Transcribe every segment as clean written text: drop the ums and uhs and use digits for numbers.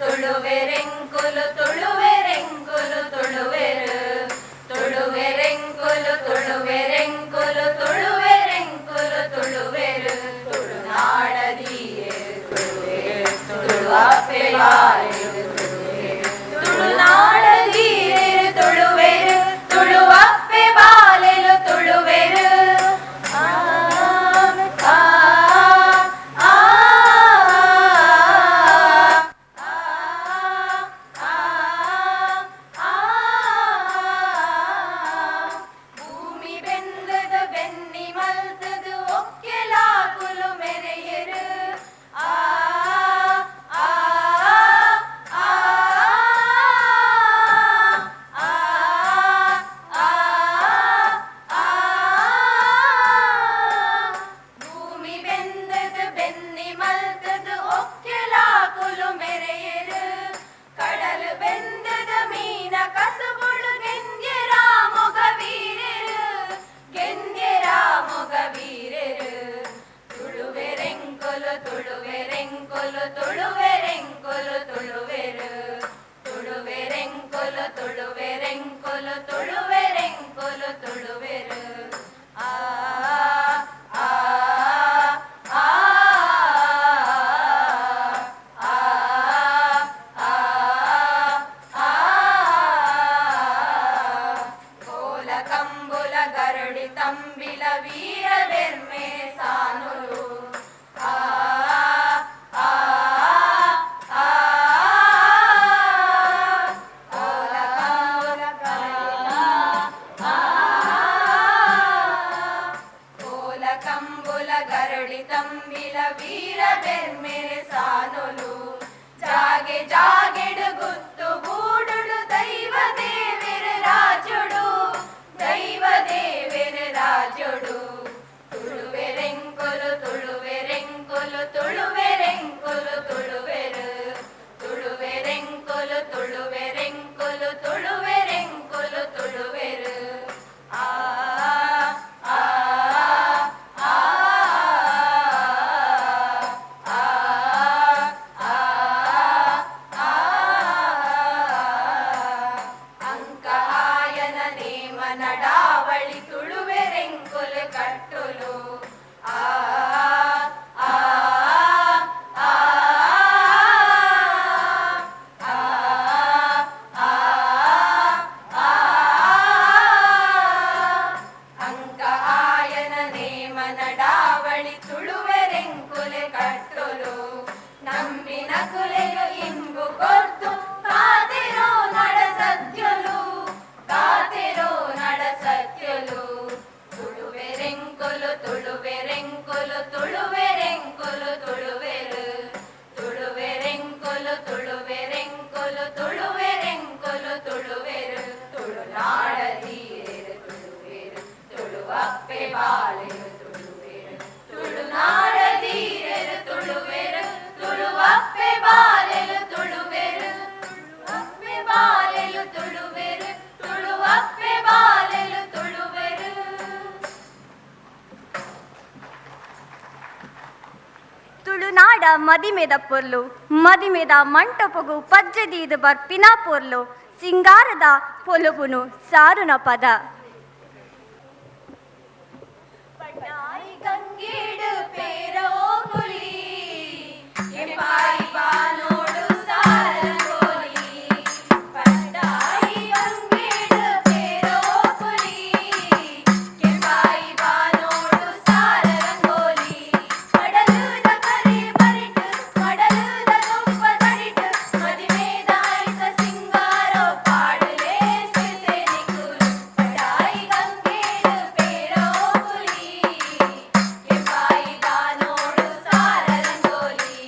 ತುಳುವೆರೆಂಕುಲು ತುಳುವೆರೆಂಕುಲು ತುಳುವೆರು ತುಳುವೆರೆಂಕುಲು ತುಳುವೆರೆಂಕುಲು ತುಳುವೆರೆಂಕುಲು ತುಳುವೆರು ತುಳುನಾಡ ಧೀರೆರು ತುಳುವೆರು ತುಳುವಪ್ಪೆ ಬಾಲೆಲು ತುಳುವೆರು ತುಳುನಾಡ ಧೀರೆರು ತುಳುವೆರು ತುಳುವಪ್ಪೆ ಬಾಲೆಲು ತುಳುವೆರು. ಆ ಆ ಆ ಆ ಆ. ಭೂಮಿ ಬೆಂದದ ಬೆನ್ನಿ ಮಲ್ತದು ಒಕ್ಕೆಲಾಕುಲು ಮೆರೆಯರು. ಆ ಆ ಆ ಆ ಆ ಆ. ಭೂಮಿ ಬೆಂದದು ಬೆನ್ನಿ ಮಲ್ತದು ಒಕ್ಕೆಲಾಕುಲು ಮೆರೆಯರು. ಕಡಲು ಬೆಂದದ ಮೀನ ಕಸುಬುಡು ಗೆಂದ್ಯರ ಮೊಗ ವೀರರು, ಗೆಂದ್ಯರ ಮೊಗ ವೀರರು. ತುಳುವೆರೆಂಕುಲು ತುಳುವೆರೆಂಕುಲು ತುಳುವೆರೆಂಕುಲು ತುಳುವೆರು ತುಳುವೆರೆಂಕುಲು ತುಳುವೆರೆಂಕುಲು ತುಳುವೆರೆಂಕುಲು ತುಳುವೆರು. ಆ ಆ ಆ ಆ ಆ ಆ. ಕೋಲ ಕಂಬುಲ ಗರಡಿ ತಂಬಿಲ ವೀರ ಬೆರ್ಮೆ ಸಾನುಲು. ಆ ಆ ಆ. ಕೋಲ ಕಂಬುಲ ಆ ಕೋಲ ಕಂಬುಲ ಗರಡಿ ತಂಬಿಲ ವೀರ ಬೆರ್ಮೆರೆ ಸಾನುಲು. ಜಾಗೆ ಜಾಗೆಡು ಗುತ್ತು ಗೂಡುಡು ದೈವ ದೇವೆರ ರಾಜುಡು, ದೈವ ದೇವೆರ ರಾಜುಡು. ತುಳುವೆರೆಂಕುಲು ತುಳುವೆರೆಂಕುಲು ತುಳುವೆರೆಂಕುಲು ತುಳುವೆರು ತುಳುವೆರೆಂಕುಲು ತುಳುವೆರೆಂಕುಲು ತುಳುವೆರೆಂಕುಲು ತುಳುವೆರು. ಆ ಆ ಆ ಆ ಆ ಆ. ಅಂಕ ಆಯನ ನೇಮ ನಡಾವಳಿ ತುಳುವೆರೆಂಕುಲು ಕಟ್ಟುಲು. ಆ ಆ ಆ ಆ ಆ ಆ. ಅಂಕ ಆಯನ ನೇಮ ನಡಾವಳಿ ತುಳುವೆರೆಂಕುಲೆ ಕಟ್ಟುಲು. ನಂಬಿನ ಕುಲೆಲು ಇಂಬು ಕೊರ್ದು ಕಾತೆರೋ ನಡ ಸತ್ಯಲು, ಕಾತೆರೋ ನಡ ಸತ್ಯಲು. ತುಳುವೆರೆಂಕುಲು ತುಳುವೆರೆಂಕುಲು ತುಳುವೆರೆಂಕುಲು ತುಳುವೆರು ತುಳುವೆರೆಂಕುಲು ತುಳುವೆರೆಂಕುಲು ತುಳುವೆರೆಂಕುಲು ತುಳುವೆರು. ತುಳುನಾಡ ಧೀರೆರು ತುಳುವೆರು ತುಳುವಪ್ಪೆ ಬಾಲೆಲು ತುಳುವೆರು. ತುಳುನಾಡ ಧೀರೆರು ತುಳುವೆರು ತುಳುವಪ್ಪೆ ಬಾಲೆಲು ತುಳುವೆರು. ತುಳುವಪ್ಪೆ ಬಾಲೆಲು ತುಳುವೆರು, ತುಳುವಪ್ಪೆ ಬಾಲೆಲು ತುಳುವೆರು. ತುಳುನಾಡ ಮದಿಮೆದ ಪೊರ್ಲು, ಮದಿಮೆದ ಮಂಟಪಗು ಪಜ್ಜದೀದು ಬರ್ಪಿನ ಪೊರ್ಲು, ಸಿಂಗಾರದ ಪೊಲುಬುನು ಸಾರುನ ಪದ. ಪಡ್ಡಾಯಿ ಗಂಗೇಡು ಪೇರೋ ಕುಲಿ ಕೆಂಪಾಯಿ ಬಾನೋಡು ಸಾರಂಗೋಲಿ. ಪಡ್ಡಾಯಿ ಗಂಗೇಡು ಪೇರೋ ಕುಲಿ ಕೆಂಪಾಯಿ ಬಾನೋಡು ಸಾರಂಗೋಲಿ. ಕಡಲುದ ಕರಿ ಬರಿಟು ಕಡಲುದ ದೊಂಪ ದಡಿಟು ಮದಿಮೇದ ಐತ ಸಿಂಗಾರೋ ಪಾಡಲೇ ಸಿರಿಸೇನಿಕುಲು. ಪಡ್ಡಾಯಿ ಗಂಗೇಡು ಪೇರೋ ಕುಲಿ ಕೆಂಪಾಯಿ ಬಾನೋಡು ಸಾರ ರಂಗೋಲಿ.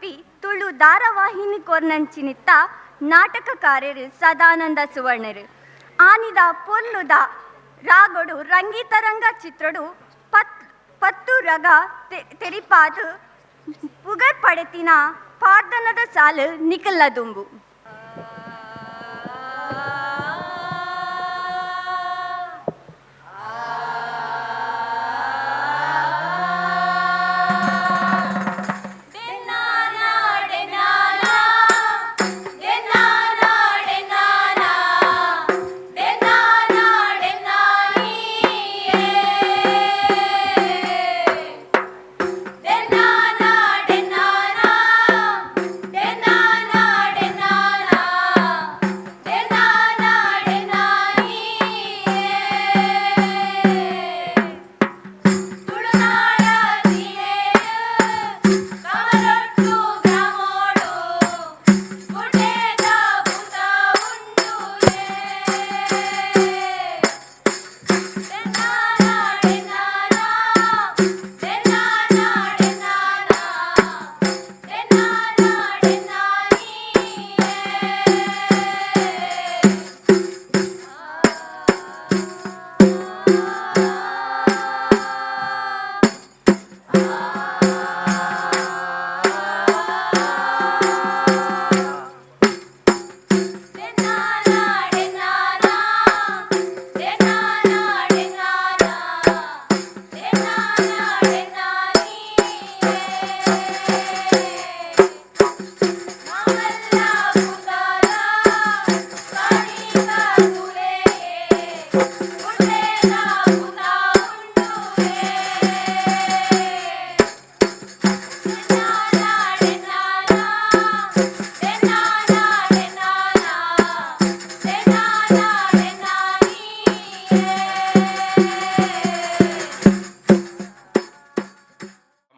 ಪನ್ಪಿ ತುಳು ಧಾರಾವಾಹಿನಿ ಕೊರ್ನಂಚಿನಿತ್ತ ನಾಟಕಕಾರರು ಸದಾನಂದ ಸುವರ್ಣರು. ಆನಿದ ಪೊರ್ಲುದ ರಾಗೊಡು ರಂಗಿತರಂಗ ಚಿತ್ರಡು ಪತ್ತು ರಗ ತೆರಿಪಾದು ಪುಗರ್ ಪಡೆತಿನ ಪಾರ್ದನದ ಸಾಲು ನಿಖಲ್ಲ ದುಂಬು.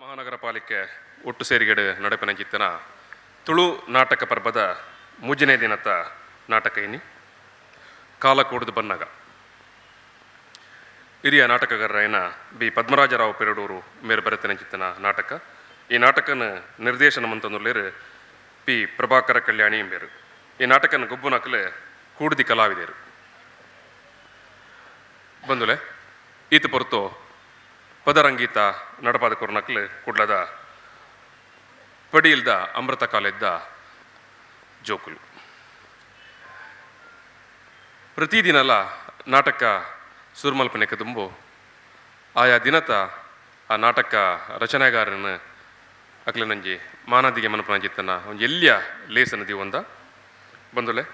ಮಹಾನಗರ ಪಾಲಿಕೆ ಒಟ್ಟು ಸೇರಿಗೆಡು ನಡೆಪನಂಚಿತ್ತನ ತುಳು ನಾಟಕ ಪರ್ಬದ ಮೂಜನೇ ದಿನದ ನಾಟಕ ಇನಿ ಕಾಲ ಕೂಡುದು ಬನ್ನಗ. ಹಿರಿಯ ನಾಟಕಗಾರರಾಯನ ಬಿ ಪದ್ಮರಾಜರಾವ್ ಪೆರಡೂರು ಮೇರು ಬರೆತನಂಚಿತ್ತನ ನಾಟಕ. ಈ ನಾಟಕನ ನಿರ್ದೇಶನ ಮಂತಂದುಳ್ಳೇರು ಪಿ ಪ್ರಭಾಕರ ಕಲ್ಯಾಣಿ ಎಂಬೇರು. ಈ ನಾಟಕನ ಗೊಬ್ಬುನಕಲೆ ಕೂಡುದಿ ಕಲಾವಿದರು ಬಂದುಲೆ ಈತ ಪೊರತು ಪದರಂಗೀತ ನಡಪಾದ ಕೊರ್ನಕ್ಲು ಕುಡ್ಲದ ಪಡಿಯಿಲ್ದ ಅಮೃತ ಕಾಲೆದ್ದ ಜೋಕುಲು. ಪ್ರತಿದಿನಲ ನಾಟಕ ಸುರ್ಮಲ್ಪನೆಕ ದುಂಬು ಆಯಾ ದಿನತ ಆ ನಾಟಕ ರಚನೆಗಾರನ ಅಕ್ಲೆ ನಂಜಿ ಮಾನಾದಿಗೆ ಮನಪನಂಜಿತ್ತನ ಒಂಜಿ ಎಲ್ಲಿಯ ಲೇಸನ ದಿವಂದ ಬಂದುಲೆ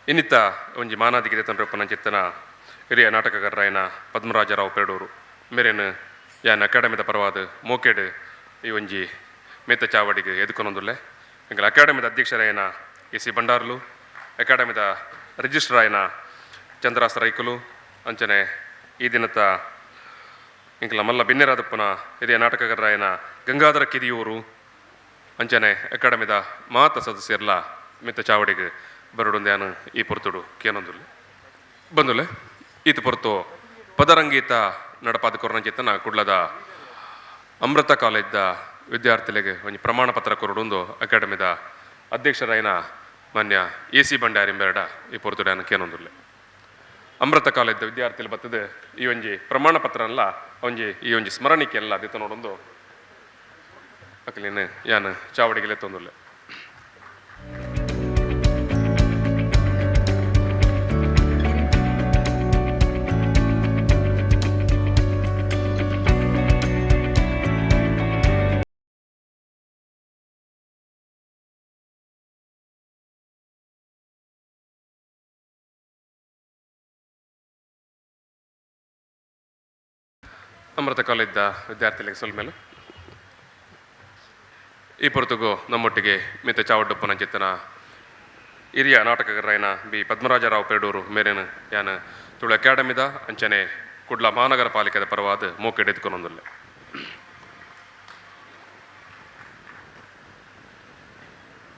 ಇನ್ನಿತ್ತ ಒಂಜಿ ಮಾನಾದಿಗೆ ತಂಡ್ರಪ್ಪನಂಚಿತ್ತನ ಹಿರಿಯ ನಾಟಕಗಾರರಾಯನ ಪದ್ಮರಾಜರಾವ್ ಪೆರಡೂರು ಮೇರೇನು ಯಾನ್ ಅಕಾಡೆಮಿದ ಪರವಾದ ಮೋಕೆಡ್ ಈ ಒಂಜಿ ಮೇತ ಚಾವಡಿಗೆ ಎದುಕೊನೊಂದುಲ್ಲೆ. ಎಂಕಲ್ ಅಕಾಡೆಮಿದ ಅಧ್ಯಕ್ಷರಾಯನ ಎ ಸಿ ಭಂಡಾರ್ಲು, ಅಕಾಡೆಮಿದ ರಿಜಿಸ್ಟರ್ ಆಯನ ಚಂದ್ರಾಸ ರೈಕುಲು, ಅಂಚನೆ ಈ ದಿನತ ಎಂಕಲ ಮಲ್ಲ ಬಿನ್ನೆರಾದಪ್ಪನ ಹಿರಿಯ ನಾಟಕಗಾರರಾಯನ ಗಂಗಾಧರ ಕಿದಿಯೂರು, ಅಂಚನೆ ಅಕಾಡೆಮಿದ ಮಾತ ಸದಸ್ಯರ್ಲ ಮಿತ್ತ ಚಾವಡಿಗೆ ಬರಡೊಂದು ಈ ಪೊರ್ತುಡು ಕೇನೊಂದುಲ್ಲೆ. ಬಂದುಲೆ ಈತ ಪೊರ್ತು ಪದರಂಗೀತ ನಡಪಾದ ಕೊರನಂಚಿತ್ತನ ಕುಡ್ಲದ ಅಮೃತ ಕಾಲೇಜ್ದ ವಿದ್ಯಾರ್ಥಿಗಳಿಗೆ ಒಂಜಿ ಪ್ರಮಾಣ ಪತ್ರ ಕೊರಡೊಂದು ಅಕಾಡೆಮಿದ ಅಧ್ಯಕ್ಷರಾಯನ ಮಾನ್ಯ ಎ ಸಿ ಭಂಡಾರಿ ಬೆರಡ ಈ ಪೊರ್ತುಡು ಕೇನೊಂದುಲ್ಲೆ. ಅಮೃತ ಕಾಲೇಜ್ದ ವಿದ್ಯಾರ್ಥಿಗಳು ಬರ್ತದೆ ಈ ಒಂಜಿ ಪ್ರಮಾಣ ಪತ್ರನಲ್ಲ ಒಂಜಿ ಈ ಒಂಜಿ ಸ್ಮರಣಿಕೆ ಅಲ್ಲ ದಿತ್ತ ನೋಡೊಂದು ಅಕ್ಲೇನು ಯಾನ್ ಚಾವಡಿಗೆ ತೊಂದುಲ್ಲೆ. ಅಮೃತ ಕಾಲೇಜ್ದ ವಿದ್ಯಾರ್ಥಿಗಳಿಗೆ ಸೊಲ್ಮೇಲೆ ಈ ಪೊರ್ತುಗು ನಮ್ಮೊಟ್ಟಿಗೆ ಮಿತ್ತ ಚಾವಡ್ಡಪ್ಪನ ಚಿತ್ತನ ಹಿರಿಯ ನಾಟಕಗಾರರಾಯನ ಬಿ ಪದ್ಮರಾಜರಾವ್ ಪೆರಡೂರು ಮೇರೇನು ಯಾನ್ ತುಳು ಅಕಾಡೆಮಿದ ಅಂಚನೆ ಕುಡ್ಲ ಮಹಾನಗರ ಪಾಲಿಕೆದ ಪರವಾದ ಮೋಕೆಡ್ ಎದ್ಕೊನೊಂದುಲ್ಲೆ.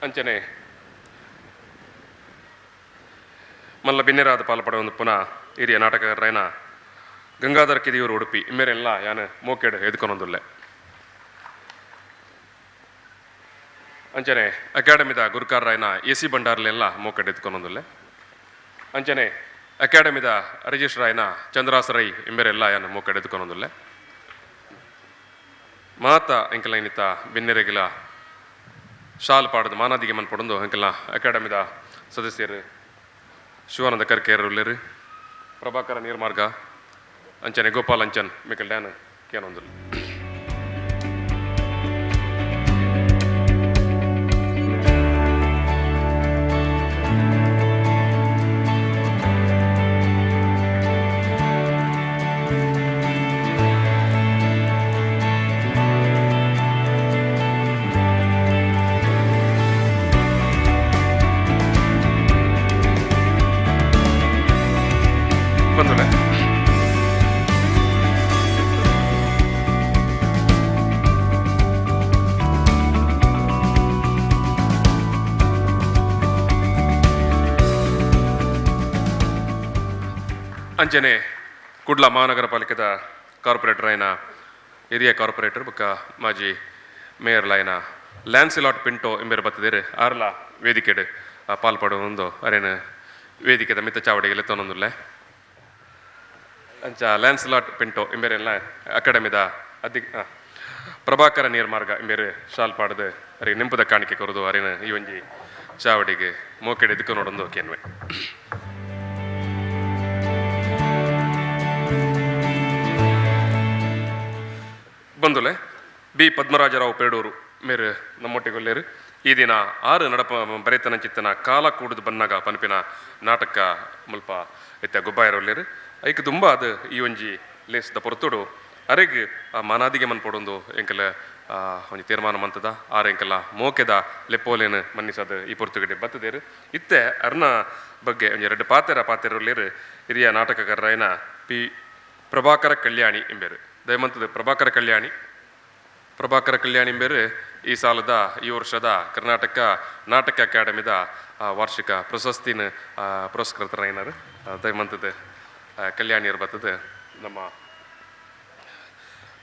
ಅಂಚನೆ ಮಲ್ಲ ಬಿನ್ನೆರಾದ ಪಾಲ್ಪಡ ಪುನಃ ಹಿರಿಯ ನಾಟಕಗಾರರಾಯನ ಗಂಗಾಧರ ಕಿದಿಯೂರು ಉಡುಪಿ ಇಮ್ಮೇರೆಲ್ಲ ಯಾನ್ ಮೋಕೆಡ್ ಎದ್ಕೊನೊಂದುಲ್ಲೆ. ಅಂಚನೆ ಅಕಾಡೆಮಿದ ಗುರುಕಾರರಾಯನ ಎ ಸಿ ಭಂಡಾರ್ಲೆಲ್ಲ ಮೋಕಡೆ ಎತ್ಕೊನೊಂದುಲ್ಲೆ. ಅಂಚನೆ ಅಕಾಡೆಮಿದ ರಿಜಿಸ್ಟ್ರಾಯನ ಚಂದ್ರಾಸರೈ ಇಂಬೆರೆಲ್ಲ ಯಾನ್ ಮೋಕಡೆ ಎತ್ಕೊನೊಂದುಲ್ಲೆ. ಮಾತ ಎಂಕಲ್ನ ಇನ್ನಿತ ಬಿನ್ನೆರೆಗಿಲ ಶಾಲ್ ಪಾಡದು ಮಾನಾದಿಗೆ ಮನ್ಪೊಡೊಂದು ಎಂಕಲ್ನ ಅಕಾಡೆಮಿದ ಸದಸ್ಯರು ಶಿವಾನಂದ ಕರ್ಕೇರ್ ಉಲ್ಲೆರ್, ಪ್ರಭಾಕರ ನೀರ್ಮಾರ್ಗ, ಅಂಚನೆ ಗೋಪಾಲ್ ಅಂಚನ್ ಮಿಕಲ್ ಡ್ಯಾನ್ ಕೇನೊಂದುಲ್ಲೆ. ಬಂದುಲೆ. ಅಂಚನೆ ಕುಡ್ಲ ಮಹಾನಗರ ಪಾಲಿಕೆದ ಕಾರ್ಪೊರೇಟರ್ ಆಯ್ನ ಹಿರಿಯ ಕಾರ್ಪೊರೇಟರ್ ಬೊಕ್ಕ ಮಾಜಿ ಮೇಯರ್ ಲಾಯ್ನ ಲ್ಯಾನ್ಸಿಲಾಟ್ ಪಿಂಟೋ ಎಂಬೆರ್ ಬತ್ತದೇರು. ಆರ್ಲ ವೇದಿಕೆಡ್ ಪಾಲ್ಪಡುವೊಂದು ಅರೇನ ವೇದಿಕೆದ ಮಿತ್ತ ಚಾವಡಿಗೆ ಲೆತ್ತೊನೊಂದುಲ್ಲೆ. ಅಂಚ ಲ್ಯಾನ್ಸ್ಲಾಟ್ ಪಿಂಟೋ ಇಂಬೇರೆಲ್ಲ ಅಕಾಡೆಮಿದ ಅಧಿ ಪ್ರಭಾಕರ ನೀರ್ಮಾರ್ಗ ಇಂಬೇರು ಶಾಲ್ ಪಾಡದು ಅರಿ ನೆಂಪುದ ಕಾಣಿಕೆ ಕೊರದು ಅರಿನ ಈ ಒಂಜಿ ಚಾವಡಿಗೆ ಮೋಕೆಡೆ ಎದುಕು ನೋಡೊಂದು ಕೇನ್ವೆ. ಬಂದುಲೆ ಬಿ ಪದ್ಮರಾಜರಾವ್ ಪೇಡೂರು ಮೇರು ನಮ್ಮೊಟ್ಟಿಗೊಲ್ಲೇರು. ಈ ದಿನ ಆರು ನಡಪ ಬರೆತನ ಚಿತ್ತನ ಕಾಲ ಕೂಡುದು ಬನ್ನಾಗ ಪನ್ಪಿನ ನಾಟಕ ಮುಲ್ಪ ಇತ್ತ ಗೊಬ್ಬಾಯರೊಲ್ಲೇರು. ಐಕ್ ತುಂಬ ಅದು ಈ ಒಂಜಿ ಲೇಸ್ದ ಪೊರ್ತುಡು ಅರೆಗ್ ಆ ಮಾನಾದಿಗೆ ಮನ್ಪೊಡೊಂದು ಎಂಕಲ ಒಂಜಿ ತೀರ್ಮಾನ ಮಂತದ ಆರ್ ಎಂಕಲ ಮೋಕೆದ ಲೆಪ್ಪೋಲೇನು ಮನ್ನಿಸದ ಈ ಪೊರ್ತುಗಡೆ ಬತ್ತದೇರು. ಇತ್ತೆ ಅರ್ನ ಬಗ್ಗೆ ಒಂಜಿ ಎರಡು ಪಾತೆರ ಪಾತೆರೊಲ್ಲೇರು ಹಿರಿಯ ನಾಟಕಕಾರರಾಯನ ಪಿ ಪ್ರಭಾಕರ ಕಲ್ಯಾಣಿ ಎಂಬೇರು. ದಯಮಂತದ ಪ್ರಭಾಕರ ಕಲ್ಯಾಣಿ, ಪ್ರಭಾಕರ ಕಲ್ಯಾಣಿ ಎಂಬೇರು ಈ ಸಾಲದ ಈ ವರ್ಷದ ಕರ್ನಾಟಕ ನಾಟಕ ಅಕಾಡೆಮಿದ ವಾರ್ಷಿಕ ಪ್ರಶಸ್ತಿನ ಪುರಸ್ಕೃತರಾಯಿನಾರು. ದಯಮಂತದ ಕಲ್ಯಾಣಿಯರು ಬರ್ತದೆ ನಮ್ಮ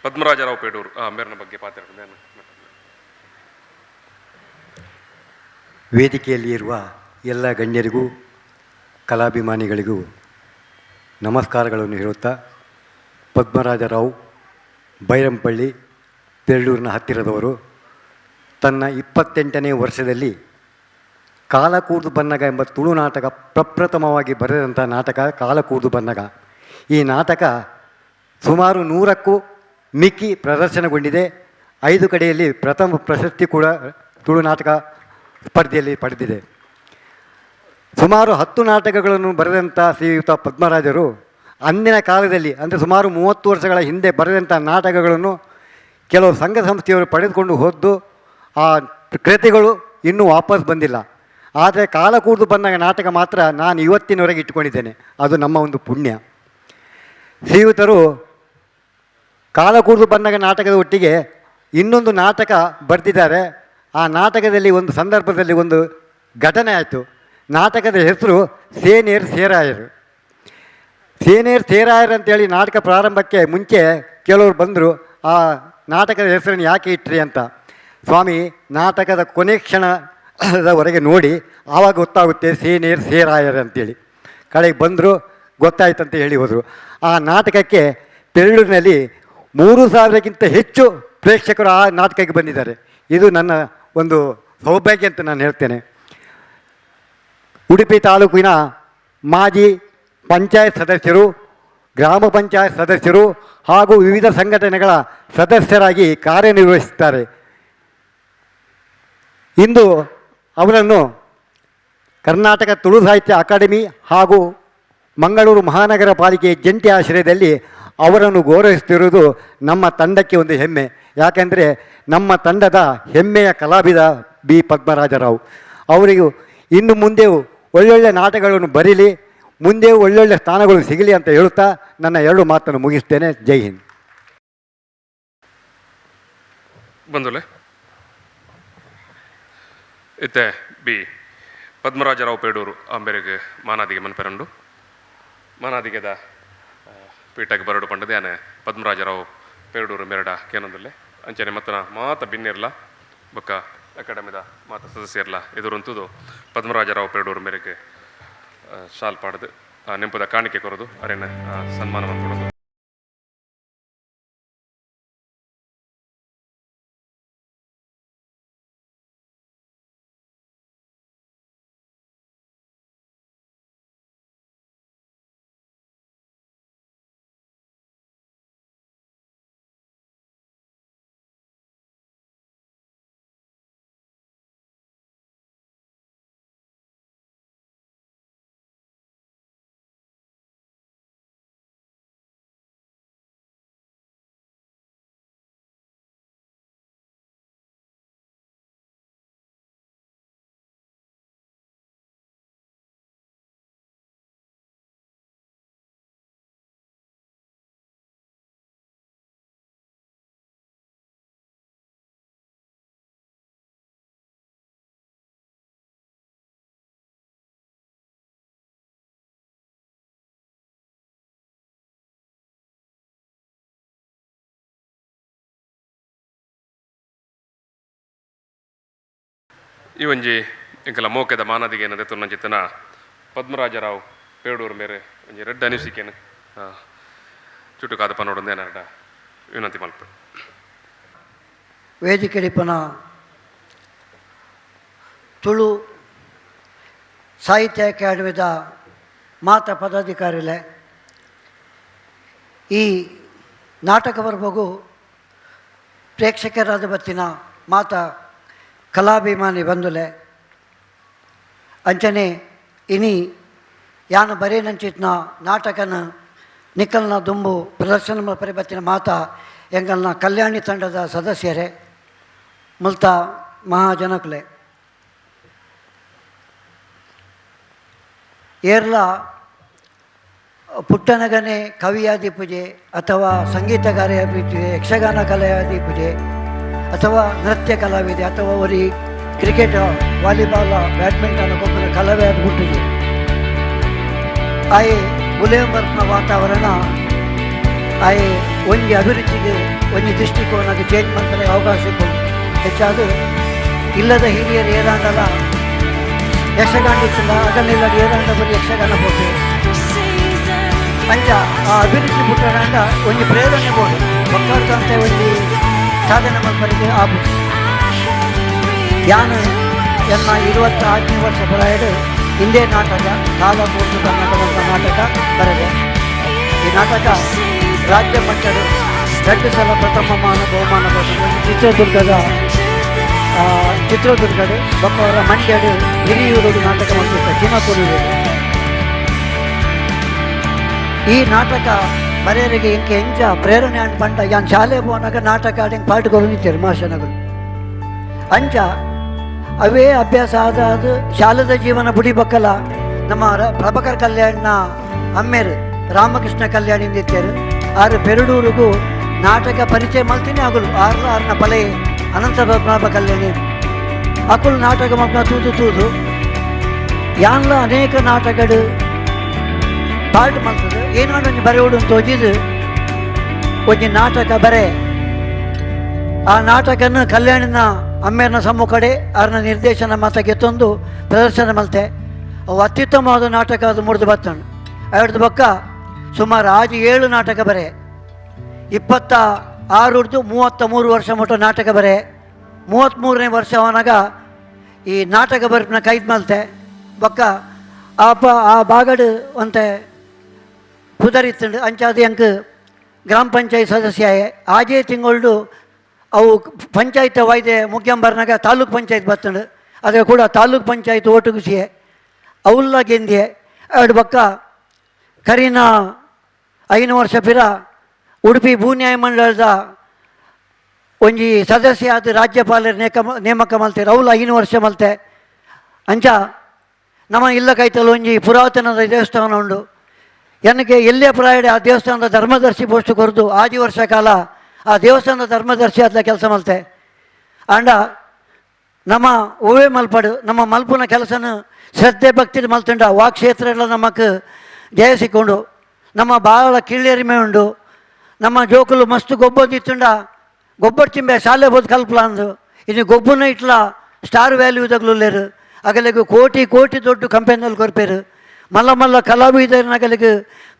ಪದ್ಮರಾಜರಾವ್ ಪೇಡೂರು ಮೇರಿನ ಬಗ್ಗೆ ಪಾತ್ರ. ವೇದಿಕೆಯಲ್ಲಿ ಇರುವ ಎಲ್ಲ ಗಣ್ಯರಿಗೂ ಕಲಾಭಿಮಾನಿಗಳಿಗೂ ನಮಸ್ಕಾರಗಳನ್ನು ಹೇಳುತ್ತಾ, ಪದ್ಮರಾಜರಾವ್ ಬೈರಂಪಳ್ಳಿ ಪೆರಡೂರಿನ ಹತ್ತಿರದವರು, ತನ್ನ 28ನೇ ವರ್ಷದಲ್ಲಿ ಕಾಲಕೂರ್ದು ಬನ್ನಗ ಎಂಬ ತುಳು ನಾಟಕ ಪ್ರಪ್ರಥಮವಾಗಿ ಬರೆದಂಥ ನಾಟಕ ಕಾಲಕೂರ್ದು ಬನ್ನಗ. ಈ ನಾಟಕ ಸುಮಾರು 100ಕ್ಕೂ ಮಿಕ್ಕಿ ಪ್ರದರ್ಶನಗೊಂಡಿದೆ. 5 ಕಡೆಯಲ್ಲಿ ಪ್ರಥಮ ಪ್ರಶಸ್ತಿ ಕೂಡ ತುಳು ನಾಟಕ ಸ್ಪರ್ಧೆಯಲ್ಲಿ ಪಡೆದಿದೆ. ಸುಮಾರು 10 ನಾಟಕಗಳನ್ನು ಬರೆದಂಥ ಶ್ರೀಯುತ ಪದ್ಮರಾಜರು ಅಂದಿನ ಕಾಲದಲ್ಲಿ, ಅಂದರೆ ಸುಮಾರು 30 ವರ್ಷಗಳ ಹಿಂದೆ ಬರೆದಂಥ ನಾಟಕಗಳನ್ನು ಕೆಲವು ಸಂಘ ಸಂಸ್ಥೆಯವರು ಪಡೆದುಕೊಂಡು ಹೋದ್ದು, ಆ ಕೃತಿಗಳು ಇನ್ನೂ ವಾಪಸ್ ಬಂದಿಲ್ಲ. ಆದರೆ ಕಾಲಕೂರ್ದು ಬಂದಾಗ ನಾಟಕ ಮಾತ್ರ ನಾನು ಇವತ್ತಿನವರೆಗೆ ಇಟ್ಟುಕೊಂಡಿದ್ದೇನೆ. ಅದು ನಮ್ಮ ಒಂದು ಪುಣ್ಯ. ಶ್ರೀಯುತರು ಕಾಲಕೂರ್ದು ಬಂದಾಗ ನಾಟಕದ ಒಟ್ಟಿಗೆ ಇನ್ನೊಂದು ನಾಟಕ ಬರೆದಿದ್ದಾರೆ. ಆ ನಾಟಕದಲ್ಲಿ ಒಂದು ಸಂದರ್ಭದಲ್ಲಿ ಒಂದು ಘಟನೆ ಆಯಿತು. ನಾಟಕದ ಹೆಸರು ಸೇನೇರ್ ಸೇರಾಯರು. ಸೇನೇರ್ ಸೇರಾಯರ್ ಅಂತೇಳಿ ನಾಟಕ ಪ್ರಾರಂಭಕ್ಕೆ ಮುಂಚೆ ಕೆಲವರು ಬಂದರು, ಆ ನಾಟಕದ ಹೆಸರನ್ನು ಯಾಕೆ ಇಟ್ರಿ ಅಂತ. ಸ್ವಾಮಿ, ನಾಟಕದ ಕೊನೆ ಕ್ಷಣದವರೆಗೆ ನೋಡಿ, ಆವಾಗ ಗೊತ್ತಾಗುತ್ತೆ ಸೇನೇರ್ ಸೇರಾಯರ್ ಅಂತೇಳಿ. ಕಡೆಗೆ ಬಂದರು, ಗೊತ್ತಾಯ್ತಂತ ಹೇಳಿ ಹೋದರು. ಆ ನಾಟಕಕ್ಕೆ ಪೆರಡೂರಿನಲ್ಲಿ 3000ಕ್ಕಿಂತ ಹೆಚ್ಚು ಪ್ರೇಕ್ಷಕರು ಆ ನಾಟಕಕ್ಕೆ ಬಂದಿದ್ದಾರೆ. ಇದು ನನ್ನ ಒಂದು ಸೌಭಾಗ್ಯ ಅಂತ ನಾನು ಹೇಳ್ತೇನೆ. ಉಡುಪಿ ತಾಲೂಕಿನ ಮಾಜಿ ಪಂಚಾಯತ್ ಸದಸ್ಯರು, ಗ್ರಾಮ ಪಂಚಾಯತ್ ಸದಸ್ಯರು ಹಾಗೂ ವಿವಿಧ ಸಂಘಟನೆಗಳ ಸದಸ್ಯರಾಗಿ ಕಾರ್ಯನಿರ್ವಹಿಸುತ್ತಾರೆ. ಇಂದು ಅವರನ್ನು ಕರ್ನಾಟಕ ತುಳು ಸಾಹಿತ್ಯ ಅಕಾಡೆಮಿ ಹಾಗೂ ಮಂಗಳೂರು ಮಹಾನಗರ ಪಾಲಿಕೆ ಜಂಟಿ ಆಶ್ರಯದಲ್ಲಿ ಅವರನ್ನು ಗೌರವಿಸುತ್ತಿರುವುದು ನಮ್ಮ ತಂಡಕ್ಕೆ ಒಂದು ಹೆಮ್ಮೆ. ಯಾಕೆಂದರೆ ನಮ್ಮ ತಂಡದ ಹೆಮ್ಮೆಯ ಕಲಾವಿದ ಬಿ ಪದ್ಮರಾಜರಾವ್ ಅವರಿಗೂ ಇನ್ನು ಮುಂದೆ ಒಳ್ಳೊಳ್ಳೆ ನಾಟಕಗಳನ್ನು ಬರೀಲಿ, ಮುಂದೆ ಒಳ್ಳೊಳ್ಳೆ ಸ್ಥಾನಗಳು ಸಿಗಲಿ ಅಂತ ಹೇಳುತ್ತಾ ನನ್ನ ಎರಡು ಮಾತನ್ನು ಮುಗಿಸ್ತೇನೆ. ಜೈ ಹಿಂದ್. ಬಂದುಲೆ ಇತ್ತೆ ಬಿ ಪದ್ಮರಾಜರಾವ್ ಪೇಡೂರು ಅಂಬೆರೆಗ್ ಮಾನಾದಿಗೆ ಮನ್ಪೆರಂಡು ಮಾನಾದಿಗೆದ ಪೀಠಕ್ಕೆ ಬರಡು ಪಂಡದೆ ಆನೆ ಪದ್ಮರಾಜರಾವ್ ಪೇಡೂರು ಮೆರಡ ಕೇನೊಂದುಲ್ಲೆ. ಅಂಚನೆ ಮತ್ತನ ಮಾತ ಬಿನ್ನಿರ್ಲ ಬೊಕ್ಕ ಅಕಾಡೆಮಿದ ಮಾತ ಸದಸ್ಯರ್ಲ ಎದುರುಂತುದು ಪದ್ಮರಾಜರಾವ್ ಪೆರಡೂರು ಮೇರೆಗೆ ಶಾಲ್ ಪಾಡ್ದು ನೆಂಪುದ ಕಾಣಿಕೆ ಕೊರದು ಅರೆನ ಸನ್ಮಾನ ಕೊಡೋದು. ಈ ಒಂಜಿ ಎಂಕಲ ಮೋಕೆದ ಮಾನದಿಗೆ ಏನದೆ ತುನ್ನಂಚಿತ್ತನ ಪದ್ಮರಾಜರಾವ್ ಪೇಡೂರು ಮೇರೆ ಒಂಜಿ ರೆಡ್ ಅನಿಸಿಕೆನು ಚುಟುಕಾದ ಪನ್ನೋಡೊಂದು ಏನಾರಡ ವಿನಂತಿ ಮಲ್ಪೆ. ವೇದಿಕೆಡಿಪನ ತುಳು ಸಾಹಿತ್ಯ ಅಕಾಡೆಮಿದ ಮಾತ ಪದಾಧಿಕಾರಿಲೆ ಈ ನಾಟಕ ಬರ್ಬಗು ಪ್ರೇಕ್ಷಕರಾದ ಬತ್ತಿನ ಮಾತ ಕಲಾಭಿಮಾನಿ ಬಂದುಲೆ ಅಂಚನೆ ಇನಿ ಯಾನು ಬರೇನಂಚಿತ್ನ ನಾಟಕನ ನಿಖಲ್ನ ದುಂಬು ಪ್ರದರ್ಶನ ಪರಿಬತ್ತಿನ ಮಾತ ಎಂಗಲ್ನ ಕಲ್ಯಾಣಿ ತಂಡದ ಸದಸ್ಯರೇ ಮುಲ್ತ ಮಹಾಜನಕುಲೆ ಏರ್ಲ ಪುಟ್ಟನಗನೆ ಕವಿಯಾದಿ ಪೂಜೆ ಅಥವಾ ಸಂಗೀತಗಾರ ಪೂಜೆ, ಯಕ್ಷಗಾನ ಕಲೆಯಾದಿ ಪೂಜೆ ಅಥವಾ ನೃತ್ಯ ಕಲಾವಿದೆ ಅಥವಾ ಒರಿ cricket, volleyball, badminton ಗೊಬ್ಬರ ಕಲಾವಿದ ಹುಟ್ಟಿದೆ. ಆಯೆ ಬುಲೇಂಬರ್ನ ವಾತಾವರಣ ಆಯೆ ಒಂಜಿ ಅಭಿರುಚಿಗೆ ಒಂಜಿ ದೃಷ್ಟಿಕೋನಕ್ಕೆ ಚೇಂಜ್ ಮಾಡ್ತಾರೆ ಅವಕಾಶ ಹೆಚ್ಚಾದ ಇಲ್ಲದ ಹಿರಿಯರು ಏರಾಂಡಲ ಯಕ್ಷಗಾನ ಇತ್ತಲ್ಲ ಅದನ್ನೆಲ್ಲ ಏರಾಂಡ ಬರೀ ಯಕ್ಷಗಾನ ಹೋಗಿ ಅಂಚ ಆ ಅಭಿರುಚಿ ಪುಟ್ಟರಾಂಡ ಒಂಜಿ ಪ್ರೇರಣೆ ಬೋಡು ಒಕ್ಕಾಡ್ದಂತೆ ಒಂಜಿ ಸಾಧನೆ ಮಲ್ಪರಿಗೆ ಆಪು. ಯಾನು ಎನ್ನ 26ನೇ ವರ್ಷ ಬರಾಯಡು ಹಿಂದೆ ನಾಟಕ ಕಾಲಪೂರ್ತಿ ಕರ್ನಾಟಕದ ನಾಟಕ ಬರೆದೆ. ಈ ನಾಟಕ ರಾಜ್ಯ ಮಟ್ಟದ 2 ಸಲ ಪ್ರಥಮ ಮಾನ ಬಹುಮಾನ ಪಡೆದು ಚಿತ್ರದುರ್ಗದ ಚಿತ್ರದುರ್ಗದ ಬೊಕ್ಕವರ ಮಂಡ್ಯಡು ಹಿರಿಯೂರು ನಾಟಕ ಮಾಡ್ತಿದ್ದ ಚಿನ್ನಪುರಿ. ಈ ನಾಟಕ ಬರೆಯರಿಗೆ ಇಂಕೆ ಎಂಚ ಪ್ರೇರಣೆ ಅಂಡ್ ಪಂಡ ಯಾನ್ ಶಾಲೆ ಪೋನಾಗ ನಾಟಕ ಆಡಿ ಪಾಠಗಳು ನಿಂತೇರು ಮಾಷನಗಳು ಅಂಚ ಅವೇ ಅಭ್ಯಾಸ ಆದ ಅದು ಶಾಲೆದ ಜೀವನ ಬುಡಿ ಬಕ್ಕಲ ನಮ್ಮ ಪ್ರಭಾಕರ್ ಕಲ್ಯಾಣ್ನ ಅಮ್ಮೇರು ರಾಮಕೃಷ್ಣ ಕಲ್ಯಾಣಿ ನಿಂತೇರು ಆರು ಪೆರಡೂರಿಗೂ ನಾಟಕ ಪರಿಚಯ ಮಲ್ತೀನಿ ಆಗಲು ಆರ್ಲ ಆರ್ನ ಬಲೆ ಅನಂತ ಪದ್ಮನಾಭ ಕಲ್ಯಾಣಿ ಅಕುಲು ನಾಟಕ ಮಗ್ನ ತೂದು ತೂದು ಯಾನ್ಲ ಅನೇಕ ನಾಟಕಡು ಪಾರ್ಟ್ ಮಾಡ್ತದೆ ಏನೋ ಒಂಜಿ ಬರೆಯೋಡು ಅಂತ ತೋಜಿದು ಒಂಜಿ ನಾಟಕ ಬರೆ ಆ ನಾಟಕನ ಕಲ್ಯಾಣಿನ ಅಮ್ಮೇರ್ನ ಸಮ್ಮುಖಡೆ ಅವ್ರನ್ನ ನಿರ್ದೇಶನ ಮಾತ ಗೆತ್ತೊಂದು ಪ್ರದರ್ಶನ ಮಲ್ತೆ ಅವು ಅತ್ಯುತ್ತಮವಾದ ನಾಟಕ ಅದು ಮುರಿದು ಬತ್ತಣ್ಣ. ಅಯ್ಯಡ್ದು ಬೊಕ್ಕ ಸುಮಾರು ಆಜಿ 7 ನಾಟಕ ಬರೆ 26 33 ವರ್ಷ ಮಟ್ಟ ನಾಟಕ ಬರೆ 33ನೇ ವರ್ಷ ಅವನಾಗ ಈ ನಾಟಕ ಬರ್ಪಿನ ಕೈದ್ ಮಲ್ತೆ ಬೊಕ್ಕ ಆಪ ಆ ಬಾಗಡು ಅಂತೆ ಪುದರಿತ್ತಂಡು ಅಂಚಾದ ಎಂಕ್ ಗ್ರಾಮ ಪಂಚಾಯತ್ ಸದಸ್ಯ ಆಜೇ ತಿಂಗಳು ಅವು ಪಂಚಾಯತ್ ವಾಯ್ದೆ ಮುಖ್ಯಂಬರ್ನಾಗ ತಾಲೂಕ್ ಪಂಚಾಯತ್ ಬತ್ತಂಡು ಅದೇ ಕೂಡ ತಾಲೂಕ್ ಪಂಚಾಯತ್ ಓಟುಗುಸಿಯೆ ಅವುಲ್ಲ ಗೆಂದಿಯೆ ಎರಡು ಬಕ್ಕ ಕರೀನ 5 ವರ್ಷ ಪಿರ ಉಡುಪಿ ಭೂ ನ್ಯಾಯಮಂಡಳದ ಒಂಜಿ ಸದಸ್ಯ ಆದ ರಾಜ್ಯಪಾಲರ ನೇಮಕ ಮಲ್ತೆ ಅವುಲ 5 ವರ್ಷ ಮಲ್ತೆ. ಅಂಚ ನಮ್ಮ ಇಲ್ಲ ಕೈತಲ್ ಒಂಜಿ ಪುರಾತನದ ದೇವಸ್ಥಾನ ಉಂಡು ನನಗೆ ಎಲ್ಲೇ ಪ್ರಾಯಡೆ ಆ ದೇವಸ್ಥಾನದ ಧರ್ಮದರ್ಶಿ ಪೋಸ್ಟ್ ಕೊರದು 5 ವರ್ಷ ಕಾಲ ಆ ದೇವಸ್ಥಾನದ ಧರ್ಮದರ್ಶಿ ಆದ್ಲ ಕೆಲಸ ಮಲ್ತೆ. ಅಂಡ ನಮ್ಮ ಓವೇ ಮಲ್ಪಡು ನಮ್ಮ ಮಲ್ಪುನ ಕೆಲಸನ ಶ್ರದ್ಧೆ ಭಕ್ತಿ ಮಲ್ತುಂಡ ವಾ ಕ್ಷೇತ್ರ ಎಲ್ಲ ನಮಕ್ ಜಯ ಸಿಕ್ಕೊಂಡು ನಮ್ಮ ಭಾಳ ಕೀಳರಿಮೆ ಉಂಡು ನಮ್ಮ ಜೋಕುಲು ಮಸ್ತ್ ಗೊಬ್ಬದಿತ್ತುಂಡ ಗೊಬ್ಬರ ಚಿಂಬೆ ಶಾಲೆ ಬೋದು ಕಲ್ಪಲ ಅಂದು ಇನ್ನು ಗೊಬ್ಬನ ಇಟ್ಲ Star value ತಗಲುಲ್ಲೇರು ಅಗಲಿಗೆ ಕೋಟಿ ಕೋಟಿ ದೊಡ್ಡ ಕಂಪೆನಿಯಲ್ಲಿ ಕೊರ್ಪೇರು ಮಲ್ಲ ಮಲ್ಲ ಕಲಾವಿದರನ್ನ ಅಗಲಿಗೆ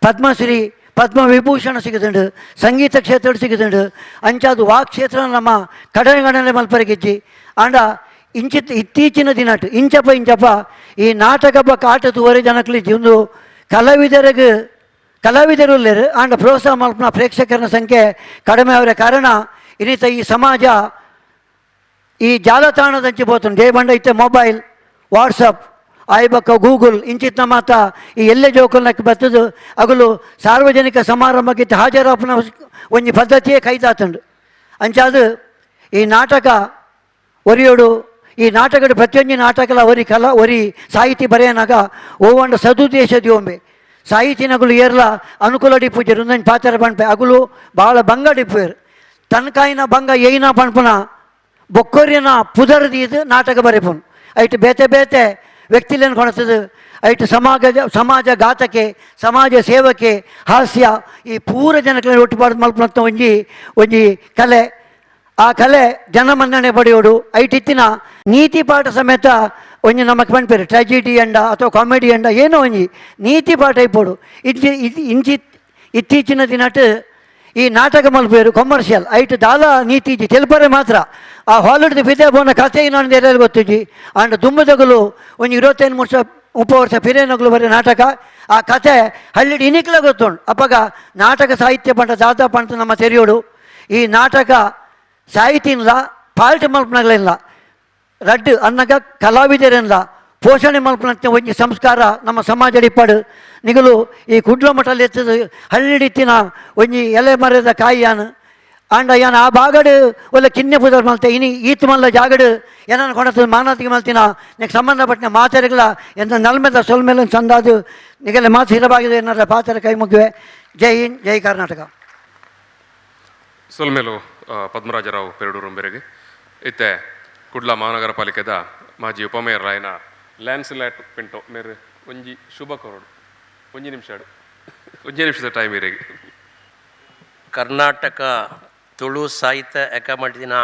ಪದ್ಮಶ್ರೀ ಪದ್ಮವಿಭೂಷಣ ಸಿಗುದುಂಡು ಸಂಗೀತ ಕ್ಷೇತ್ರ ಸಿಗುದುಂಡು ಅಂಚಾದು ವಾ ಕ್ಷೇತ್ರ ನಮ್ಮ ಕಡನೆ ಗಣನೆ ಮಲ್ಪರಿಗಿಜ್ಜಿ. ಆಂಡ ಇಂಚಿತ್ ಇತ್ತೀಚಿನ ದಿನಟ್ ಇಂಚಪ ಇಂಚಪ ಈ ನಾಟಕ ಬಕ್ಕ ಆಟ ತೂವರೆ ಜನಕ್ಲಿಜ್ಜಿ ಒಂದು ಕಲಾವಿದರಿಗೆ ಕಲಾವಿದರು ಉಲ್ಲೇರು ಆಂಡ ಪ್ರೋತ್ಸಾಹ ಮಲ್ಪನ ಪ್ರೇಕ್ಷಕರ ಸಂಖ್ಯೆ ಕಡಿಮೆ ಅವರ ಕಾರಣ ಇನ್ನಿತ ಈ ಸಮಾಜ ಈ ಜಾಲತಾಣದಂಚಿ ಪೋತುಂಡು. ಜಯಬಂಡ ಇತ್ತೆ ಮೊಬೈಲ್ ವಾಟ್ಸಪ್ ಆಯ್ಬಕ್ಕ ಗೂಗಲ್ ಇಂಚಿತ್ನ ಮಾತ ಈ ಎಲ್ಲೆ ಜೋಕುಲ್ನಕ್ಕೆ ಬತ್ತದು ಅಗಲು ಸಾರ್ವಜನಿಕ ಸಮಾರಂಭಕ್ಕೆ ಹಾಜರಾಪನ ಒಂಜಿ ಪದ್ಧತಿಯೇ ಕೈದಾತುಂಡು. ಅಂಚಾದು ಈ ನಾಟಕ ಒರಿಯೋಡು ಈ ನಾಟಕದ ಪ್ರತಿಯೊಂಜಿ ನಾಟಕಲ ಒರಿ ಕಲಾ ಒರಿ ಸಾಹಿತಿ ಬರೆಯನಾಗ ಓವಂಡ ಸದುದ್ದೇಶ ದಿಯೊಂಬೆ ಸಾಹಿತಿನಗುಲು ಏರ್ಲ ಅನುಕೂಲ ಡಿಪ್ಪುಜೆರ್ ಉಂದೊಂಜಿ ಪಾತ್ರ ಪನ್ಪೆ ಅಗುಲು ಭಾಳ ಬಂಗ ಡಿಪ್ಪುವೆರ್ ತನ್ಕಾಯಿನ ಬಂಗ ಏಯ್ನ ಪನ್ಪುನ ಬೊಕ್ಕೊರಿನ ಪುದರ್ ದೀದ್ ನಾಟಕ ಬರೆಪುನು. ಐಟ್ ಬೇತೆ ಬೇತೆ ವ್ಯಕ್ತಿಲೇನು ಕೊಣತದು ಐಟ್ ಸಮಾಜ ಸಮಾಜ ಘಾತಕೆ ಸಮಾಜ ಸೇವಕೆ ಹಾಸ್ಯ ಈ ಪೂರ ಜನಕ್ಲೆನ್ ಒಟ್ಟು ಮಲ್ಪುನಂತ ಒಂಜಿ ಒಂಜಿ ಕಲೆ. ಆ ಕಲೆ ಜನಮನ್ನಣೆ ಪಡೆಯೋಡು. ಐಟ್ ಇತ್ತಿನ ನೀತಿ ಪಾಠ ಸಮೇತ ಒಂಜಿ ನಮಕ್ ಪನ್ಪೆರ್ ಟ್ರಾಜಿಡಿ ಅಂಡ ಅಥವಾ ಕಾಮಿಡಿ ಅಂಡ ಏನೋ ಒಂಜಿ ನೀತಿ ಪಾಠ ಇಪ್ಪೊಡು. ಇಜ್ಜಿ ಇಂಚಿ ಇತ್ತೀಚಿನ ದಿನಟ್ ಈ ನಾಟಕ ಮಲ್ಪೇರು ಕಮರ್ಷಿಯಲ್ ಐಟ್ ದಾಲ ನೀತಿ ಇಜ್ಜಿ ತೆಲ್ಪರೆ ಮಾತ್ರ. ಆ ಹಾಲಿಡ್ದು ಪಿದೆ ಪೋನ ಕತೆ ಇನ್ನೊಂದು ಎಲ್ಲೆಲ್ಲಿ ಗೊತ್ತಿಜ್ಜಿ. ಆಂಡ ದುಂಬದಗಲು ಒಂಜಿ 25 ವರ್ಷ 30 ವರ್ಷ ಪಿರೇನಗಲು ಬರೀ ನಾಟಕ ಆ ಕತೆ ಹಳ್ಳಿಡ್ ಇನಿಕ್ಲ ಗೊತ್ತುಂಡು. ಅಪ್ಪಗ ನಾಟಕ ಸಾಹಿತ್ಯ ಪಂಡ ದಾದ ಪಂಡ ನಮ್ಮ ತೆರಿಯೋಡು. ಈ ನಾಟಕ ಸಾಹಿತಿನ್ಲ ಪಾಲ್ಟ್ ಮಲ್ಪನಗಲಿಲ್ಲ ರಡ್ಡು ಅನ್ನಗ ಕಲಾವಿದರೆಲ್ಲ ಪೋಷಣೆ ಮಲ್ಪನಂತೆ ಒಂಜಿ ಸಂಸ್ಕಾರ ನಮ್ಮ ಸಮಾಜ ಇಪ್ಪಡು. ನಿಗಲು ಈ ಕುಡ್ಲ ಮಠಲ್ಲಿ ಎತ್ತದು ಹಳ್ಳಿಡಿತ್ತಿನ ಒಂಜಿ ಎಲೆ ಮರದ ಕಾಯಿಯಾನು ಆಂಡ ಯಾನ್ ಆ ಬಾಗಡು ಒಲ್ಲ ಕಿನ್ನೆ ಪುದರ್ ಮಲ್ತೆ ಇನಿ ಈತ್ ಮಲ್ಲ ಜಾಗಡು ಏನನ್ನು ಕೊಡತದ ಮಾನಾತಿಗೆ ಮಲ್ತಿನ ನಿಕ್ ಸಂಬಂಧಪಟ್ಟಿನ ಮಾತೆರೆಗಳ ಎಂತ ನಲ್ಮೆದ ಸೊಲ್ಮೇಲೆ ಸಂದಾದು ನಿಗಲೆ ಮಾತು ಹಿರಬಾಗಿದೆ ಏನಾರ ಪಾತ್ರ ಕೈ ಮುಗಿವೆ. ಜೈ ಹಿಂದ್, ಜೈ ಕರ್ನಾಟಕ. ಸೊಲ್ಮೇಲು ಪದ್ಮರಾಜರಾವ್ ಪೆರಡೂರು ಬೆರಗೆ ಇತ್ತೆ ಕುಡ್ಲ ಮಹಾನಗರ ಪಾಲಿಕೆದ ಮಾಜಿ ಉಪಮೇಯರ್ ರಾಯನ ಲ್ಯಾನ್ಸ್ಲ್ಯಾಟ್ ಪಿಂಟೋ ಮೇರೆ ಒಂಜಿ ಶುಭ ಕೊರಡು ಒಂಜಿ ನಿಮಿಷ ಒಂಜಿ ನಿಮಿಷದ ಟೈಮ್ ಇರೆಗೆ. ಕರ್ನಾಟಕ ತುಳು ಸಾಹಿತ್ಯ ಅಕಾಡೆಮಿನ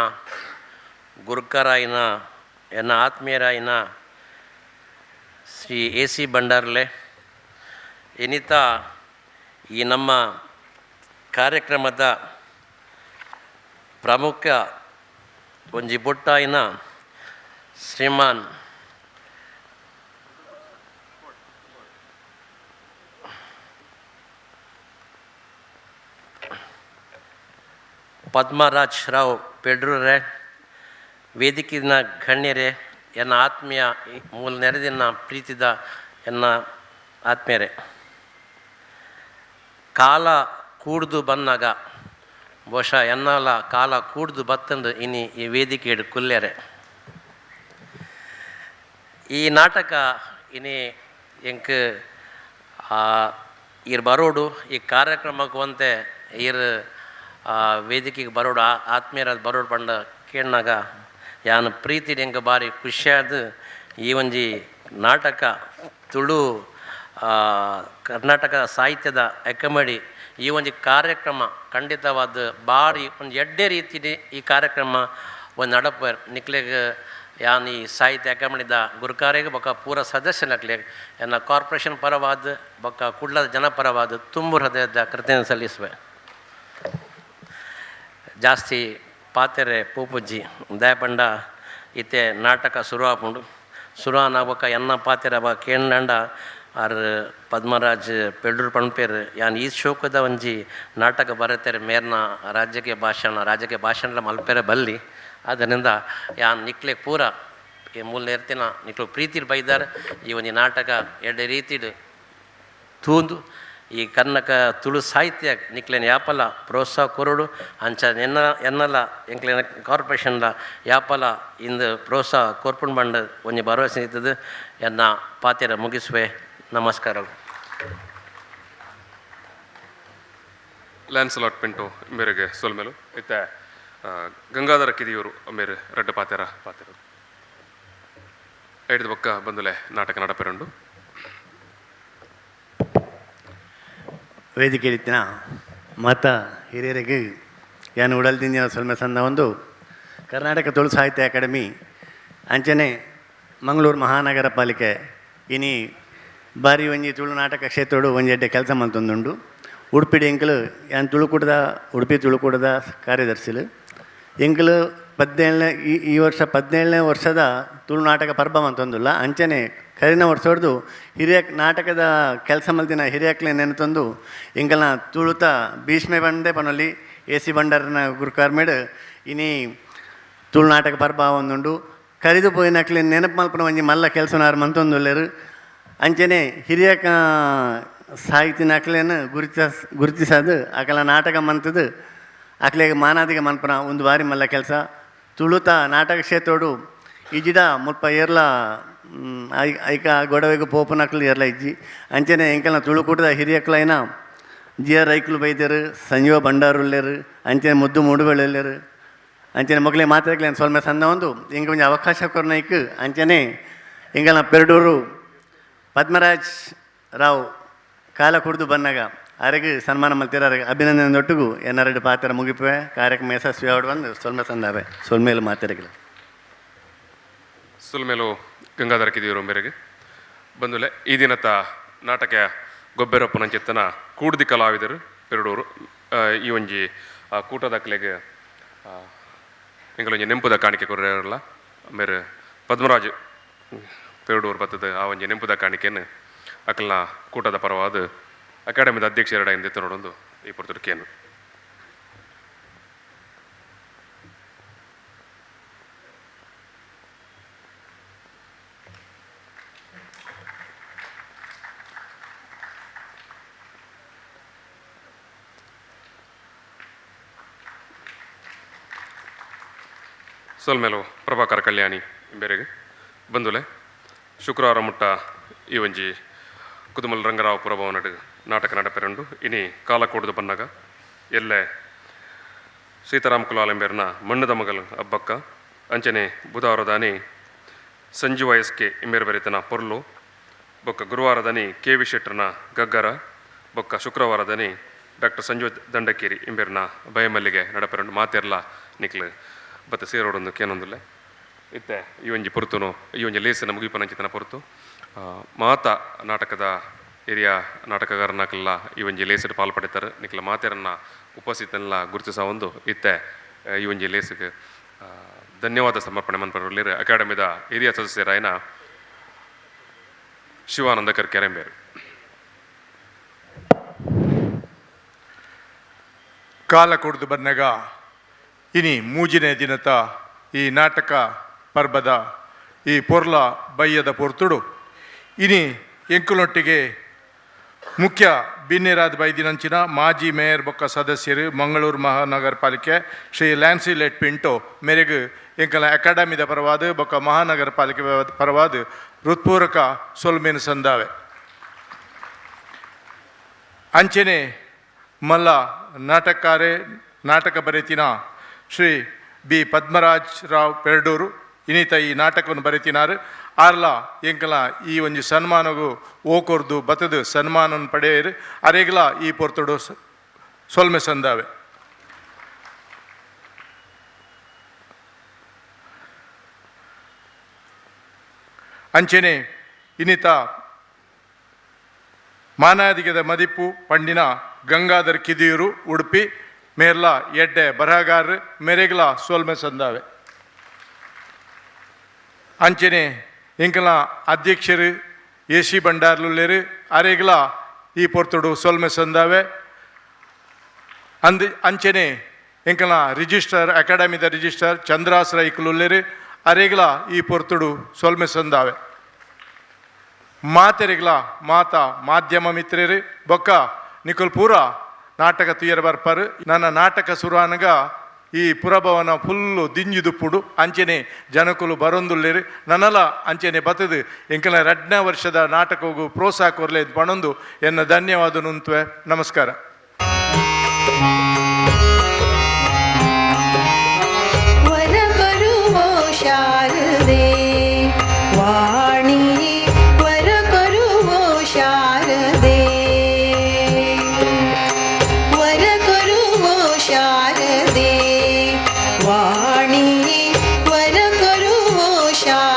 ಗುರುಕರಾಯಿನ ಎನ್ನ ಆತ್ಮೀಯರಾಯಿನ ಶ್ರೀ ಎ ಸಿ ಭಂಡಾರ್ಲೆ ಎನಿತ ಈ ನಮ್ಮ ಕಾರ್ಯಕ್ರಮದ ಪ್ರಮುಖ ಒಂಜಿ ಬೊಟ್ಟಾಯಿನ ಶ್ರೀಮಾನ್ ಪದ್ಮರಾಜ್ ರಾವ್ ಪೆಡ್ರೂರೆ, ವೇದಿಕೆಯ ಗಣ್ಯರೇ, ಎನ್ನ ಆತ್ಮೀಯ ಮೂಲ ನೆರೆದಿನ ಪ್ರೀತಿದ ಎನ್ನ ಆತ್ಮೀಯರೇ, ಕಾಲ ಕೂಡ್ದು ಬಂದಾಗ ಬಹುಶಃ ಎನ್ನಲ ಕಾಲ ಕೂಡ್ದು ಬತ್ತಂದು ಇನಿ ಈ ವೇದಿಕೆ ಕುಲ್ಲೆರೆ. ಈ ನಾಟಕ ಇನಿ ಎಂಕ್ ಈರ್ ಬರೋಡು ಈ ಕಾರ್ಯಕ್ರಮಕ್ಕೆ ಒಂತೆ ಈರ್ ವೇದಿಕೆಗೆ ಬರೋಡು ಆತ್ಮೀಯರಾದ ಬರೋಡು ಪಂಡ ಕೇಳಿನಾಗ ಯಾನು ಪ್ರೀತಿ ಎಂಕ್ ಭಾರಿ ಖುಷಿಯಾದ ಈ ಒಂಜಿ ನಾಟಕ ತುಳು ಕರ್ನಾಟಕ ಸಾಹಿತ್ಯದ ಅಕಾಡೆಮಿ ಈ ಒಂಜಿ ಕಾರ್ಯಕ್ರಮ ಖಂಡಿತವಾದ ಭಾರಿ ಒಂದು ಎಡ್ಡೆ ರೀತಿಯಲ್ಲಿ ಈ ಕಾರ್ಯಕ್ರಮ ಒಂದು ನಡಪ ನಿಕ್ಲೆಗ್ ಯಾನ್ ಈ ಸಾಹಿತ್ಯ ಅಕಾಡೆಮಿದ ಗುರುಕಾರಿಗೆ ಬೊಕ್ಕ ಪೂರ ಸದಸ್ಯನಕ್ಲೆಗ್ ಎನ್ನ ಕಾರ್ಪೊರೇಷನ್ ಪರವಾದ ಬೊಕ್ಕ ಕುಡ್ಲದ ಜನಪರವಾದ ತುಂಬು ಹೃದಯದ ಕೃತಜ್ಞತೆ ಸಲ್ಲಿಸುವೆ. ಜಾಸ್ತಿ ಪಾತೆರೆ ಪೂಪುಜ್ಜಿ ದಯಪಂಡ ಇತ್ತೆ ನಾಟಕ ಶುರು ಆಪುಂಡು. ಶುರು ಆನ ಬೊಕ್ಕ ಎನ್ನ ಪಾತೆರ ಬ ಕೇಂಡ ಆರ್ ಪದ್ಮರಾಜ್ ಪೆಡ್ರೂರು ಪನ್ಪೇರು ಯಾನ್ ಈ ಶೋಕದ ಒಂಜಿ ನಾಟಕ ಬರತೆರೆ ಮೇರ್ನ ರಾಜಕೀಯ ಭಾಷಣ ರಾಜಕೀಯ ಭಾಷಣ ಮಲ್ಪೆರೆ ಬಲ್ಲಿ. ಆದ್ದರಿಂದ ಯಾನ್ ನಿಕ್ಲೆ ಪೂರ ಈ ಮೂಲ ನೇರ್ತಿನ ನಿಕ್ಲು ಪ್ರೀತಿರ್ ಬೈದಾರೆ ಈ ಒಂಜಿ ನಾಟಕ ಎಡ್ಡೆ ರೀತಿಡ್ ತೂಂದು ಈ ಕನ್ನಕ ತುಳು ಸಾಹಿತ್ಯ ನಿಕ್ಲೆನ ಯಾಪಲ ಪ್ರೋತ್ಸಾಹ ಕೊರಡು ಅಂಚ ಎನ್ನ ಎನ್ನಲ ಎಂಕ್ಲೆನ ಕಾರ್ಪೊರೇಷನ್ಲ ಯಾಪಲ ಇಂದು ಪ್ರೋತ್ಸಾಹ ಕೊರ್ಪುಂಡು ಬಂಡ ಒಂಜಿ ಭರವಸೆ ಇತ್ತದು. ಎನ್ನ ಪಾತೆರ ಮುಗಿಸುವೆ. ನಮಸ್ಕಾರಗಳು. ಲ್ಯಾನ್ಸಲಾಟ್ ಪಿಂಟೋ ಮೇರೆಗೆ ಸೊಲ್ಮೇಲು ಇತ್ತೆ ಗಂಗಾಧರ ಕಿದಿಯೂರು ಮೇರೆ ರಡ್ಡ ಪಾತೆರ ಪಾತೆರ ಐದು ಬೊಕ್ಕ ಬಂದುಲೆ ನಾಟಕ ನಡಪೆರುಂಡು. ವೇದಿಕೆಯಲ್ಲಿತ್ತಿನ ಮಾತ ಹಿರಿಯರಿಗೆ ಯಾನು ಉಡಲ್ದಿಂದಿನ ಸೊಲ್ಮೆ ಸಂದ ಒಂದು ಕರ್ನಾಟಕ ತುಳು ಸಾಹಿತ್ಯ ಅಕಾಡೆಮಿ ಅಂಚನೆ ಮಂಗಳೂರು ಮಹಾನಗರ ಪಾಲಿಕೆ ಇನಿ ಬಾರಿ ಒಂಜಿ ತುಳು ನಾಟಕ ಕ್ಷೇತ್ರಡು ಒಂಜಿ ಎಡ್ಡೆ ಕೆಲಸ ಮಲ್ತೊಂದುಂಡು. ಉಡುಪಿಡು ಎಂಕಲು ಯಾನ್ ತುಳುಕೂಟದ ಉಡುಪಿ ತುಳುಕೂಟದ ಕಾರ್ಯದರ್ಶಿಲು. ಎಂಕಲು 17ನೇ ಈ ವರ್ಷ 17ನೇ ವರ್ಷದ ತುಳು ನಾಟಕ ಪರ್ಬ ಮಂತೊಂದುಲ್ಲ. ಅಂಚನೆ ಕರಿನ ವರ್ಷಡ್ದು ಹಿರಿಯ ನಾಟಕದ ಕೆಲಸ ಮಲ್ತಿನ ಹಿರಿಯಕ್ಲೆ ನೆನತೊಂದು ಎಂಕಲ್ನ ತುಳುತ ಭೀಷ್ಮೆ ಬಂಡೆ ಪನೊಲಿ ಎ ಸಿ ಬಂಡಾರನ ಗುರುಕಾರ್ಮೇಡ್ ಇನಿ ತುಳು ನಾಟಕ ಪರ್ಬ ಒಂದುಂಡು. ಕರಿದು ಪೋಯಿನಕ್ಲೆ ನೆನಪು ಮಲ್ಪುನ ಒಂಜಿ ಮಲ್ಲ ಕೆಲಸನಾರು ಮಂತೊಂದುಲ್ಲೆರ್. ಅಂಚನೆ ಹಿರಿಯ ಸಾಹಿತಿನಕ್ಲೆನ್ ಗುರುತಿಸಾದ್ ಅಕಲ ನಾಟಕ ಮಂತದು ಅಕ್ಲೆಗ್ ಮಾನಾದಿಗೆ ಮನ್ಪುನ ಒಂದು ಬಾರಿ ಮಲ್ಲ ಕೆಲಸ. ತುಳುತ ನಾಟಕ ಕ್ಷೇತ್ರಡು ಇಜಿಡ ಮುಲ್ಪ ಏರ್ಲ ಐಕ ಗೊಡವೆಗ್ ಪೋಪುನಕ್ಲು ಏರ್ಲ ಇಜ್ಜಿ. ಅಂಚನೆ ಎಂಕಲ್ನ ತುಳುಕೂಟದ ಹಿರಿಯಕ್ಲೈನ ಜಿ ಆರ್ ರೈಕುಲು ಬೈದೆರ್, ಸಂಜೀವ ಭಂಡಾರುಲ್ಲೆರ್, ಅಂಚನೆ ಮುದ್ದು ಮೂಡುಬೆಳ್ಳೆಲ್ಲೆರ್. ಅಂಚನೆ ಮೊಗಲೆ ಮಾತ್ರೆಗ್ಲೇನ್ ಸೊಲ್ಮೆ ಸಂದ ಒಂದು ಎಂಕ್ ಒಂಜಿ ಅವಕಾಶ ಕೊರ್ನೈಕ್. ಅಂಚನೆ ಎಂಕಲ್ನ ಪೆರ್ಡೂರು ಪದ್ಮರಾಜ್ ರಾವ್ ಕಾಲ ಕುಡ್ದು ಬನ್ನಗ ಅರೆಗ್ ಸನ್ಮಾನ ಮಲ್ತಿರ, ಅರೆಗ್ ಅಭಿನಂದನೆ ದೊಟ್ಟುಗು ಎನ್ನರೆಡ್ ಪಾತ್ರ ಮುಗಿಪುವೆ. ಕಾರ್ಯಕ್ರಮ ಯಶಸ್ವಿ ಆವಡ್ ಬಂದು ಸೊಲ್ಮೆ ಸಂದಾವೆ. ಸೊಲ್ಮೇಲು ಮಾತೆರೆಗ್ಲ. ಸುಲ್ಮೇಲು ಗಂಗಾಧರ ಕಿದಿಯೂರು ಮೇರೆಗೆ ಬಂದುಲೆ ಈ ದಿನತ ನಾಟಕ ಗೊಬ್ಬೆರಪ್ಪನಂಚಿತ್ತನ ಕೂಡ್ದಿ ಕಲಾವಿದರು ಪೆರಡೂರು ಈ ಒಂಜಿ ಕೂಟದಕ್ಲೆಗ್ ಎಂಕಲೊಂಜಿ ನೆಂಪುದ ಕಾಣಿಕೆ ಕೊರ್ರಲ್ಲ ಮೇರು ಪದ್ಮರಾಜ್ ಪೆರಡೂರು ಬತ್ತದ ಆ ಒಂಜಿ ನೆಂಪುದ ಕಾಣಿಕೆಯನ್ನು ಅಕಲ್ನ ಕೂಟದ ಪರವಾದ ಅಕಾಡೆಮಿದ ಅಧ್ಯಕ್ಷರ ಇಂದಿತ್ತು ಈ ಪೊರ್ತುಡು ಸೊಲ್ಮೇಲು ಪ್ರಭಾಕರ ಕಲ್ಯಾಣಿ ಬೇರೆಗೆ ಬಂದುಲೆ ಶುಕ್ರವಾರ ಮುಟ್ಟ ಈ ಒಂಜಿ ಕುದುಮಲ್ ರಂಗರಾವ್ ಪುರಭವನಡು ನಾಟಕ ನಡಪೆರಂಡು. ಇನಿ ಕಾಲ ಕೂಡುದು ಬನ್ನಗ ಎಲ್ಲೆ ಸೀತಾರಾಮ್ ಕುಲಾಲೆಂಬೇರ್ನ ಮಣ್ಣದ ಮಗಲು ಅಬ್ಬಕ್ಕ, ಅಂಚನೆ ಬುಧವಾರದಾನಿ ಸಂಜೀವ ಎಸ್ ಕೆ ಇಂಬೇರು ಬರಿತನ ಪೊರ್ಲು, ಬೊಕ್ಕ ಗುರುವಾರದಾನಿ ಕೆ ವಿ ಶೆಟ್ಟರ್ನ ಗಗ್ಗರ, ಬೊಕ್ಕ ಶುಕ್ರವಾರದಾನಿ ಡಾಕ್ಟರ್ ಸಂಜೀವ ದಂಡಕೇರಿ ಇಂಬೇರ್ನ ಬಯಮಲ್ಲಿಗೆ ನಡಪೆರಂಡು. ಮಾತೆರ್ಲ ನಿಕ್ಲು ಬತ್ತ ಸೇರೋಡೊಂದು ಕೇನೊಂದುಲ್ಲೆ ಇತ್ತೆ ಈ ಒಂಜಿ ಪೊರ್ತುನು ಈ ಒಂಜಿ ಲೇಸನ ಮುಗಿಪನಂಚಿತನ ಪೊರ್ತು ಮಾತ ನಾಟಕದ ಹಿರಿಯ ನಾಟಕಗಾರನಕ್ಲೆಲ್ಲ ಈ ಒಂಜಿ ಲೇಸಡ್ ಪಾಲ್ ಪಡೆತಾರೆ. ನಿಕ್ಲ ಮಾತೆರನ್ನ ಉಪಸ್ಥಿತನೆಲ್ಲ ಗುರುತಿಸ ಒಂದು ಇತ್ತೆ ಈ ಒಂಜಿ ಲೇಸಿಗೆ ಧನ್ಯವಾದ ಸಮರ್ಪಣೆ ಮನ್ಪರಲ್ಲಿರ ಅಕಾಡೆಮಿದ ಹಿರಿಯ ಸದಸ್ಯರಾಯನ ಶಿವಾನಂದ ಕರ್ಕೆರೆಂಬೇರು. ಕಾಲ ಕೊಡ್ದು ಬನ್ನಗ ಇನಿ ಮೂಜಿನೇ ದಿನತ ಈ ನಾಟಕ ಪರ್ಬದ ಈ ಪೊರ್ಲ ಬಯ್ಯದ ಪೊರ್ತುಡು ಇನಿ ಎಂಕುಲೊಟ್ಟಿಗೆ ಮುಖ್ಯ ಬಿನ್ನೆರಾದ ಬೈದಿನಂಚಿನ ಮಾಜಿ ಮೇಯರ್ ಬೊಕ್ಕ ಸದಸ್ಯರು ಮಂಗಳೂರು ಮಹಾನಗರ ಪಾಲಿಕೆ ಶ್ರೀ ಲ್ಯಾನ್ಸಿ ಲೆಟ್ ಪಿಂಟೋ ಮೇರೆಗ್ ಎಂಕಲ ಅಕಾಡೆಮಿದ ಪರವಾದ ಬೊಕ್ಕ ಮಹಾನಗರ ಪಾಲಿಕೆ ಪರವಾದ ಹೃತ್ಪೂರ್ವಕ ಸೊಲ್ಮೇನು ಸಂದಾವೆ. ಅಂಚನೆ ಮಲ್ಲ ನಾಟಕಾರೆ ನಾಟಕ ಬರೆತಿನ ಶ್ರೀ ಬಿ ಪದ್ಮರಾಜ್ ರಾವ್ ಪೆರ್ಡೂರು ಇನ್ನಿತ ಈ ನಾಟಕವನ್ನು ಬರೆತಿನಾರು. ಆರ್ಲ ಎಂಕಲ ಈ ಒಂಜಿ ಸನ್ಮಾನಗು ಓಕೊರ್ದು ಬತ್ತದು ಸನ್ಮಾನನ ಪಡೆಯರು ಅರೆಗ್ಲ ಈ ಪೊರ್ತುಡು ಸೊಲ್ಮೆ ಸಂದಾವೆ. ಅಂಚನೆ ಇನ್ನಿತ ಮಾನಾದಿಗದ ಮದಿಪು ಪಂಡಿನ ಗಂಗಾಧರ್ ಕಿದಿಯೂರು ಉಡುಪಿ ಮೇರ್ಲ ಎಡ್ಡೆ ಬರಹಗಾರರು ಮೇರೆಗ್ಲ ಸೋಲ್ಮೆ ಸಂದಾವೆ. ಅಂಚನೆ ಎಂಕಲ ಅಧ್ಯಕ್ಷರು ಎ ಸಿ ಭಂಡಾರ್ಲುಲ್ಲೇರು ಅರೆಗ್ಲ ಈ ಪೊರ್ತುಡು ಸೊಲ್ಮೆ ಸಂದಾವೆ. ಅಂಚನೆ ಎಂಕಲ ರಿಜಿಸ್ಟರ್ ಅಕಾಡೆಮಿದ ರಿಜಿಸ್ಟರ್ ಚಂದ್ರಾಸ್ ರೈಕುಲುಲ್ಲೇರು ಅರೆಗ್ಲ ಈ ಪೊರ್ತುಡು ಸೊಲ್ಮೆ ಸಂದಾವೆ. ಮಾತೆರೆಗ್ಲ ಮಾತಾ ಮಾಧ್ಯಮ ಮಿತ್ರರು ಬೊಕ್ಕ ನಿಕುಲ್ ಪೂರ ನಾಟಕ ತುಯರ್ ಬರ್ಪರು. ನನ್ನ ನಾಟಕ ಸುರಾನಗ ಈ ಪುರಭವನ ಫುಲ್ಲು ದಿಂಜಿದುಪ್ಪುಡು ಅಂಚನೆ ಜನಕುಲು ಬರೊಂದುಲ್ಲೇರು ನನಲ ಅಂಚನೆ ಬತ್ತದು ಎಂಕಲ ರಡ್ನ ವರ್ಷದ ನಾಟಕಗೂ ಪ್ರೋತ್ಸಾಹ ಕೊರ್ಲೆ ಪಣೊಂದು ಎನ್ನ ಧನ್ಯವಾದ ನುಂತುವೆ. ನಮಸ್ಕಾರ. ಶಾರದೆ ವಾಣಿ ವರ ಕರುವೋ ಶಾರದೆ ವರ ಕರುವೋ ಶಾರದೆ ವಾಣಿ ವರ ಕರುವೋ ಶಾರದೆ.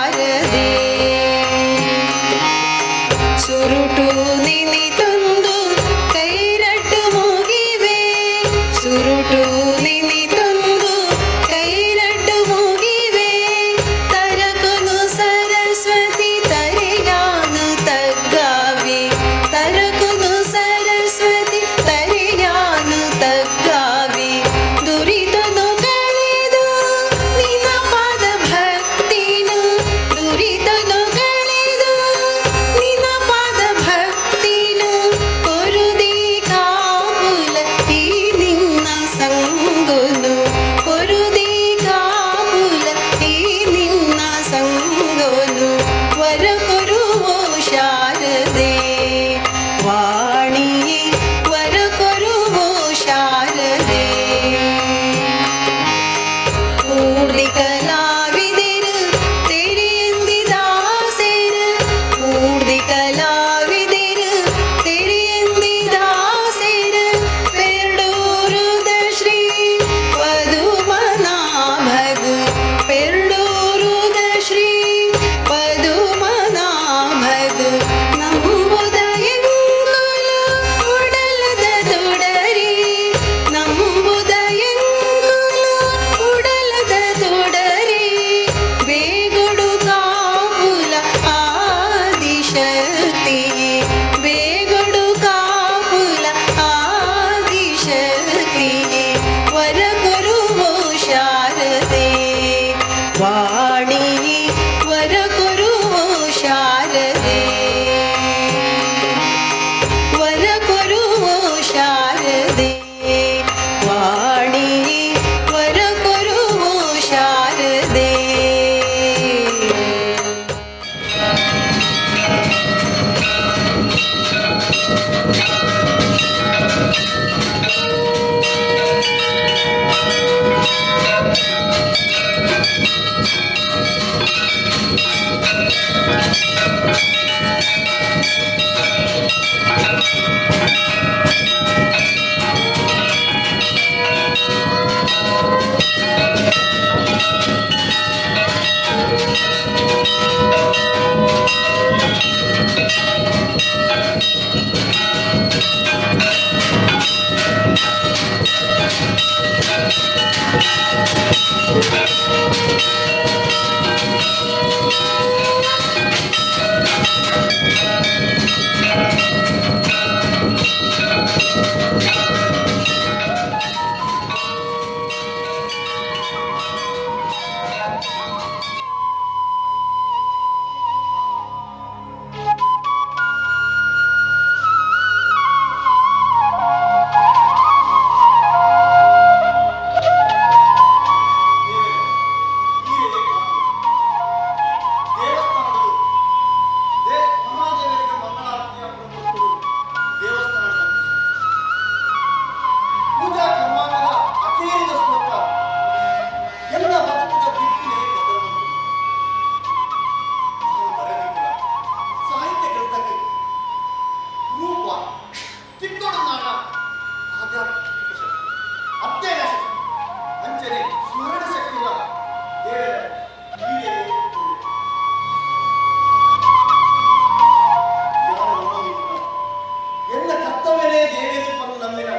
ನಾಟಕನೇ ದೇವರು ಪಂದು ನಂಬಿನ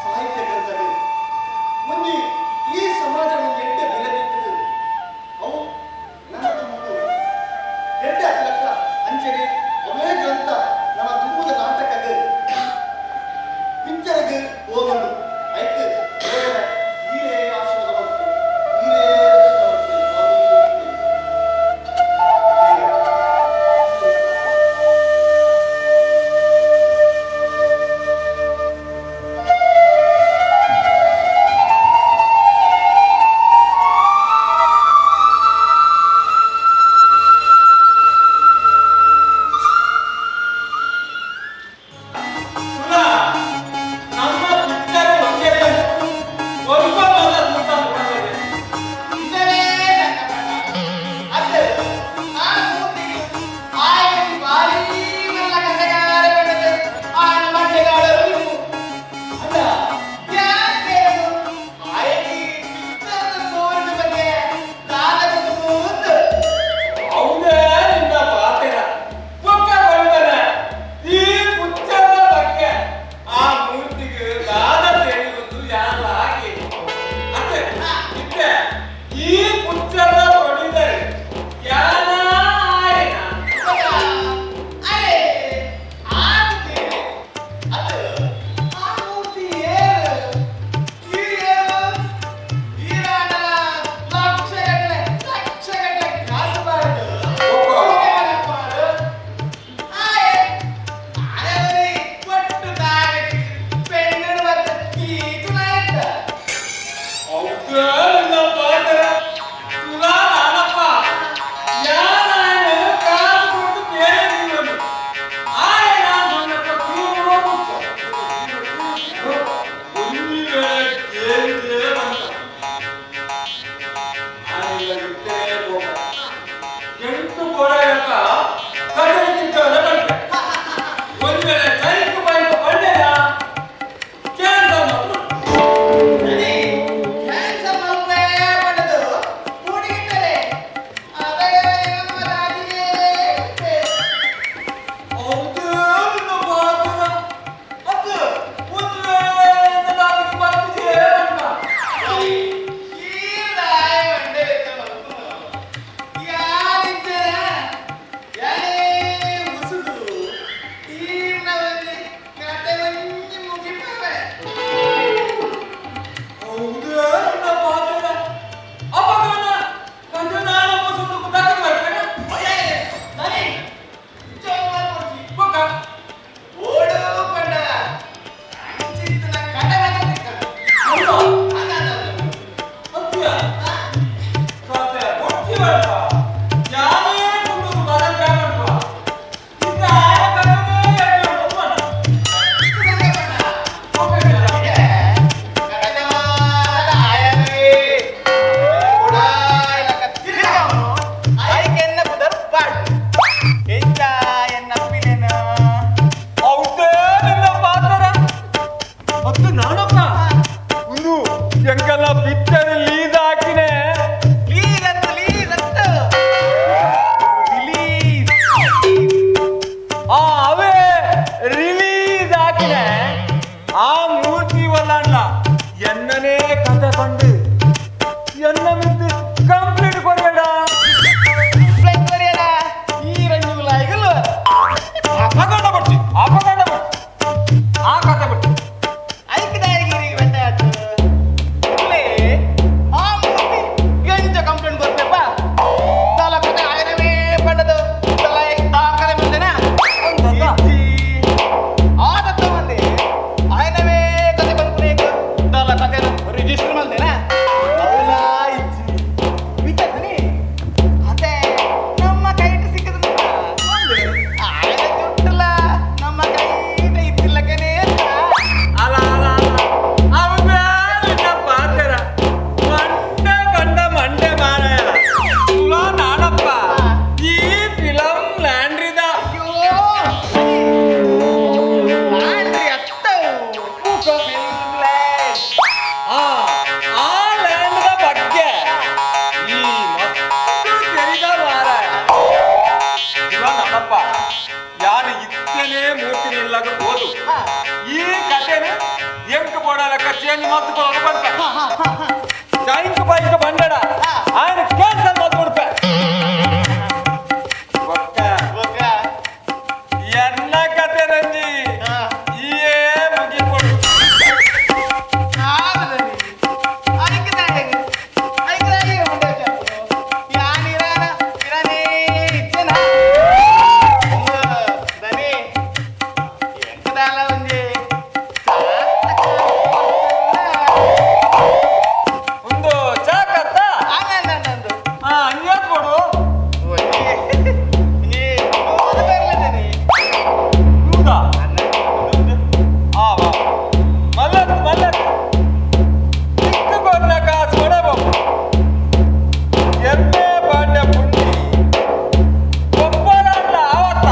ಸಾಹಿತ್ಯ ಗ್ರಂಥಗಳು ಮುಂದೆ ಈ ಸಮಾಜ ಒಂದು ಎಡ್ಡೆ ಬೆಲೆ ಬಿಟ್ಟಿದ್ದು ಅವು ನನ್ನ ಮತ್ತು ಎಡ್ಡೆ ಅಗಲಕ್ಕ ಅಂಚನೆ ಅವೇ ಗ್ರಂಥ ನಮ್ಮ ತುಂಬುದ ನಾಟಕದ ಪಿಕ್ಚರ್ಗೆ ಹೋಗಲು ಐಕ್ ದೇವರ ಈರೇ ಆಶೀರ್ವಾದ ಮಾಡ್ತು ಈರೇ ರಕ್ಷಣೆ ಮಾಡ್ತು. ನಮ್ಮ ಪಿಕ್ಚರ್ ಒಂದೇ ಸ್ವಲ್ಪ ಹೌದೇ ನಿನ್ನ ಪಾತೆರ ಪಕ್ಕ ಬಂದನ ಈ ಪುಚ್ಚದ ಬಗ್ಗೆ ಆ ಮೂರ್ತಿಗೆ ದಾದ ತಿಳಿಯುವುದು ಯಾರ ಹಾಗೆ ಅತ್ತೆ ಇತ್ತೆ ಈ ಪುಚ್ಚದ ಹೊಡಿದರೆ ಯಾನ ಆಯನ ಹೌದೇ ನಿನ್ನ ಪಾತೆರ ತುಲಾ ನಾನಪ್ಪ ಯಾರ ಕಾಸು ಕೊಟ್ಟು ಬೇರೆ ನೀನು ಆಯನ ನನ್ನಪ್ಪ ತೂರು ಒಂದು ವೇಳೆ ಕೇಳಿದ್ರೆ ಬಂತ ಆಯನ ಇದ್ದರೆ ಕೋಪ ಎಂಟು ಗೋಡೆಯಕ್ಕ ಕದಲಿಕ್ಕಿಂತ ಬಂತೆ ಒಂದು ವೇಳೆ ಚೈಕು ಬೈಕು ಬಂಡೆಯ ಕೇಂದ್ರ ಎಂಕಲ್ಲ ಪಿಕ್ಚರ್ ಲೀಸ್ ಹಾಕಿನೆ ಆ ಅವೇ ರಿಲೀಸ್ ಹಾಕಿನೆ ಆ ಮೂರ್ತಿ ವಲ್ಲಣ್ಣ ಎನ್ನನೇ ಕತೆ ಬಂದು ಎನ್ನ ಮಿದ್ದು ಕಂಪ್ಲೀಟ್ ಕೊಡಬೇಡ ಅಪಗಂಡ ಬರ್ತಿ ಅಪಗಂಡ ಬರ್ತಿ ಆ ಕತೆ ಬರ್ತಿ ರಿಜಿಸ್ಟರ್ ಮಾಡ್ದೇನಾ ನಮ್ಮ ಕೈಟ್ ಸಿಕ್ಕದ ಆಯ್ನ ಜುಟ್ಟಲ ನಮ್ಮ ಕೈಟ ಇತ್ತಿಲ್ಲಕನೇ ಅಲ ಅಲ ಅಲ ಅವನ ಪಾತೆರ ಮಂಡೆ ಕಂಡ ಮಂಡೆ ಮಾರಾಯ ತುಲಾ ನಾನಪ್ಪ ಈ ಫಿಲಂ ಲ್ಯಾಂಡ್ರಿದ ಆ ಆ ಲ್ಯಾಂಡ್ದ ಬಗ್ಗೆ ಈ ಮಸ್ತು ತೆರಿದ ಮಾರಾಯ ಇವ ನನ್ನಪ್ಪ ಯಾರು ಇತ್ತನೇ ಮೂರ್ತಿ ನಿಲ್ಲಾಗ ಹೋದು ಈ ಕಥೆನೆ ಎಂಕ್ ಬೋಡಲಕ್ಕ ಚೇಂಜ್ ಮಾಡ್ಕೊಂಡು ಬಂತ ಚೈಂಕ್ ಬೈಕ್ ಬಂಡಡ ಆಯನ ಕ್ಯಾನ್ಸಲ್ ಮಾಡ್ಕೊಡ್ಪೆ ಬೊಕ್ಕ ಎನ್ನ ಕತೆ ನಂಜಿ ಈಯೇ ಮುಗಿಕೊಡು ಒಂದು ಚಾಕತ್ತ ಹಂಗ್ಯಾಕ್ ಕೊಡು ಹೌದಾ ಆ ವಾ ಮಲ್ಲತ್ ಮಲ್ಲತ್ ಚಿಕ್ಕಗೊನ್ನ ಕಾಸು ಕೊಡಬೇಕು ಎಮ್ಮೆ ಬಾಂಡ ಪುಂಡಿ ಒಬ್ಬರಲ್ಲ ಆವತ್ತ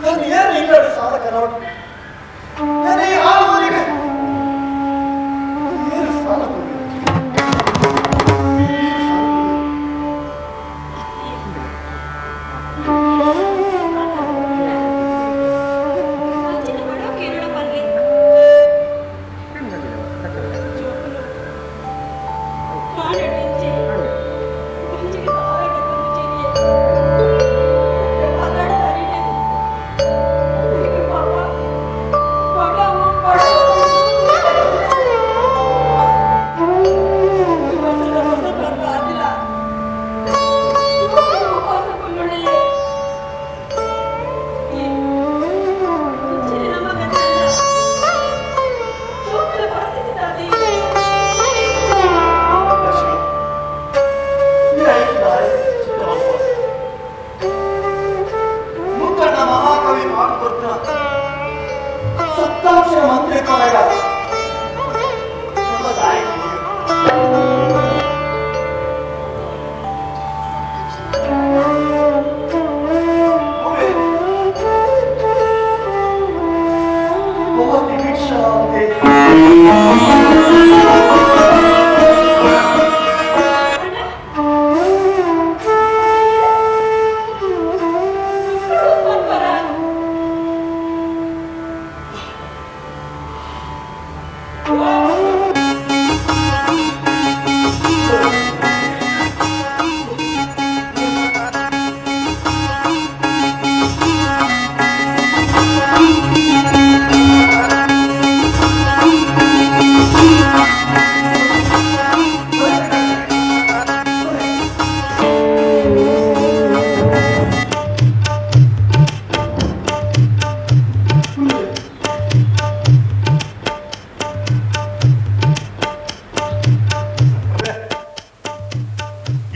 ನಾನು ಏನು ಇಲ್ಲ ಸಾಲ ಕನ್ನಡ ನಾನು ಈ ಹಾಳುವರೆಗೆ ಏನು ಸಾಲ ಕೊಡಲಿ? ಮುಕ್ಕಣ್ಣ ಮಹಾಕವಿ ಮಾಡಿಕೊಟ್ಟ ಸಪ್ತಾಕ್ಷರ ಮಂತ್ರಿಕೋನಗ ನಮ್ಮ ತಾಯಿ ಶಾರದೆ.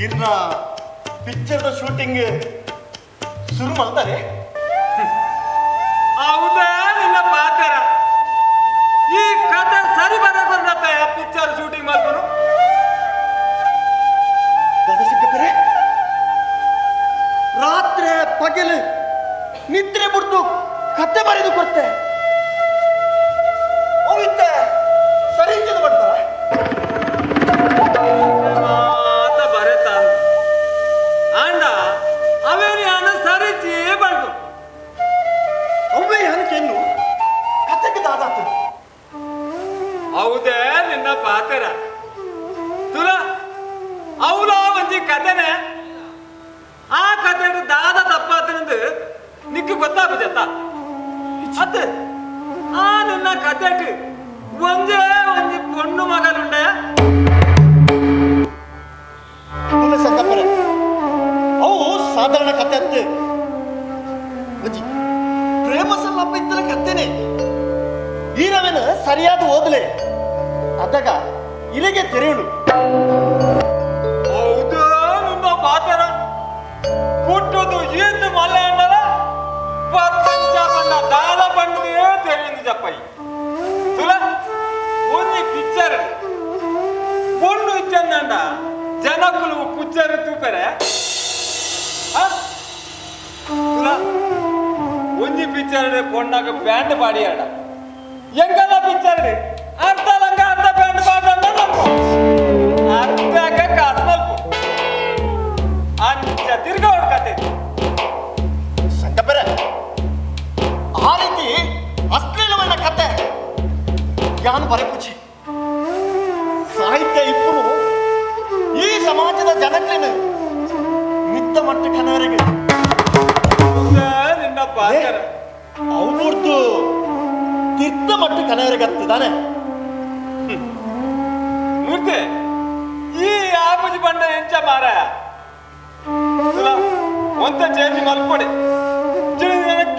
ಇರ್ನ ಪಿಕ್ಚರ್ದ ಶೂಟಿಂಗ್ ಶುರು ಮಾಡ್ತಾರೆ. ಹೌದಾ ನಿನ್ನ ಪಾತ್ರ ಈ ಕಥೆ ಸರಿ ಬರಬರ್ಲತ್ತ ಪಿಕ್ಚರ್ ಶೂಟಿಂಗ್ ಮಾಡ್ಕೊಂಡು. ದಾದಾಶಂಕರೇ, ರಾತ್ರಿ ಪಗಲು ನಿದ್ರೆ ಬಿಡ್ತು ಕತೆ ಬರೆದು ಕೊಡ್ತೆ. ಅವಿತ್ತೆ ಸರಿ ಇದ್ದದ್ದು ಮಾಡ್ತಾರ. ಮಾತ ಬರೆತ ಅಂಡ ಅವೇನು ಯಾನ ಸರಿ ಬಂದು ಅವೇ ಯಾನಕೇನು ಕತೆಗೆ ದಾದಾತು. ಹೌದೇ ನಿನ್ನ ಪಾತ್ರ ತುಲ ಅವಳ ಒಂಜಿ ಕತೆನೆ ಆ ಕತೆ ದಾದ ತಪ್ಪಾತನಂದು ನಿಕ್ಕು ಗೊತ್ತಾಗುತ್ತ ಅತ್ ಆ ನಿನ್ನ ಕತೆ ಒಂಜೇ ಒಂಜಿ ಪೊಣ್ಣು ಮಗಲುಂಡೆ. ಸಂಕಪ್ಪರೆ, ಅವು ಸಾಧಾರಣ ಕತೆ ಅಂತ ಒಂಜಿ ಪ್ರೇಮ ಸಲ್ಲಪ್ಪ ಇದ್ದರ ಕತೆನೆ. ಈರವೇನ ಸರಿಯಾದ ಓದಲೆ ಅದಾಗ ಇಲ್ಲಿಗೆ ತೆರೆಯಲು. ಹೌದು ನಿನ್ನ ಪಾತ್ರ ಪುಟ್ಟುದು ಈತು ಮಲ್ಲ ಅಂಡಲ ಪತ್ತಂಚ ಬಣ್ಣ ದಾದ ಬಣ್ಣದೇ ತೆರೆಯುಂದು ಜಪ್ಪೈ ತುಲ ಒಂಜಿ ಪಿಕ್ಚರ್ ಪೊಣ್ಣು ಇಚ್ಚಂದ ಜನಕ್ಕಲು ಪುಚ್ಚರು ತೂಪೆರೆ ತುಲ ಒಂಜಿ ಪಿಕ್ಚರ್ ಪೊಣ್ಣಾಗ ಪ್ಯಾಂಟ್ ಪಾಡಿಯಾಡ ಎಂಗಲ್ಲ ಪಿಕ್ಚರ್ ಅರ್ಧ ಲಂಗ ಅರ್ಧ ಪ್ಯಾಂಟ್ ಪಾಡ ಅರ್ಧಕ್ಕೆ ಕಾಸು ಮಲ್ಪು ಅಂಚ ತಿರ್ಗ ಹೊಡ್ಕತೆ. ಸಂಕಪ್ಪರೆ, ಆ ರೀತಿ ಅಶ್ಲೀಲವನ್ನ ಕತೆ ಯಾನು ಬರೆಪುಚಿ ಸಾಹಿತ್ಯ ಇಪ್ಪುನು ಈ ಸಮಾಜದ ಜನಕ್ಲೇನು ಮಿತ್ತ ಮಟ್ಟ ಕನವರಿಗೆ ನಿನ್ನ ಪಾತ್ರ ಅವ್ರದ್ದು ತಿರ್ತ ಮಟ್ಟ ಕನವರಿಗೆ ಹತ್ತಿದಾನೆ. ಮೂರ್ತಿ ಈ ಆಪುಜಿ ಬಂಡ ಎಂಚ ಮಾರ ಒಂತ ಚೇಂಜ್ ಮಲ್ಪಡಿ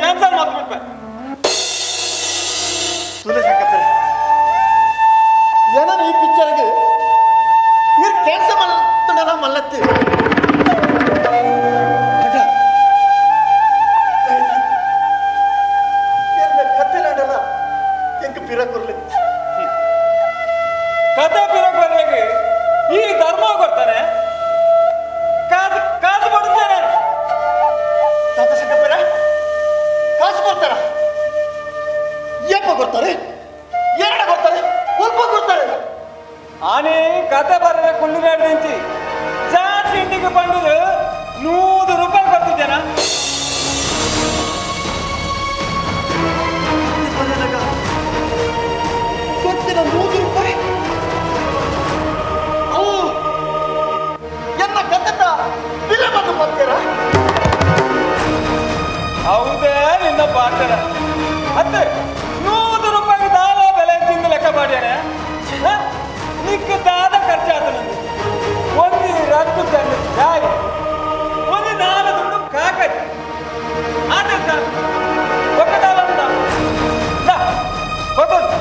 ಕ್ಯಾನ್ಸಲ್ ಮಾಡ್ಬಿಟ್ಪೆ. ತುಲೆ ಸಂಕಪ್ಪರೆ, ಏನೋ ಈ ಪಿಕ್ಚರ್ಗೆ ಇವ್ರು ಕ್ಯಾನ್ಸಲ್ ಮಲ್ತಡಲ್ಲ ಮಲ್ಲತ್ತು. ಕತ್ತೆಲಾಡಲ್ಲ ಎಂಕ ಪಿರ ಕೊರ್ಲೆ ಕತೆ ಪಿರ ಕೊರ್ಲೆಗೆ ಈ ಧರ್ಮ ಕೊಡ್ತಾನೆ ಕಾಸು ಕಾಸು ಕೊಡ್ತಾನೆ. ತಾತ ಸಂಕಪ್ಪರ, ಕಾಸು ಕೊಡ್ತಾರ? ಏಪ್ಪ ಕೊಡ್ತಾರೆ? ಎರಡ ಕೊಡ್ತಾರೆ? ಒಲ್ಪ ಕೊಡ್ತಾರೆ? ಆನೆ ಕತೆ ಬರದ ಕುಳ್ಳುಗಾಡಿ ನಿಂಚಿ ಚಾರ್ಜ್ ಇಂಡಿಗೆ ಬಂದದು 100 ರೂಪಾಯಿ ಕೊಡ್ತಿದ್ದೇನ. ಕೊತ್ತಿನ 100 ರೂಪಾಯಿ ಅವು ಎನ್ನ ಕತೆತ ಬಿಲೆ ಬಂದು ಬರ್ತೀರಾ? ಹೌದೇ ನಿನ್ನ ಪಾತ್ರ ಅತ್ತೆ 100 ರೂಪಾಯಿ ದಾಲ ಬೆಲೆ ತಿಂದು ಲೆಕ್ಕ ಮಾಡ್ಯಾನೆ. ನಿಕ್ಕ ದಾದ ಖರ್ಚಾತ ನಂದು ಒಂದು ರದ್ದು ತಂದು ಚಾಯ್ ಒಂದು ನಾಲ್ಕು ದುಡ್ಡು ಕಾಕತಿ ಆತ ಒಕ್ಕದಾಲ ಅಂತ ಗೊತ್ತು.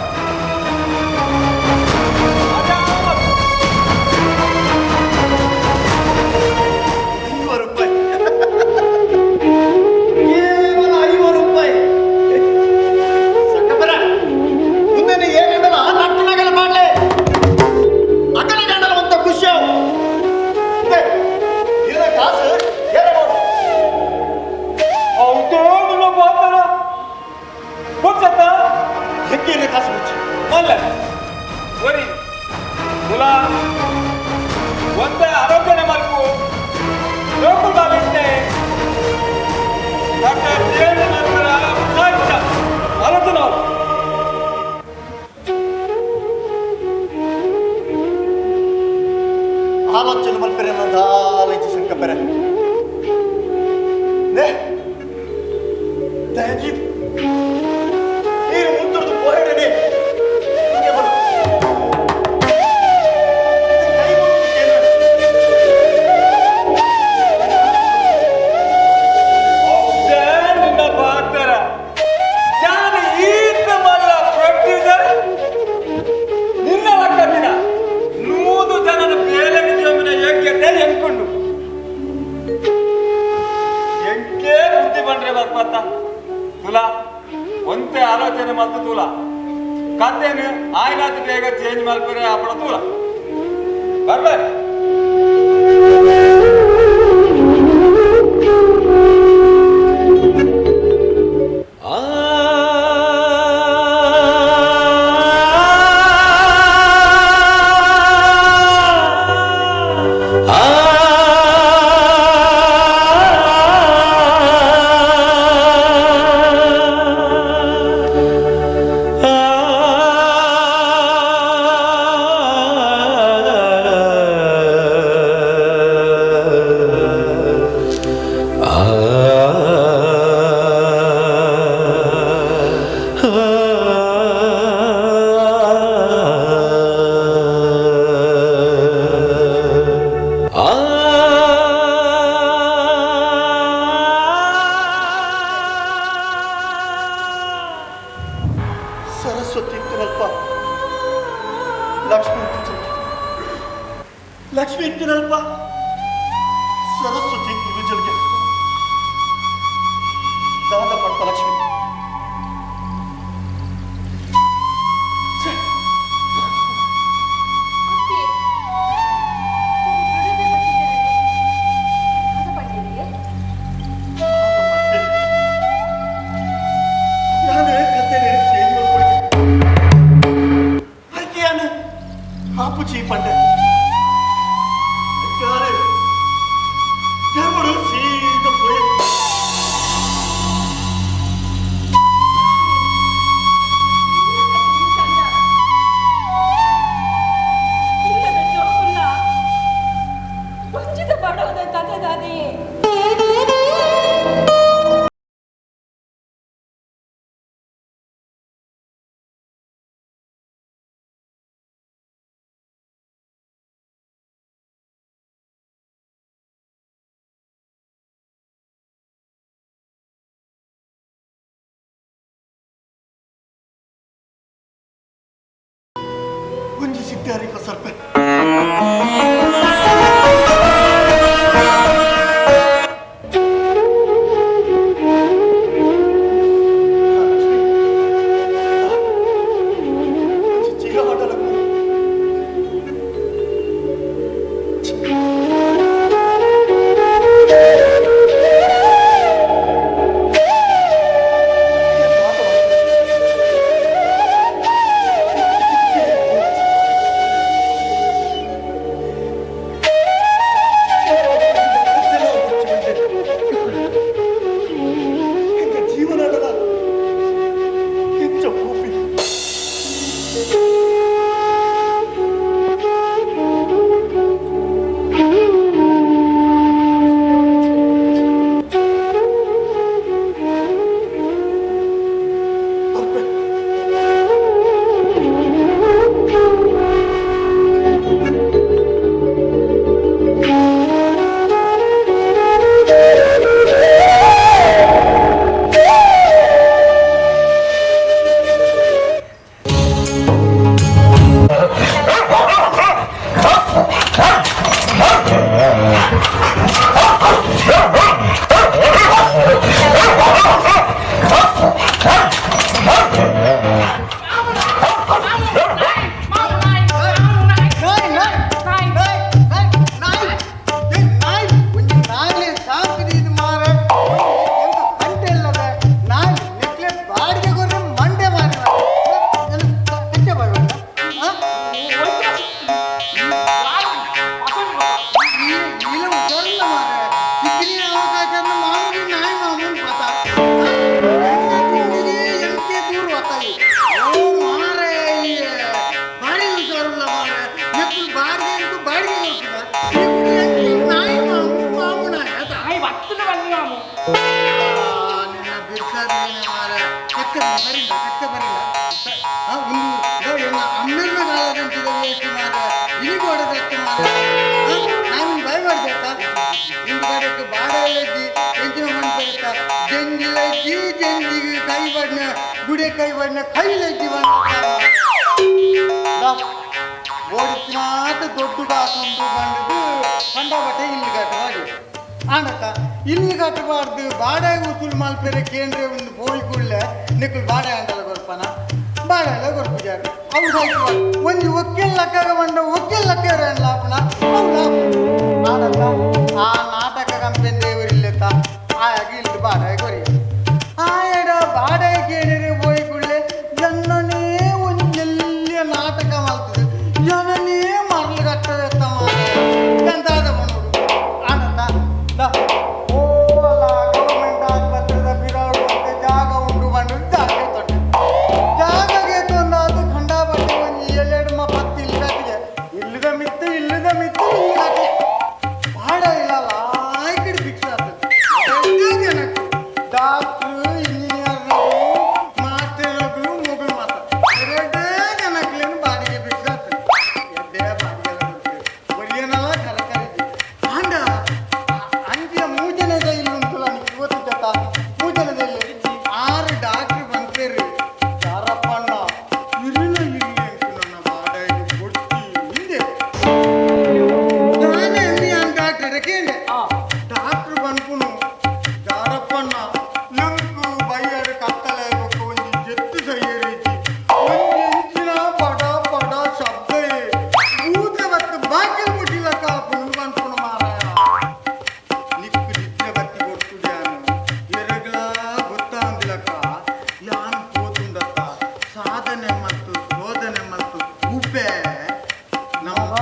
50 ರೂಪಾಯಿ, ಕೇವಲ 50 ರೂಪಾಯಿ. ಕಾಸು ಮುಚ್ಚಿ ಮಲ್ಲ ಒರಿ ತುಲಾ ಒಂತೆ ಆರೋಗ್ಯನೆ ಮಲ್ಪು ಲೋಕು ಬಾಲಿಟ್ಟೆ ಡಾಕ್ಟರ್ ಜೇನು ಮಲ್ಪರ ಸಾಹಿತ್ಯ ಆಲೋಚನೆ ಆಲೋಚನೆ ಮಲ್ಪೆರೆ ದಾಲೈಚಿ ಸಂಕಪೆರೆ ನೇ ದಯಜೀತ್ ನೀರು ಮುಂದುವರೆದು ಪೋಯಡನೆ ಹಿಂಗೆ ಬರು ಕೈ ಮುಗಿದು ಕೇಳು. ನಿನ್ನ ಪಾತ್ರ ನಾನು ಈತ ಮಲ್ಲ ಪ್ರೊಡ್ಯೂಸರ್ ನಿನ್ನ ಲಕ್ಕದಿನ 100 ಜನನ ಬೇಲೆ ಜಮೀನ ಯೋಗ್ಯತೆ ಎಂಕೊಂಡು ಎಂಕೇ ಬುದ್ಧಿ ಬಂದ್ರೆ ಬರ್ಪತ್ತ ತುಲಾ ಒಂತೆ ಆಲೋಚನೆ ಮತ್ತು ತುಲಾ ಕತ್ತೇನು ಆಯ್ನಾತ್ ಬೇಗ ಚೇಂಜ್ ಮಲ್ಪರೆ ಅಪ್ಪಳ ತುಲಾ ಬರ್ಬಾರಿ ಸರಸ್ವತಿ ಇತ್ತಿನಲ್ಪ ಲಕ್ಷ್ಮಿ ಇತ್ತು ಲಕ್ಷ್ಮಿ ಇತ್ತಿನಲ್ಪ ಸರಸ್ವತಿ ಜಲ್ಗೆ ದಾದ ಪಡ್ಪ ಲಕ್ಷ್ಮಿ ಛೆ! ನಾನು ಕತ್ತೇನೆ ಚೇಂಜ್ ಮಾಡ್ಕೊಳ್ಳಿ ಆಯ್ಕೆಯಾನು ಆಪುಚಿ ಪಂಡೆ ಯಾರು ಗರ್ಭಡು ಸೀದಾ ಪೋಯಿ ಇಲ್ಲದ ಜೋಕುಲ್ಲ ವಂಚಿತ ಪಡೋದ ಕಥೆದಾದಿ ಒಂಜಿ ಸಿಟ್ಟಾರಿಕ ಸರ್ಪೆ ಅಮ್ಮೆರ್ನ ಕಾಲದಂಚಿದ ವೇಸ್ಟ್ ಮಾರ ಇನಿಗೋಡದತ್ತು ಮಾರ ನಾನು ಭಯ ಮಾಡ್ಬೇಕ ಇಂದು ಕಡೆಗೆ ಬಾಡಲಜ್ಜಿ ಎಂಚಿನ ಮನ್ಪೆತ್ತ ಜಂಜಿಲಜ್ಜಿ ಜಂಜಿಗೆ ಕೈ ಬಣ್ಣ ಗುಡೆ ಕೈ ಬಣ್ಣ ಕೈಲಜ್ಜಿ ಓಡಿಸಿನಾತ ದೊಡ್ಡ ಕಾಸೊಂದು ಬಂಡದು ಕಂಡಬಟ್ಟೆ ಇಲ್ಲಿ ಕಟ್ಟಬಾರ್ದು ಆಂಡತ್ತ ಇಲ್ಲಿ ಕಟ್ಟಬಾರ್ದು ಬಾಡಾಯಿ ಉಸುಲು ಮಲ್ಪೆರೆ ಕೇಂದ್ರ ಒಂದು ಪೋಯಿ ಕೂಡಲೇ ನಿಕ್ಕಲು ಬಾಡಾಯಿ ಅಂಡಲ ಕೊರ್ಪನ ಬಾಡಾಯಿಲ ಕೊರ್ಪುಜಾರು ಅವು ಸಾಯ್ತು ಒಂದು ಒಕ್ಕೆಲ್ ಲಕ್ಕಗ ಬಂಡ ಒಕ್ಕೆಲ್ ಲಕ್ಕರ ಲಾಪನ ಅವು ಲಾಪ ಆಂಡತ್ತ ಆ ನಾಟಕ ಕಂಪನಿ ದೇವರಿಲ್ಲೆತ್ತ ಆಯಾಗಿ ಇಲ್ಲಿ ಬಾಡಾಯಿ ಕೊರಿ ಆಯಡ ಬಾಡಾಯಿ ಕೇಳಿರೆ ಪೋಯಿ ಕೂಡಲೇ ಜನನೇ ಒಂಜೆಲ್ಲಿಯ ನಾಟಕ ಮಾಡ್ತದೆ ಜನನೇ ಮರಳು ಕಟ್ಟದೆ ಎಂತಾದ ಮನೋಡು ಆನಂದ ಓಲ ಗೌರ್ಮೆಂಟ್ ಆಸ್ಪತ್ರೆದ ಬಿರಾಡು ಅಂತ ಜಾಗ ಉಂಟು ಬಂದು ಜಾಗ ತೊಟ್ಟೆ ಜಾಗಗೆ ತೊಂದಾದ ಖಂಡಾಬಟ್ಟೆ ಒಂದು ಏಳೆರಡು ಪತ್ತು ಇಲ್ಲಿ ಕಟ್ಟಿಗೆ ಇಲ್ಲದ ಮಿತ್ತು ಇಲ್ಲದ ಮಿತ್ತು ಇಲ್ಲಿ ಕಟ್ಟೆ ಬಾಡ ಇಲ್ಲ ಲಾಯ್ಕಡಿ ಫಿಕ್ಸ್ ಆಗ್ತದೆ ಜನಕ್ಕೆ ಡಾಕ್ಟ್ರು ಇಂಜಿನಿಯರ್ಗಳು ಮಾಸ್ಟರ್ಗಳು ಮೊಬೈಲ್ ಮಾತ್ರ ಎರಡೇ ಜನಕ್ಲೇನು ಬಾಡಿಗೆ ಫಿಕ್ಸ್ ಆಗ್ತದೆ ಎರಡೇ ಬಾಡಿಗೆ ಒರಿಯನಲ್ಲ ಕರಕರಿಜಿ ಆಂಡ ಅಂಚಿನ ಮೂಜನದ ಇಲ್ಲುಂಟುಲ್ಲ ನಿಕ್ಕ್ ಗೊತ್ತು ಜತ ಮೂಜನದಲ್ಲಿ ಆರು ಡಾಕ್ಟ್ರ್ ಬಂತೇರಿ ಯಾರಪ್ಪಣ್ಣ ಇರಿನ ಇರ್ಲಿ ಅಂತ ನನ್ನ ಬಾಡಾಯಿ ಕೊಡ್ತಿ ಹಿಂದೆ ನಾನೇ ಅಂದಿ ಆ ಡಾಕ್ಟರ್ ಕೇಂಡೆ ಡಾಕ್ಟ್ರ್ ಬಂದ್ಕುನು ಯಾರಪ್ಪಣ್ಣ ನಂಕು ಬೈಯರು ಕತ್ತಲೆ ಬೊಕ್ಕ ಒಂಜಿ ಜೆತ್ತು ಸೈಯರಿಜಿ ಒಂಜಿ ಇಂಚಿನ ಪಡ ಪಡ ಶಬ್ದ ಭೂತ ಬತ್ತು ಬಾಕಿಲ್ ಮುಟ್ಟಿಲಕ್ಕ ಪುಣು ಬಂದ್ಕುನು ಮಾರಾಯ ನಿಕ್ಕು ನಿದ್ರೆ ಬತ್ತಿ ಕೊಡ್ತುಡ್ಯಾನು ಎರಗ್ಲ ಗೊತ್ತಾಂದಿಲಕ್ಕ ಯಾನ್ ಪೋತುಂಡತ್ತ ಸಾಧನೆ ಮತ್ತು ಶೋಧನೆ ಮತ್ತು ಉಪೆ ನಮ್ಮ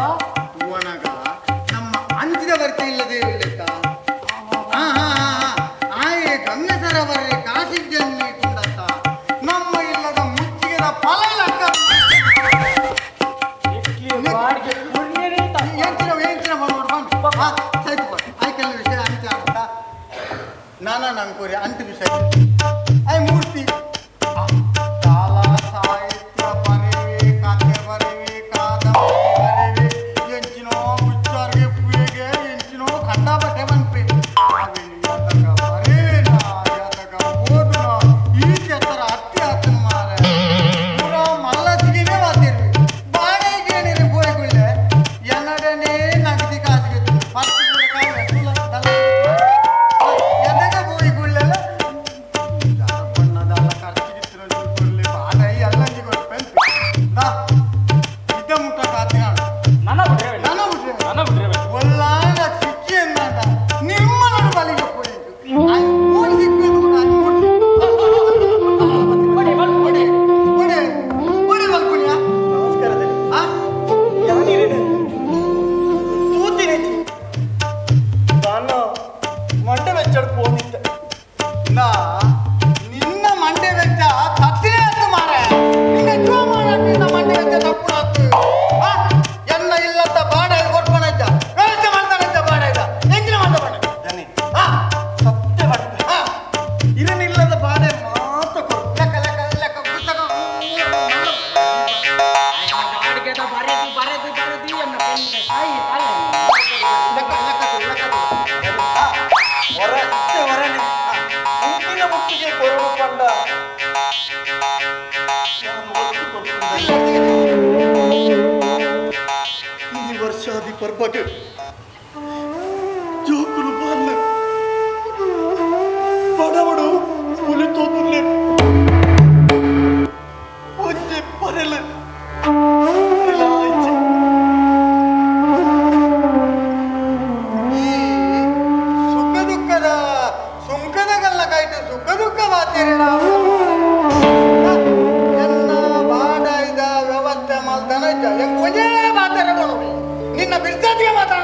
ತೂವನಗ ನಮ್ಮ ಅಂಚಿದ ಬರ್ತೆ ಇಲ್ಲದೆ ಇಲ್ಲತ್ತ ಆಯೆ ಗಂಗಸರ ಬರ್ರೆ ಕಾಸಿದ್ದನ್ನೇ ಕುಂಡತ್ತ ನಮ್ಮ ಇಲ್ಲದ ಮುಚ್ಚಿಗೆದ ಫಲ ಲಕ್ಕ ಎಂಚಿನ ಎಂಚಿನ ಬಂದು ಸೈತು ಆಯ್ಕೆಲ್ಲ ವಿಷಯ ಅಂಚ ಅಂತ ನಾನಾ ನಂಕೋರಿ ಅಂಟು ವಿಷಯ I ಮೂರ್ತಿ ಕಾಲ ಸಾಹಿತ್ಯ ಬರೆವೆ ಕತೆ ಬರೆವೆ ಕಾದಂಬರಿ ಬರೆವೆ ಎಂಚಿನೋ ಹುಚ್ಚಾರ್ಗೆ ಪುಯೆಗೆ ಎಂಚಿನೋ ಕಂಡಾಬಟ್ಟೆ ಬನ್ಪೆ ಯಾತಕ ಬರೇನ ಯಾತಕ ಓದುನ ಈ ಚತ್ತರ ಅತ್ತಿ ಆತನ ಮಾರ ಪೂರಾ ಮಲ್ಲಸಿಗೆನೇ ವಾತಿರ್ವಿ ಬಾಳೆಗೆ ಏನಿರಿ ಬೋಯ್ಗುಳ್ಳೆ ಎನ್ನಡನೇ ನಗದಿ ಕಾಸಿಗೆ ಪತ್ತು ಎದಗ ಬೋಯ್ಗುಳ್ಳೆಲ್ಲ ಬಣ್ಣದಲ್ಲ ಖರ್ಚಿಗಿತ್ತಿನ ಕೊಡ್ಲಿ ಬಾಡೈ ಅಲ್ಲಂಜಿ ಕೊಟ್ಟು ದಾ ಇದ್ದ ಮುಟ್ಟ ಕಾತಿನ ನನ್ನ ಬಿಡ್ರೆ ನನ್ನ ಬಿಟ್ರೆ ನನ್ನ ಬಿಡ್ರೆ ಒಲ್ಲಾಂಡ ಸಿಕ್ಕಿ ಎಂದಾಂಡ ನಿರ್ಮಲನ ಬಲಿಗೆ ಪೋಯಿತು ಓಡಿ ಸಿಕ್ಕಿದ್ದು ಕೂಡ ಓಡಿ ಓಡಿ ಓಡಿ ಓಡಿ ಮಲ್ಪುಣ್ಯ ನಮಸ್ಕಾರದಲ್ಲಿ ಆ ಯಾನಿರೇನು ತೂತಿನಿ ನಾನು ಮಂಡೆ ವೆಚ್ಚಡ್ ಪೋನಿತ್ತೆ ನಾ ನಿನ್ನ ಮಂಡೆ ವೆಚ್ಚ ತತ್ತಿನೇ ಆತು ಮಾರೆ ನಿನ್ನ ಜೋ ಮಾಡ ನಿನ್ನ ಮಂಡೆ ವೆಚ್ಚ ತಪ್ಪುಣಾತು ಆ ಎನ್ನ ಇಲ್ಲತ್ತ ಬಾಡ ಕೊಟ್ಕೊಳಜ್ಜ ವ್ಯವಸ್ಥೆ ಮಾಡ್ತಾನಜ್ಜ ಬಾಡ ಇದ್ದ ಎಂಜಿನ ಮಾಡ್ತಾ ಬಾಡ ದನಿ ಆ ಸತ್ಯ ಬಟ್ಟೆ ಆ ಇರನಿಲ್ಲದ ಬಾಡೆ ಮಾತ್ರ ಕೊಡು ಲೆಕ್ಕ ಲೆಕ್ಕ ಲೆಕ್ಕ ಪುಸ್ತಕ ಬಾಡಿಗೆದ ಬರೆದು ಬರೆದು ಬರೆದು ಎನ್ನ ಪೆನ್ನಿಗೆ ಸಾಯಿ ತಲೆ ಲೆಕ್ಕ ಲೆಕ್ಕ ಲೆಕ್ಕ ಹೊರತ್ತೆ ಹೊರನೆ ಮುಂದಿನ ಮುಟ್ಟಿಗೆ ಕೊರಡು ಪಂಡ ನಾನು ಒತ್ತು ಕೊಡ್ತೀನಿ. ಈ ವರ್ಷಾದಿ ಪರ್ಬಗೆ ಜೋಕುಲು ಬಾರ್ಲೆ ಬಡವಡು ಹುಲಿ ತೋದುಲ್ಲೆ ಒಂಜೆ ಬರಲು ಬರಲಾಯ್ತು. ಈ ಸುಖ ದುಃಖದ ಸುಂಕದ ಗಲ್ಲ ಕಾಯ್ತು ಸುಖ ದುಃಖ ವಾತಿರಣ ಎನ್ನ ಬಾಡ ಇದ ವ್ಯವಸ್ಥೆ ಮಲ್ದನ ಒಂದೇ ಮಾತಾಡ ನಿನ್ನ ಬಿರ್ಸಾದಿಗೆ ಮಾತಾಡ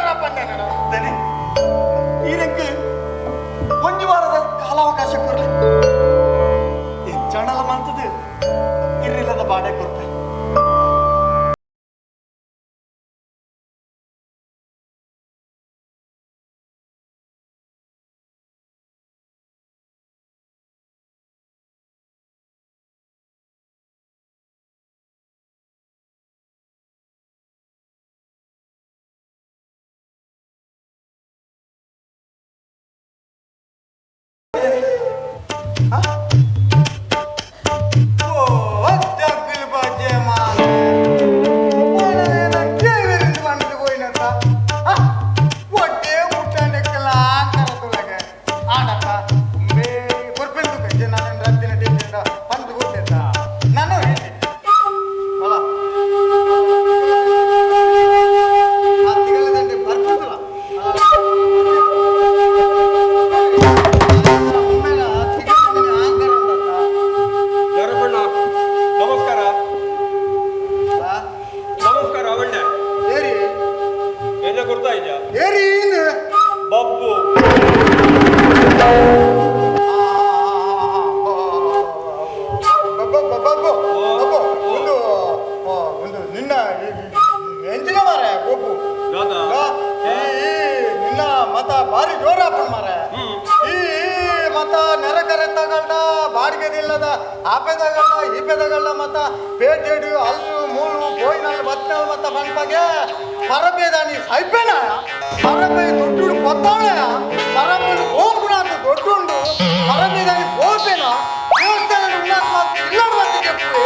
ಒಂದು ನಿನ್ನ ಎಂಜಿನ ಮಾರೆ ಗೋಪು ನಿನ್ನ ಮತ ಭಾರಿ ಜೋರ ಹಾಕೊಂಡು ಮಾರೆ. ಈ ಮತ ನೆರಕರೆ ತಗಳ್ಡ ಬಾಡಿಗೆದಿಲ್ಲದ ಆಪೆ ತಗಳ್ಡ ಈಪೆ ತಗಳ್ಡ ಮತ ಪೇಟೆಡು ಅಲ್ಲು ಮೂಲು ಬೋಯ್ನಲ್ಲಿ ಬತ್ನಲ್ಲಿ ಮತ್ತ ಬಂಡ್ಪಾಗೆ ಪರಬೇದಾನಿ ಸೈಪೇನ ಪರಬೆ ದೊಡ್ಡ ಕೊತ್ತಾಳೆ ಪರಬೆ ಹೋಗ್ಬಿಡ ಅಂತ ದೊಡ್ಡುಂಡು ಪರಬೇದಾನಿ ಹೋಗ್ಬೇನ ದೇವಸ್ಥಾನ ಉನ್ನಾಕ ಮಾತ್ರ ಇಲ್ಲ ಮತ್ತೆ చెప్పు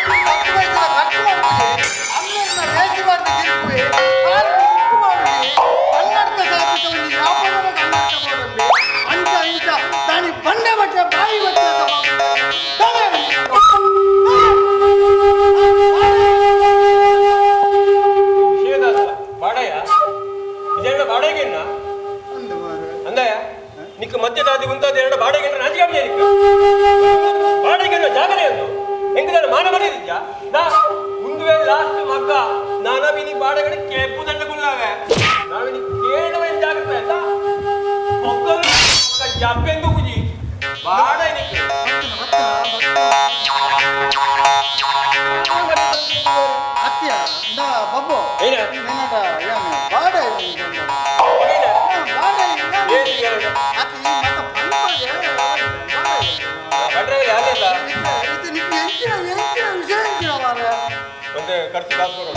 ಖರ್ಚು ಖರ್ಚು ಮಾಡ್ತೀವಿ ಅನ್ನ ರೇಸಿ ಮಾಡ್ತೀವಿ ತಿರುಪಿ ಕನ್ನಡಕ ಸಾಪಿತ ಒಂದು ಯಾಪದ ಕನ್ನಡಕ ಮಾಡೋದು ಅಂಚ ಇಂಚ ತಾನಿ ಬಂಡೆ ಬಟ್ಟೆ ಬಾಯಿ ಬಟ್ಟೆ ಬಾಡಯ್ಯ ಇದೆರಡು ಬಾಡಗೆನ್ನ ಅಂದಯ್ಯ ನಿಕ್ಕ ಮಧ್ಯದಾದಿ ಮುಂತಾದ ಎರಡು ಬಾಡಿಗೆ ನಾಚಿಕೆ ನಿಕ್ಕ ಬಾಡಿಗೆ ಜಾಗನೆ ಅಂದು ಹೆಂಗಿದಾರೆ ಮಾನ ಮರ್ಯಾದಿದ್ಯಾ ನಾ ಮುಂದುವೆ ಲಾಸ್ಟ್ ಮಗ್ಗ ನಾನವಿನಿ ಬಾಡಗಡೆ ಕೆಂಪು ದಂಡಗುಳ್ಳಾವೆ ನಾವಿನಿ ಕೇಳುವ ಜಾಗ್ರತೆ ಆಯ್ತಾ ಒಗ್ಗರು ಜಬ್ಬೆಂದು ಗುಜಿ ಬಾಡ ಅತ್ಯ ಬಬ್ಬು ನಿನ್ನಟ ಬಾಡ ಒಂದೇ ಖರ್ಚು ಕಾಸು ಕೊಡು.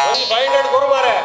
ಒಂದು 500 ಕೊಡು ಮಾರೆ.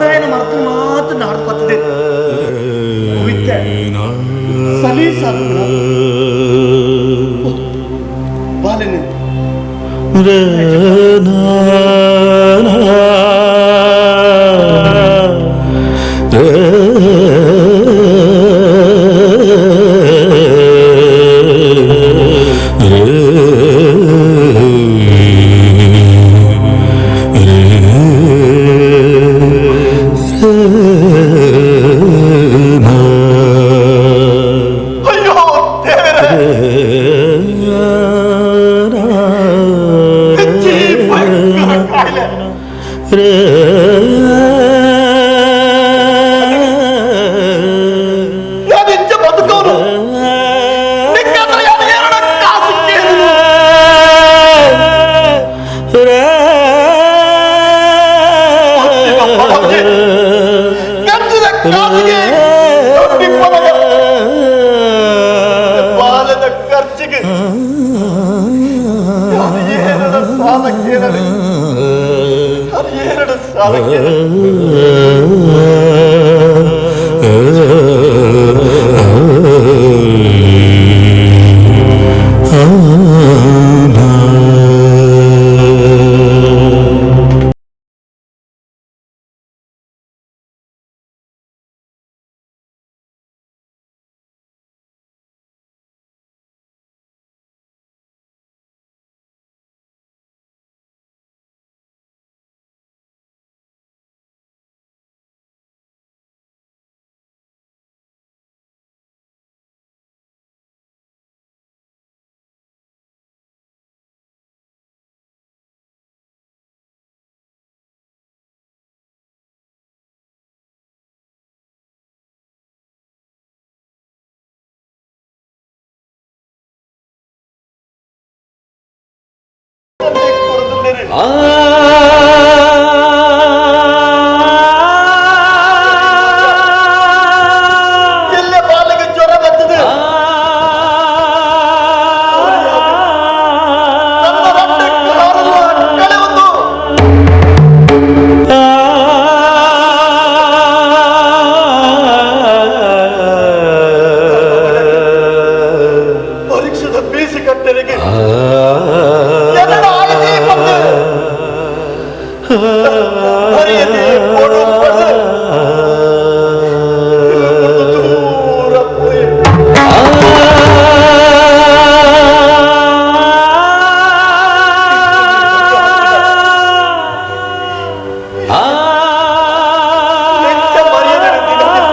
ಬೋಡಾಯನ ಮರತು ಮಾತ್ರ ನಾಡು ಪತ್ತದೆ ವಿದ್ಯೆ ಸಲೀಸಾದ ಬಾಲನೆ ಅಯ್ಯೋ ದೇವರೇ ಹೆಚ್ಚಿ ಭಯಂಕರ ಕಾಯಿಲೆ ಯಾರು ಇಂಚ ಬದುಕೋರು ನಿಕ್ಕಂದ್ರೆ ಯಾರು ಎರಡು ಕಾಸು ಕೇಳಿದ್ರು ಗಂಜಿದ ಕಾಸಿಗೆ ದೊಡ್ಡಿ ಪದಗ ಬಾಲದ ಖರ್ಚಿಗೆ ಯಾರು ಏನರ ಸಾಲ ಕೇಳಲಿ ಯಾರು ಏನರ ಸಾಲ ಕೇಳಲಿ ಎಲ್ಲ ಬಾಲಿಗೆ ಜ್ವರ ಬರ್ತದೆ ನನ್ನ ರಕ್ತ ಕಾರನ್ನು ಕಳೆವುದು ಪರೀಕ್ಷೆದ ಬೀಸಿ ಕಟ್ಟರಿಗೆ ಎರಡು ಆಯ್ತು ಬಂದು ಹರಿಯದೆ ಕೊಡು ಪಡು. ದೂರ ಹೋಯಿ. ಎಂಚ ಮರ್ಯಾದೆ ದಿನ ನಾನು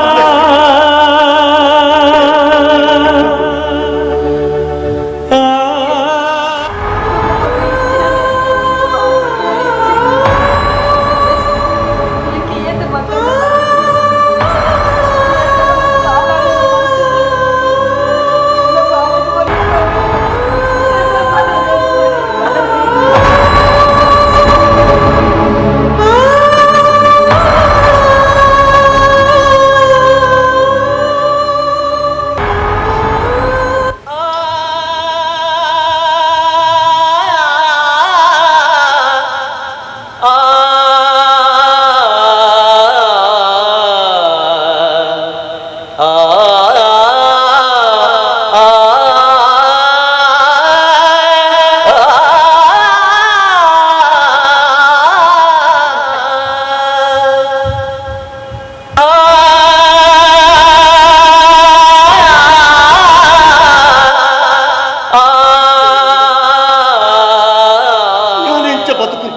ಬದುಕು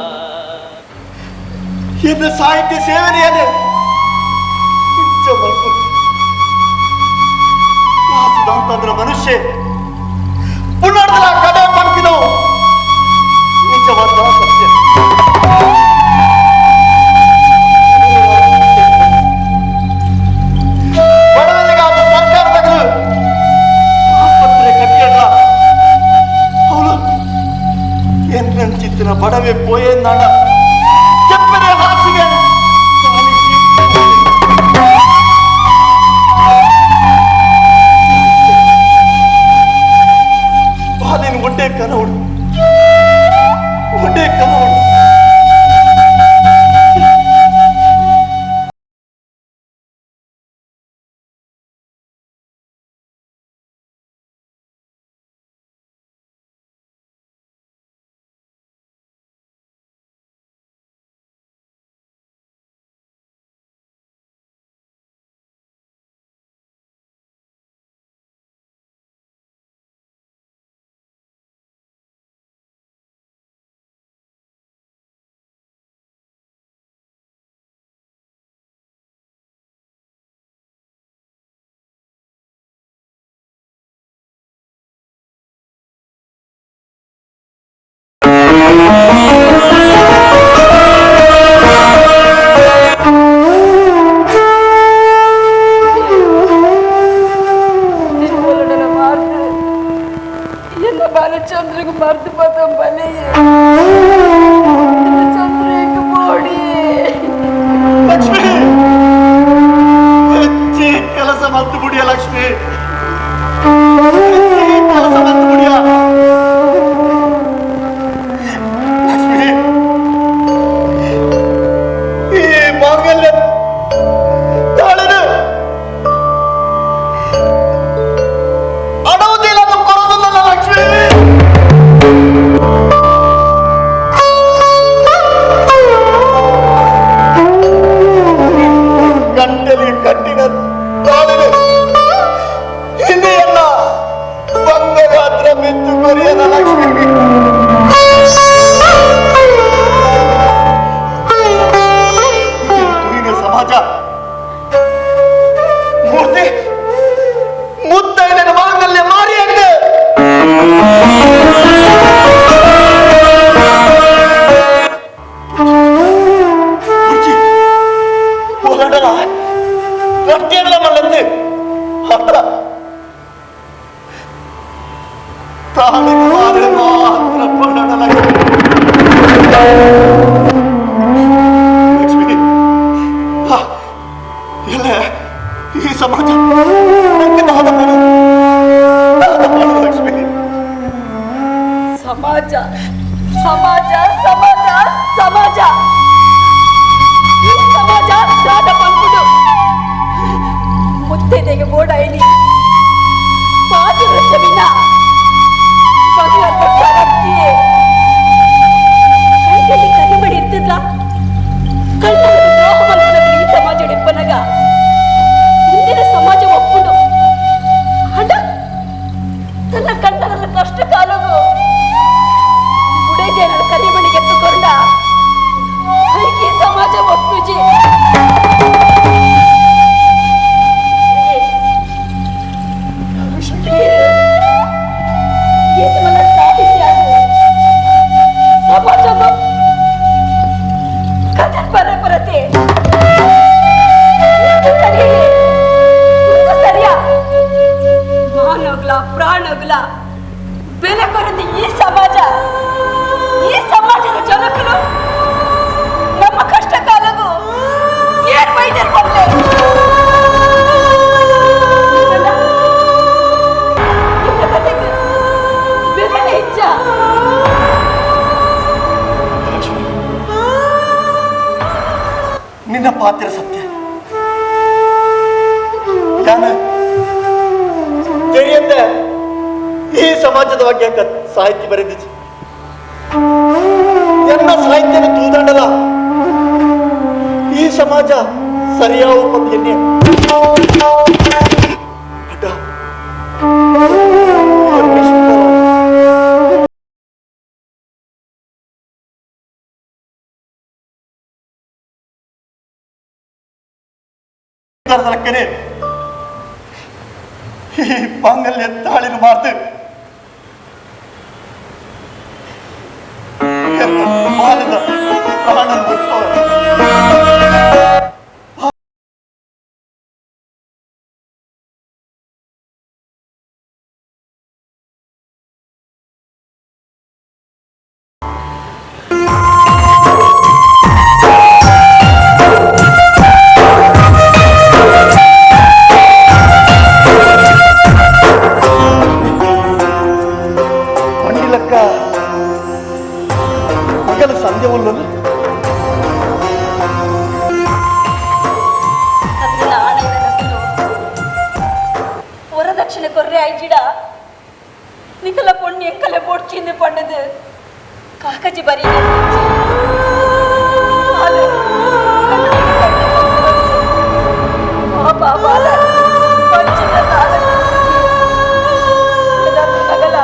ಎನ್ನ ಸಾಹಿತ್ಯ ಸೇವನೆಯನ್ನೇ ಇಂಚ ಮಲ್ಪು ಅಂತಂದ್ರ ಮನುಷ್ಯ ಪುನರ್ದಲ ಕಡೆ ಪಂಕಿನವು ನಿಜವಾದ ಸತ್ಯ ಬಡವನಿಗಾದ ಸರ್ಕಾರದಗಳು ಆಸ್ಪತ್ರೆ ಕಟ್ಟಿಯಲ್ಲ ಅವನು ಎನ್ನಂಚಿತ್ತಿನ ಬಡವೆ ಪೋಯೇನಾಡ ಕೆಪ್ಪನೆ ಹಾಸಿಗೆ ಬಾಲಿನ ಒಡ್ಡೆ ಕನವಡು ಒಡ್ಡೆ ಕನವಡು. ಸಮಾಜ ಮೂರ್ತಿ ಮುತ್ತೈದನ ಮಾಂಗಲ್ಯ ಮಾರಿ ಅಂದೆ. ಬುಜ್ಜಿ, ಹೋರಾಡಲ ರೊಟ್ಟಿಯಲ್ಲ ಮಲ್ಲಂತೆ ಅಲ್ಲ ತಾಳಿ ಮಾರಿ ಮಾತ್ರ ಪಡಡಲ. ಲಕ್ಷ್ಮಿ, ಹಾ, ಇಲ್ಲ ಈ ಸಮಾಜ ನಂಗೆ ದಾದ ಮಾಡು, ದಾದ ಮಾಡು ಲಕ್ಷ್ಮಿ. ಸಮಾಜ ಸಮಾಜ ಸಮಾಜ ಸಮಾಜ, ಈ ಸಮಾಜ ದಾದ ಪಂಪುಡು. ಮುತ್ತೈದೆಗೆ ಬೋಡಾಯಿನಿ ಪಾತಿವೃತ್ಯವಿನ ಭಗವಂತ ಸರಕ್ತಿಯೇ ಕೈಯಲ್ಲಿ ಕರಿಮಣಿ ಇರ್ತಿದ್ಲ ಕಳ್ಳನ ದ್ರೋಹ ಮಲ್ಪನ ಈ ಸಮಾಜ ಡೆಪ್ಪನಗ ಇಂದಿನ ಸಮಾಜ ಒಪ್ಪುಡು. ಹಣ ತನ್ನ ಕಣ್ಣನ ಕಷ್ಟ ಕಾಲವು ಗುಡೇದೇನರ ಕರಿಮಣಿಗೆ ಎತ್ತುಕೊಂಡ ಐಕಿ ಸಮಾಜ ಒಪ್ಪುಜಿ. ಸಮಾಜ ಕಥೆ ಪರ ಪರತೆ ಸರಿ ಸರಿಯಾ ಮಾನೋಗ್ಲ ಪ್ರಾಣೋಗ್ಲ ಬೆಲೆ ಕೊರತೆ ಈ ಸಮಾಜ. ಈ ಸಮಾಜದ ಜನಕರು ನಮ್ಮ ಕಷ್ಟ ಕಾಲವು ಏನ್ ಬೈದರು ಬಂದೆ ಬೆಲೆನೇ ಹೆಚ್ಚ. ಲಕ್ಷ್ಮಿ, ನಿನ್ನ ಪಾತ್ರ ಸತ್ಯ. ಯಾನ ತೆರೆಯಂದೆ ಈ ಸಮಾಜದ ಬಗ್ಗೆ ಅಂತ ಸಾಹಿತ್ಯ ಬರೆದಿச்சு. ಎನ್ನ ಸಾಹಿತ್ಯನ ತೂದಂಡಲ ಈ ಸಮಾಜ ಸರಿಯಾದ ಪದ್ಯನ್ನೇ ಅಡ್ಡ. ಪರಮೇಶ್ವರ ಈ ಮಾಂಗಲ್ಯ ತಾಳಿನ ಮಾತು ಮಾನದ ಪ್ರಾಣ. ಮಂಡಿಲಕ್ಕ ಮಗನ ಸಂಧ್ಯೆ ಉಲ್ಲನು. ಅದನ್ನ ಆಣೈದನಕ್ಕೂ ವರದಕ್ಷಿಣೆ ಕೊರ್ರೆ ಐಜಿಡ ನಿಕಲ ಪೊಣ್ಣು ಎಂಕಲೆ ಬೊಡ್ಚಿಂದು ಪಣ್ಣದು ಕಾಕಜಿ ಬರೀ. ಪಾಪ ನಗಲ.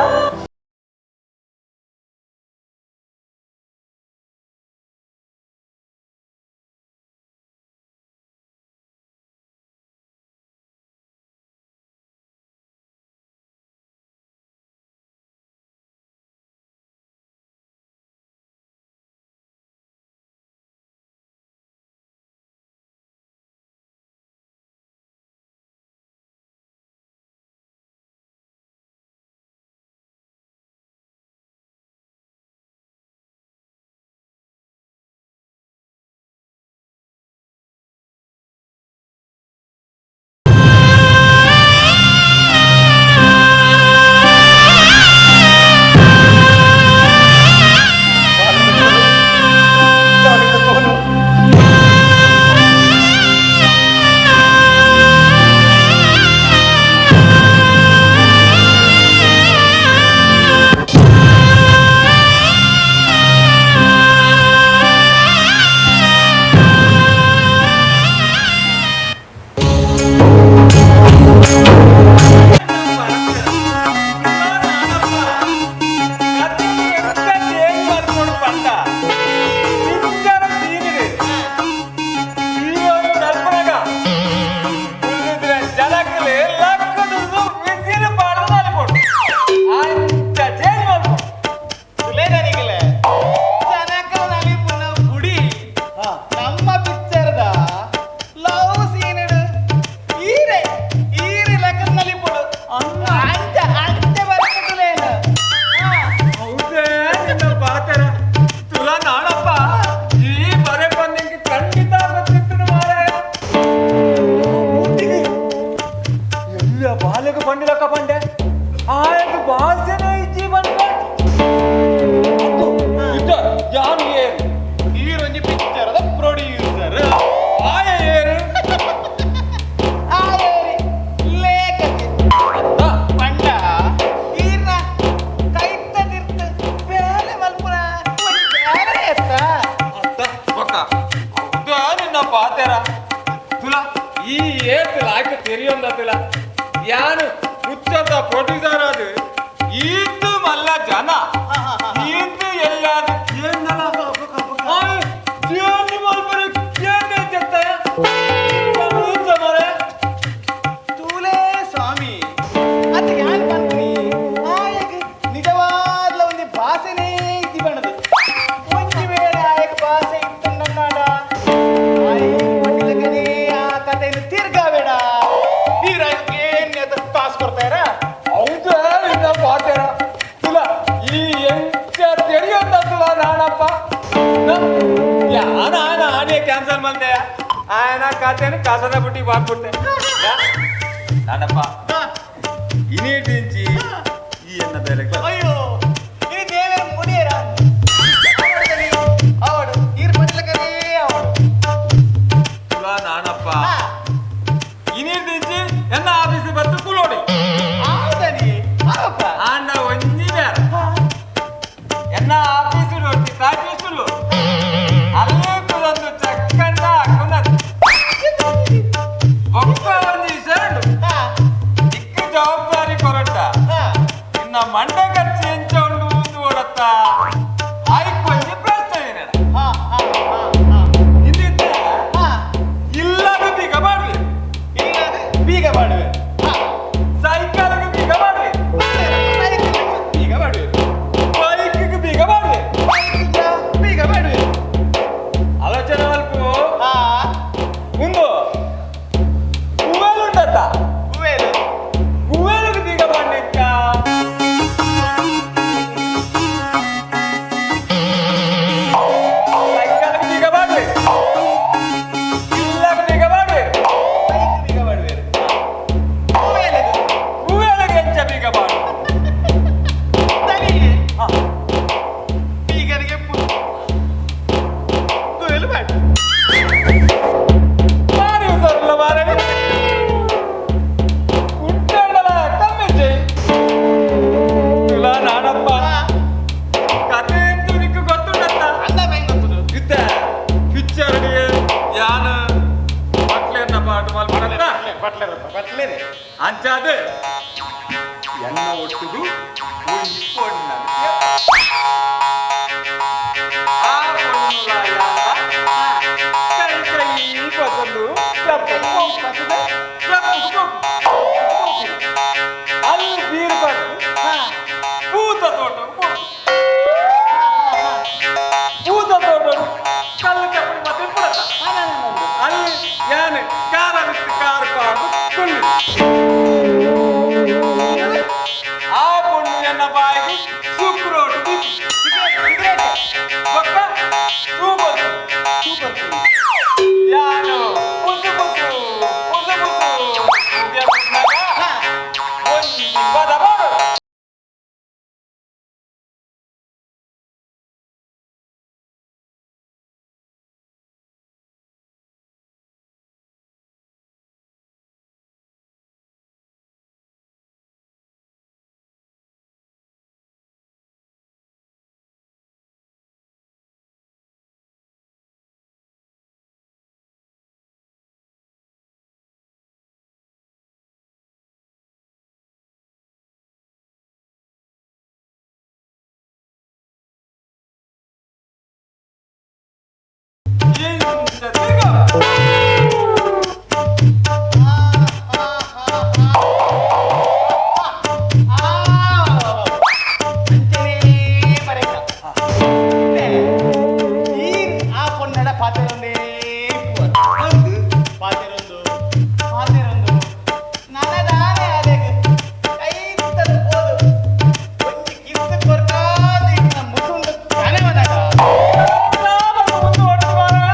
ಏತ್ ಲಾಯ್ಕ್ ತೆರಿಯೊಂದತಿಲ್ಲ ಯಾನು ಹುಚ್ಚದ ಪ್ರೊಡ್ಯೂಸರ್ ಅದು ಈತು ಮಲ್ಲ ಜನ ಈತು ಎಲ್ಲಾದು ತೂಲೇ ಸ್ವಾಮಿ ಅದು ಯಾನ್ ಪನ್ಪುನಿ ಆಯಗ್ ನಿಜವಾದ್ಲ ಒಂದು ಭಾಷೆನೇ ಇದ್ದಿ ಬಣ್ಣದು ಒಂಜಿ ವೇಳೆ ಆಯಗ್ ಭಾಷೆ ಇತ್ತಂಡನ್ನಾಡ ಆಯ್ ಪಟ್ಟಿಲಕನೇ ಆ ಕಥೆಯನ್ನು ತಿರ್ಗಾಬೇಡ ವೀರಾಯಕ್ಕೆ ಪಾಸ್ ಕೊಡ್ತಾರ ಹೌದು ಇನ್ನ ಪಾತೇರ ತುಲ ಈ ಎಂಚ ತೆರಿಯೊಂದ ತುಲ ನಾನಪ್ಪ ಯಾನ ಆಯನ ಆನೆ ಕ್ಯಾನ್ಸಲ್ ಮಾಡ್ದೆ ಆಯನ ಖಾತೆನ ಕಸದ ಬುಟ್ಟಿ ಬಾಕ್ಬಿಟ್ಟೆ ನಾನಪ್ಪ ಇನಿಟಿಂಚಿ ಈ ಎನ್ನ ಬೇಲೆ ಅಯ್ಯೋ ಈ ದೇವರ ಮುನಿಯರ ಅವಡು ನೀರು ಪಟ್ಟಿಲಕನೇ ಅವಡು ತುಲ ನಾನಪ್ಪ ಇನಿಟಿಂಚಿ ಎನ್ನ ಆಫೀಸ್ ಬತ್ತು ಕುಲೋಡಿ ಹೌದನಿ ಅವಪ್ಪ ಆಂಡ ಒಂಜಿ ಬೇರೆ ಎನ್ನ ಆಫೀಸ್ ಒಟ್ಟಿ ತಾಕೀಸುಲು ಅಲ್ಲೇ ಕುಲೊಂದು ಚಕ್ಕಂಡ ಹಾಕುನದು ಬೊಕ್ಕ ಒಂಜಿ ಶರಣು ದಿಕ್ಕು ಜವಾಬ್ದಾರಿ ಕೊರಟ ಇನ್ನ ಮಂಡೆ ಖರ್ಚು ಎಂಚ ಉಂಡು ಊದು ಓಡತ್ತ ಆಯ್ಕು ಒಂಜಿ ಪ್ರಶ್ನೆ ಏನೇನ ಇನ್ನಿದ್ದ ಇಲ್ಲದ ಬೀಗ ಮಾಡ್ವಿ ಇಲ್ಲದ ಬೀಗ ಮಾಡುವೆ ಸೈಕಲ್ಗೆ ಬೀಗ ಮಾಡ್ವಿ ಬೀಗ ಮಾಡುವೆ ಬೈಕ್ಗೆ ಬೀಗ ಮಾಡುವೆ ಬೀಗ ಮಾಡುವೆ ಆಲೋಚನೆ ಮಲ್ಪು ಮುಂದು ಹೂವೇಲು ಉಂಟತ್ತ ಹೂವೇಲು ಹೂವೇಲಿಗೆ ಬೀಗ ಮಾಡ್ಲಿಕ್ಕ ಸೈಕಲ್ಗೆ ಬೀಗ ಮಾಡ್ವಿ ಇಲ್ಲಕ್ಕೆ ಬೀಗ ಮಾಡ್ವಿ ಬೀಗ ಮಾಡುವೆ ಹೂವೇಲಿಗೆ ಎಂಚ ಬೀಗ ಮಾಡು ತನಿಗೆ ಬೀಗನಿಗೆ ಗುವೆಲು ಮಾಡು ಮಾರಿ ಉಸರಲ್ಲ ಮಾರವಿ ಕುಟ್ಟಂಡಲ ಕಮ್ಮಿ ಜೈ ತುಲಾ ನಾನಪ್ಪ ಕತೆ ಎಂತೂ ನಿಕ್ಕು ಗೊತ್ತುಂಡತ್ತ ಅಲ್ಲ ಬೆಂಗ್ ಗೊತ್ತುಂಡು ಇತ್ತ ಪಿಕ್ಚರ್ಗೆ ಯಾನ ಬಟ್ಲೆನ್ನ ಪಾಠ ಮಲ್ಪಡತ್ತ ಬಟ್ಲೇನೆ ಅಂಚಾದ ಎನ್ನ ಒಟ್ಟುಗು ಒಂಜಿ ಪೊಣ್ಣ ಆ ಪೊಣ್ಣುಲ ಯಾನ ಕೈ ಕೈ ಬದಲು ಅಲ್ಲಿ ಬೀರ್ ಬಂದು ಭೂತ ತೋಟ ಭೂತ ತೋಟ ಕಲ್ಲು ಕಪ್ಪಡಿ ಮತ್ತೆ ಪುಡತ ಅಲ್ಲಿ ಯಾನು ಕಾರ ಬಿತ್ತು ಕಾರು ಪಾಡು ಕುಳ್ಳಿ ಆ ಪೊಣ್ಣು ಎನ್ನ ಬಾಯಿಗೆ ಸುಕ್ರೋಟು ಬೊಕ್ಕ ತೂಬತ್ತು ಯಾನು ಪುಸು ಪುಸು ಪುಸು ಪುಸು ಉದ್ಯ ಪುನ್ನಾಗ ಒಂಜಿ ಪದ ಪಾಡು ಎಂಚ ತಿರ್ಗ ಈ ಆ ಪೊನ್ನಡ ಪಾತೆರೊಂದೇ ಪಾತೆರೊಂದು ಪಾತೆರೊಂದು ನನದಾನೆ ಅದೆಗ್ ಕೈತಲ್ ಪೋದು ಒಂಜಿ ಕಿಸ್ ಕೊರ್ಕಾದ ಇನ್ನ ಮುಸುಂಡು ಕನೆವನಗ ಮುಂದೆ ಒಟ್ಟು ಮಾರ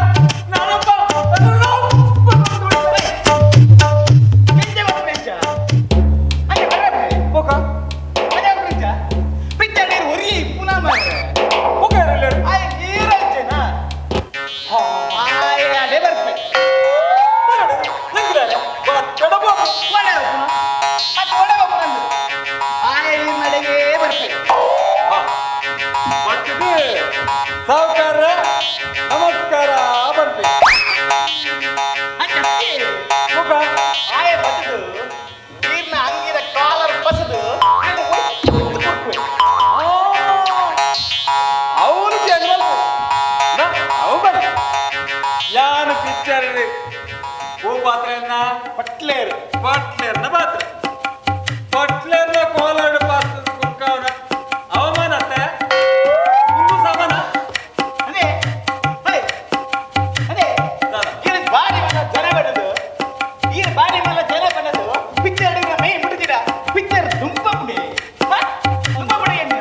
ಓ ಪಾತ್ರೆಯನ್ನ ಪಟ್ಲೇರ್ ಪಟ್ಲೇರ್ನ ಪಾತ್ರೆ ಪಟ್ಲೇರ್ನ ಕೋಲಾಡು ಪಾತ್ರೆ ಕುಕ್ಕವನ ಅವಮಾನ ಅತ್ತೆ ಒಂದು ಸಮಾನ ಅದೇ ಅದೇ ಅದೇ ಈರ ಬಾರಿ ಮಲ್ಲ ಜನ ಬಣ್ಣದು ಈರ ಬಾರಿ ಮಲ್ಲ ಜನ ಬಣ್ಣದು ಪಿಕ್ಚರ್ ಮೈ ಮುಟ್ಟಿದ್ದೀರಾ ಪಿಕ್ಚರ್ ತುಂಬ ಪುಡಿ ತುಂಬ ಪುಡಿ ಎಣ್ಣೆ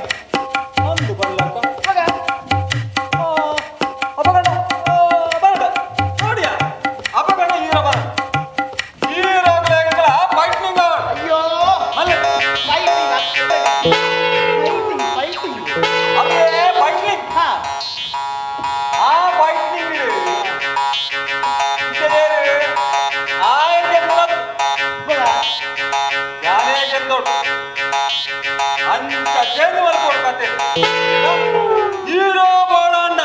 ಒಂದು ಬಲ್ಲಕ್ಕ ಮಗ ಅಪಗಣ ಬರಡ ನೋಡಿಯ ಅಪಗಣ ಈರ ಬರ ಈರೋಗ್ಲೇಗಳ ಫೈಟಿಂಗ್ ಅಯ್ಯೋ ಅಲ್ಲ ಫೈಟಿಂಗ್ ಫೈಟಿಂಗ್ ಫೈಟಿಂಗ್ ಅದೇ ಫೈಟಿಂಗ್ ಹಾ ಆ ಫೈಟಿಂಗ್ ಯಾರೇ ಗೆದ್ದೋಡು ಅಂಚ ಚೇಂಜ್ ಮಲ್ಕೊಡು ಕತೆ ಹೀರೋ ಬೋಳಂಡ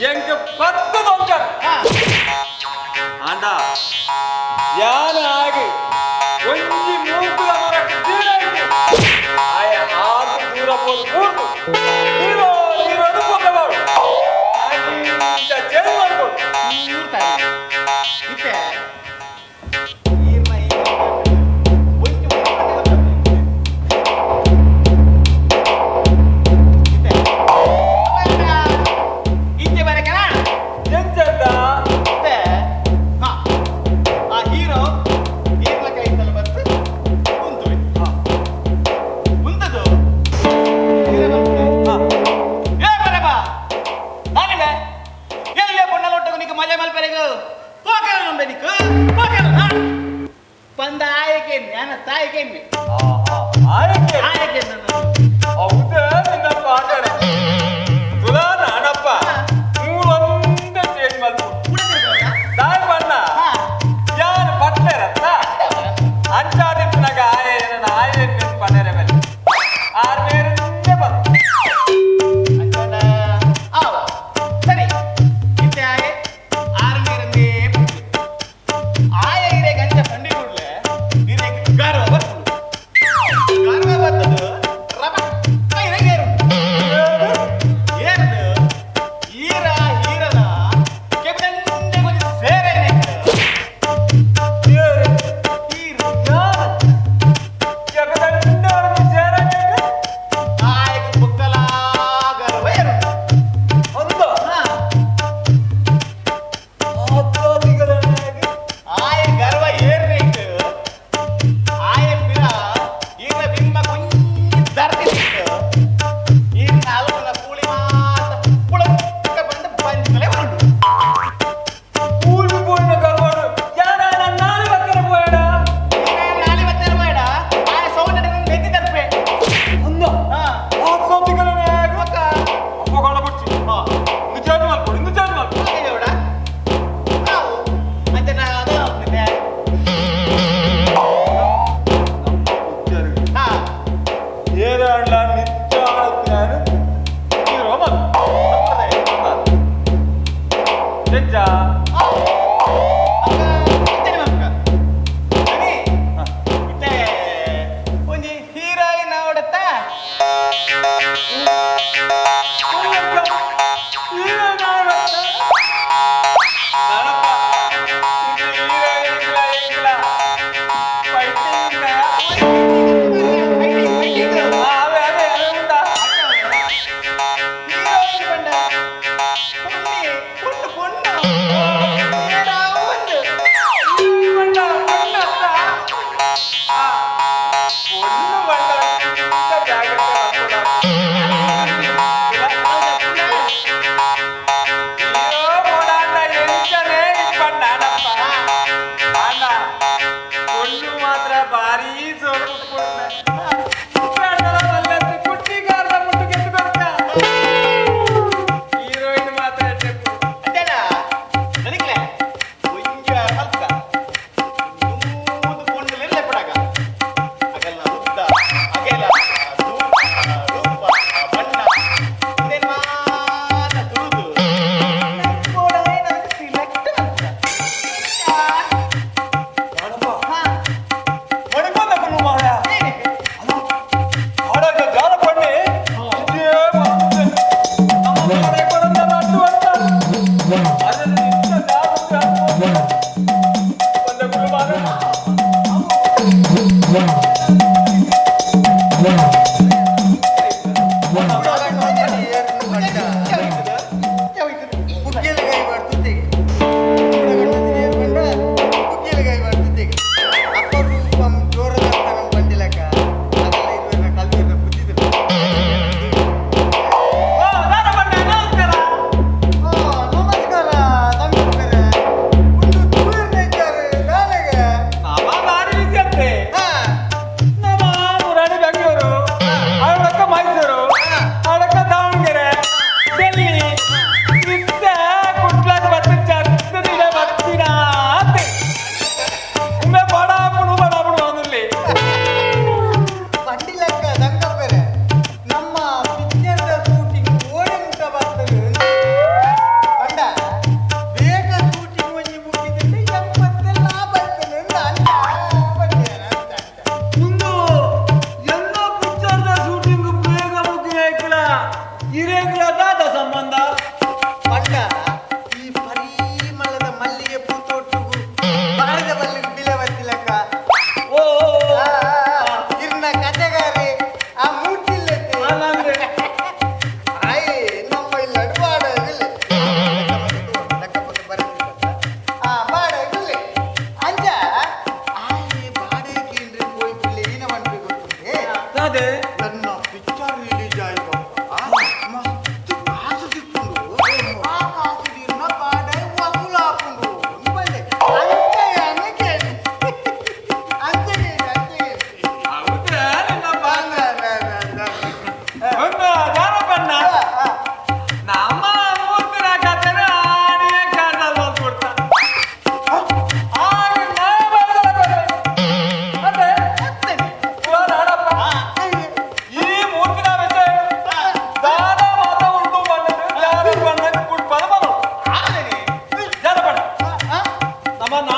ಎಂಕ್ ಪತ್ತು ದೊಂಕ ಆಂಡ ಯಾನ ಆಗಿ ಒಂಜಿ ಮೂಕುದ ಮರಕ್ಕೆ ತೀರಾಯ್ತು ಆಯ ಆತು ದೂರ ಪೋದು ಕೂರ್ದು ಹೀರೋ ಹೀರೋ ಅನುಕೂಲವಾಡು ಅಂಚ ಚೇಂಜ್ ಮಲ್ಕೊಡು ಇತ್ತೆ ಇತ್ತೆ ಬರಕನ ಎಂಚಂದ ಇತ್ತೆ ಹಾ ಆ ಹೀರೋ ಹೀರ್ನ ಕೈತಲ್ಲ ಬಂತು ಉಂತುವೆ ಉಂತದು ಹೀರೋ ಬಂತು ಏ ಬರಬಾ ನಾನಿವೆ ಎಲ್ಲೇ ಬೊಣ್ಣಲೊಟ್ಟಗು ನಿಕ್ ಮಜಾ ಮಲ್ಪೆರೆಗು ಪೋಕಲ ನೊಂಬೆ ನಿಕ್ ಪೋಕಲ ಪಂದ ಆಯಕೆ ಜ್ಞಾನ ತಾಯಿಕೆ ಆಯಕೆ ಆಯಕೆ ಹೌದೇ ನಿನ್ನಪ್ಪ ಆಟಾಡ ತುಲಾ ನಾನಪ್ಪ ಮೂರೊಂದೇ ಚೇಂಜ್ ಮಲ್ಪು ದಾಯ್ ಬಣ್ಣ ಯಾರು ಪಟ್ಲೇರತ್ತ ಅಂಚಾದಿಪ್ಪನಾಗ ಆಯೆ ನನ್ನ ಆಯೆ ಪಣ್ಣೆರೆ ಮೇಲೆ ಆರ್ ಮೇರೆ ಬಂತು ಅಂಚನ ಆವ ಸರಿ ಇತ್ತೆ ಆಯೆ ಆರು ನೀರಂದೇ ಆಯ ಇರೆ ಗಂಜ ಪಂಡಿ ಕೂಡ್ಲೆ ಇರೆ ಗರ್ವ ಬರ್ತದೆ ಗರ್ವ ಬರ್ತದೆ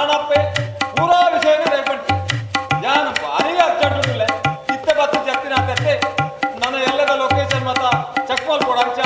ನಾನಪ್ಪೆ ಪೂರಾ ವಿಷಯನೇ ರೈಪಂಟಿ ಯಾನು ಭಾರಿ ಅರ್ಜೆಂಟ್ ಇತ್ತ ಬತ್ತು ಜತ್ತಿನ ನನ್ನ ಎಲ್ಲದ ಲೊಕೇಶನ್ ಮತ್ತ ಚೆಕ್ ಮಾಡ್ಕೊಡಂಚ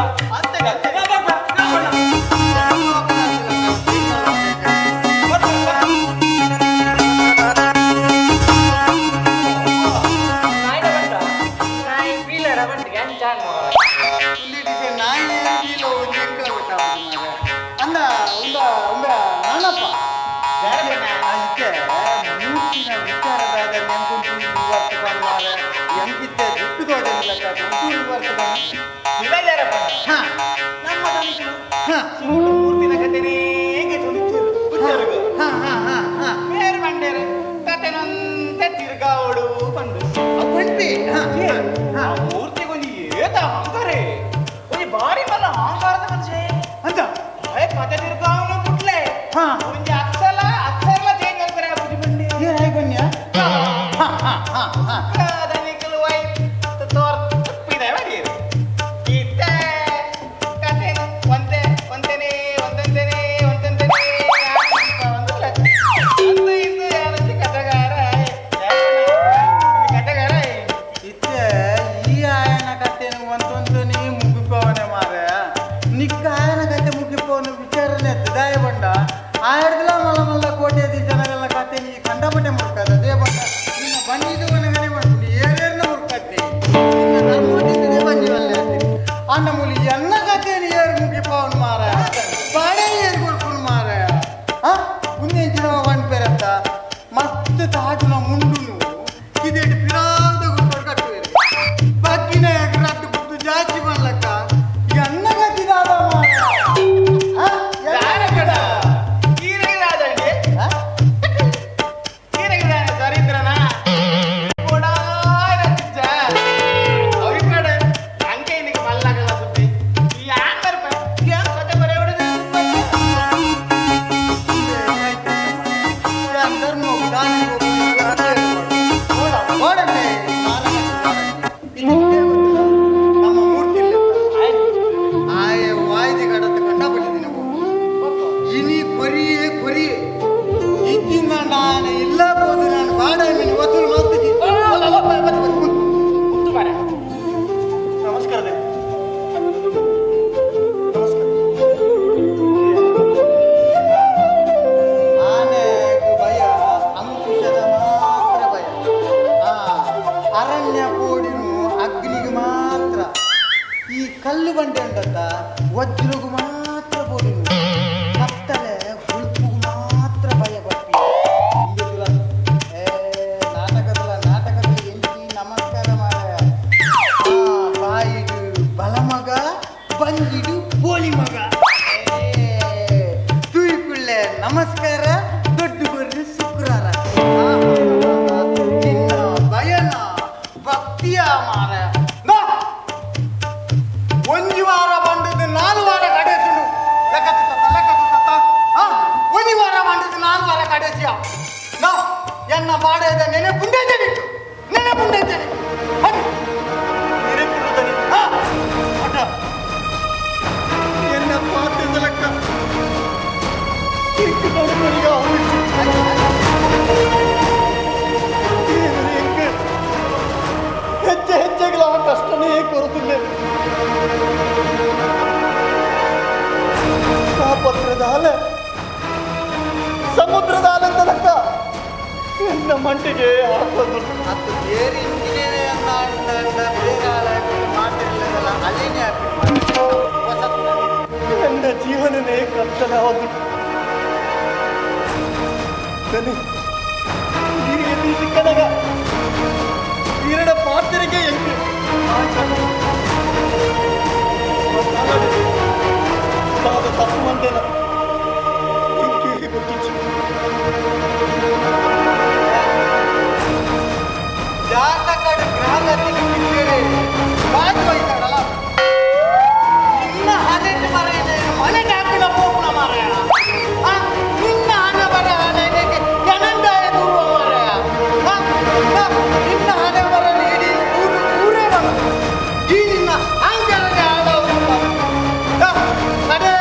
ಕಡೆ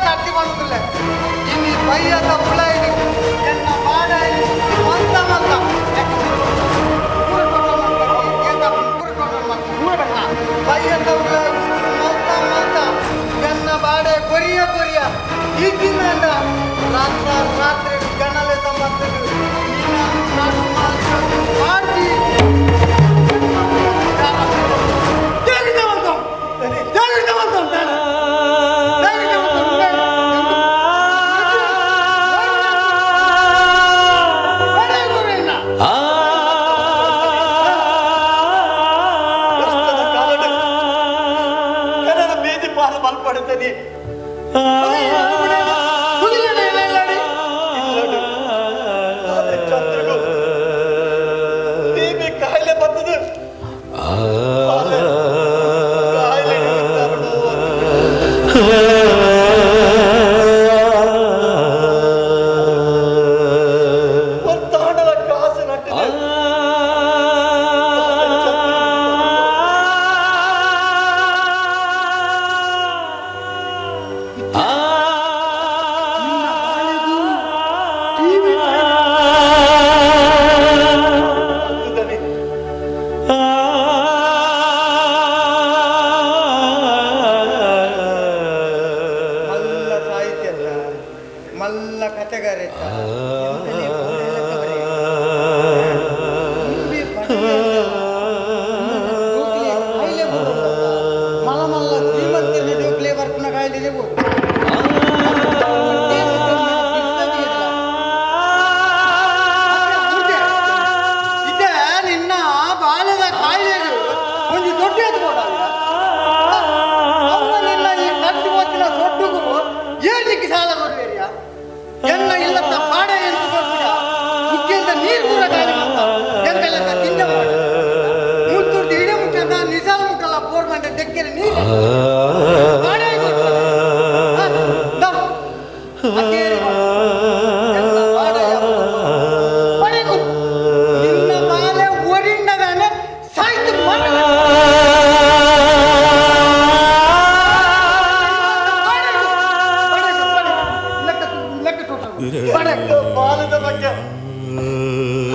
ಅರ್ತಿ ಮಾಡುದಿಲ್ಲ ಇನ್ನು ಬೈಯದ ಉಳ ಎನ್ನ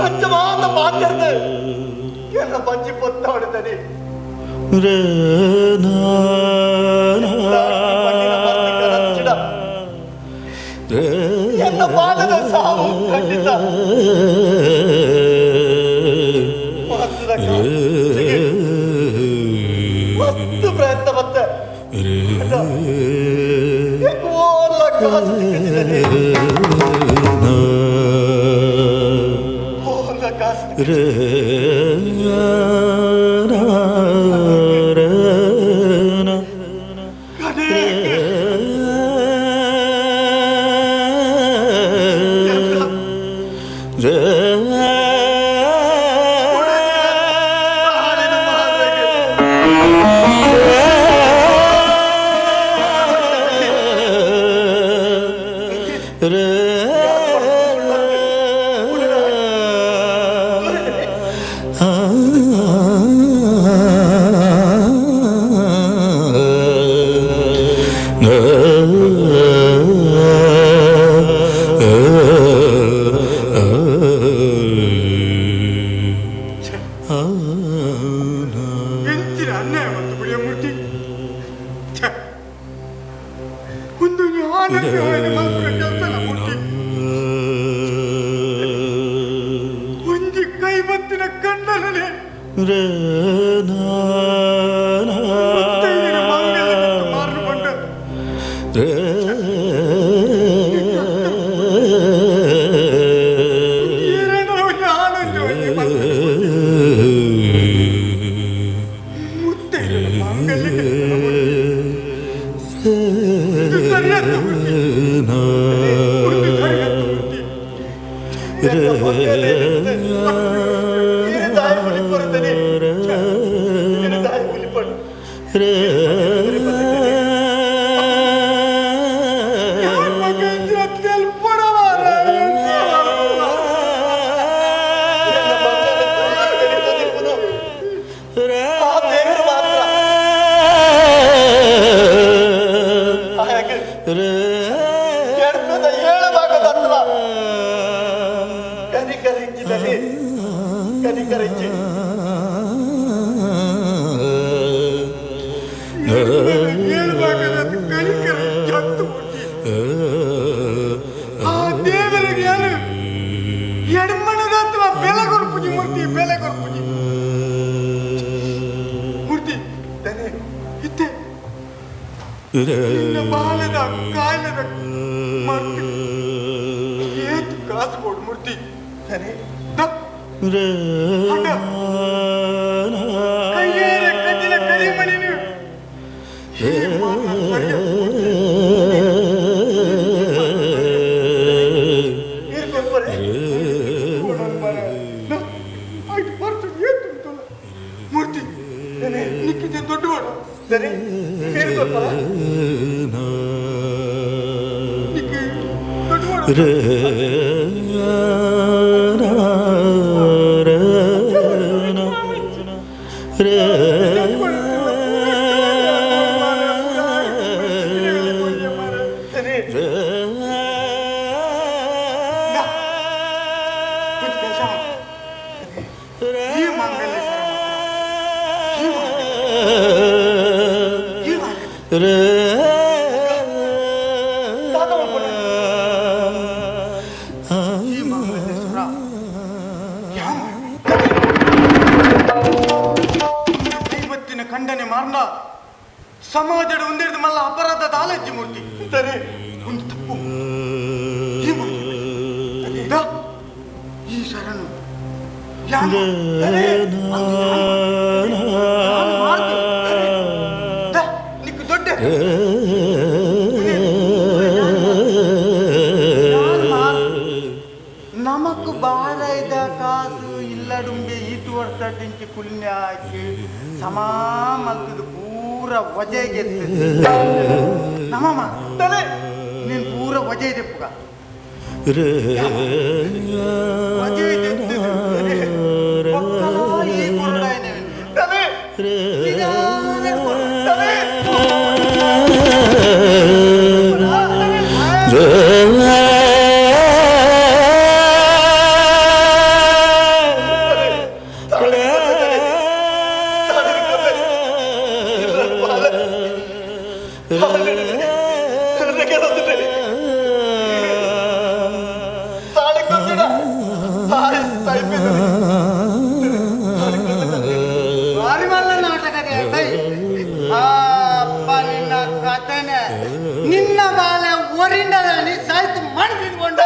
ಅಂಚಮಾನ ಮಾತಾಡ್ದೆ ಎಲ್ಲ ಬಂಜಿ ಪೊತ್ತಾಡ್ತಾನೆ. ಎನ್ನ ಬಾಲದ ಸಾವು ಖಂಡಿತ. ಮಸ್ತ್ ಪ್ರಯತ್ನ ಮತ್ತೆ ಸಮಾಜದ ಒಂದೆರಡು ಮಲ್ಲ ಅಪರಾಧ ದಾಲಜ್ಜಿ ಮೂರ್ತಿ ಒಂದು ತಪ್ಪು ಈ ಶರಣು ದೊಡ್ಡ ನಮಕ್ ಬಾರ ಇದ್ದ ಕಾಸು ಇಲ್ಲಡುಂಬೆ ಈತು ವರ್ಷ ಕುಲ್ಯ ಹಾಕಿ ಸಮಾ ಮಲ್ತದ ಪೂರ ವಜೆಗೆ ನಮ್ಮಮ್ಮ ತಲೆ ನೀನು ಪೂರ ವಜೆ ದೆಪ್ಪುಗ ವಜೆ ತಲೆ. ಅಪ್ಪ ನಿನ್ನ ಕಥೆನೆ ನಿನ್ನ ಬಾಳೆ ಒರಿಂಡದಲ್ಲಿ ಸಾಯ್ತು ಮಾಡಿದ್ಕೊಂಡ.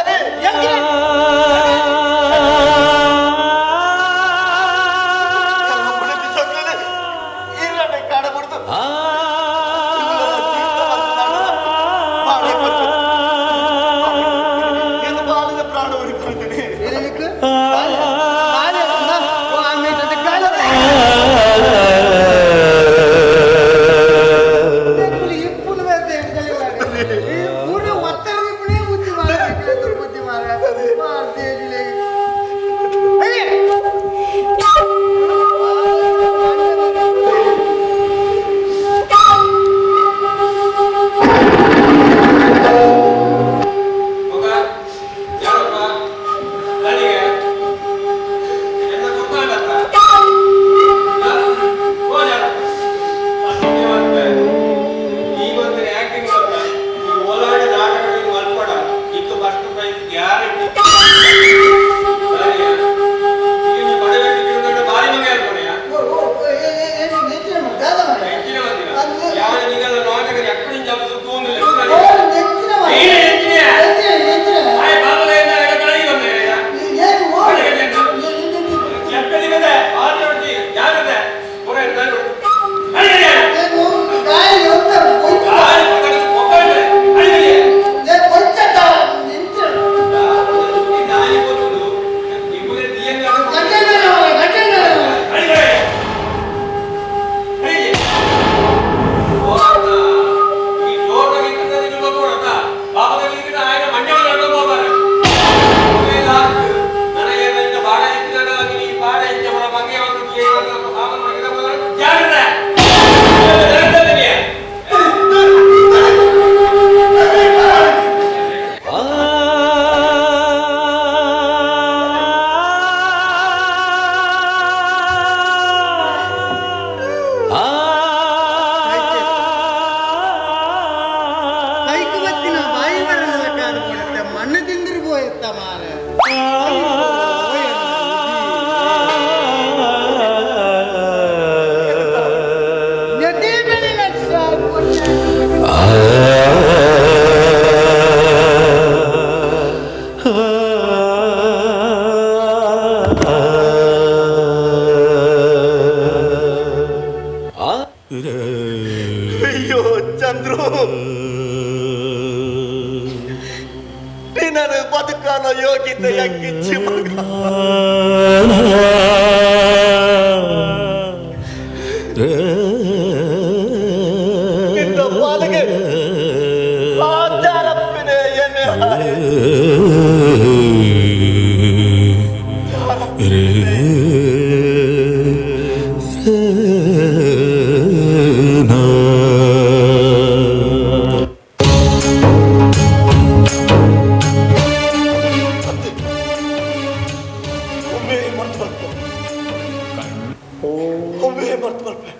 ಅಯ್ಯೋ ಚಂದ್ರು, ನಿನ್ನನ್ನು ಬದುಕನ ಯೋಗ್ಯತೆ ಯಾಕಿಚ್ಚಿ ಮಗ. ನಿನ್ನ ಪಾಲಿಗೆ ಆಚಾರಪ್ಪಿನೇ ಎನ್ನೆ ಒಮ್ಮೆ ಮರ್ತು ಬರ್ಪೆ.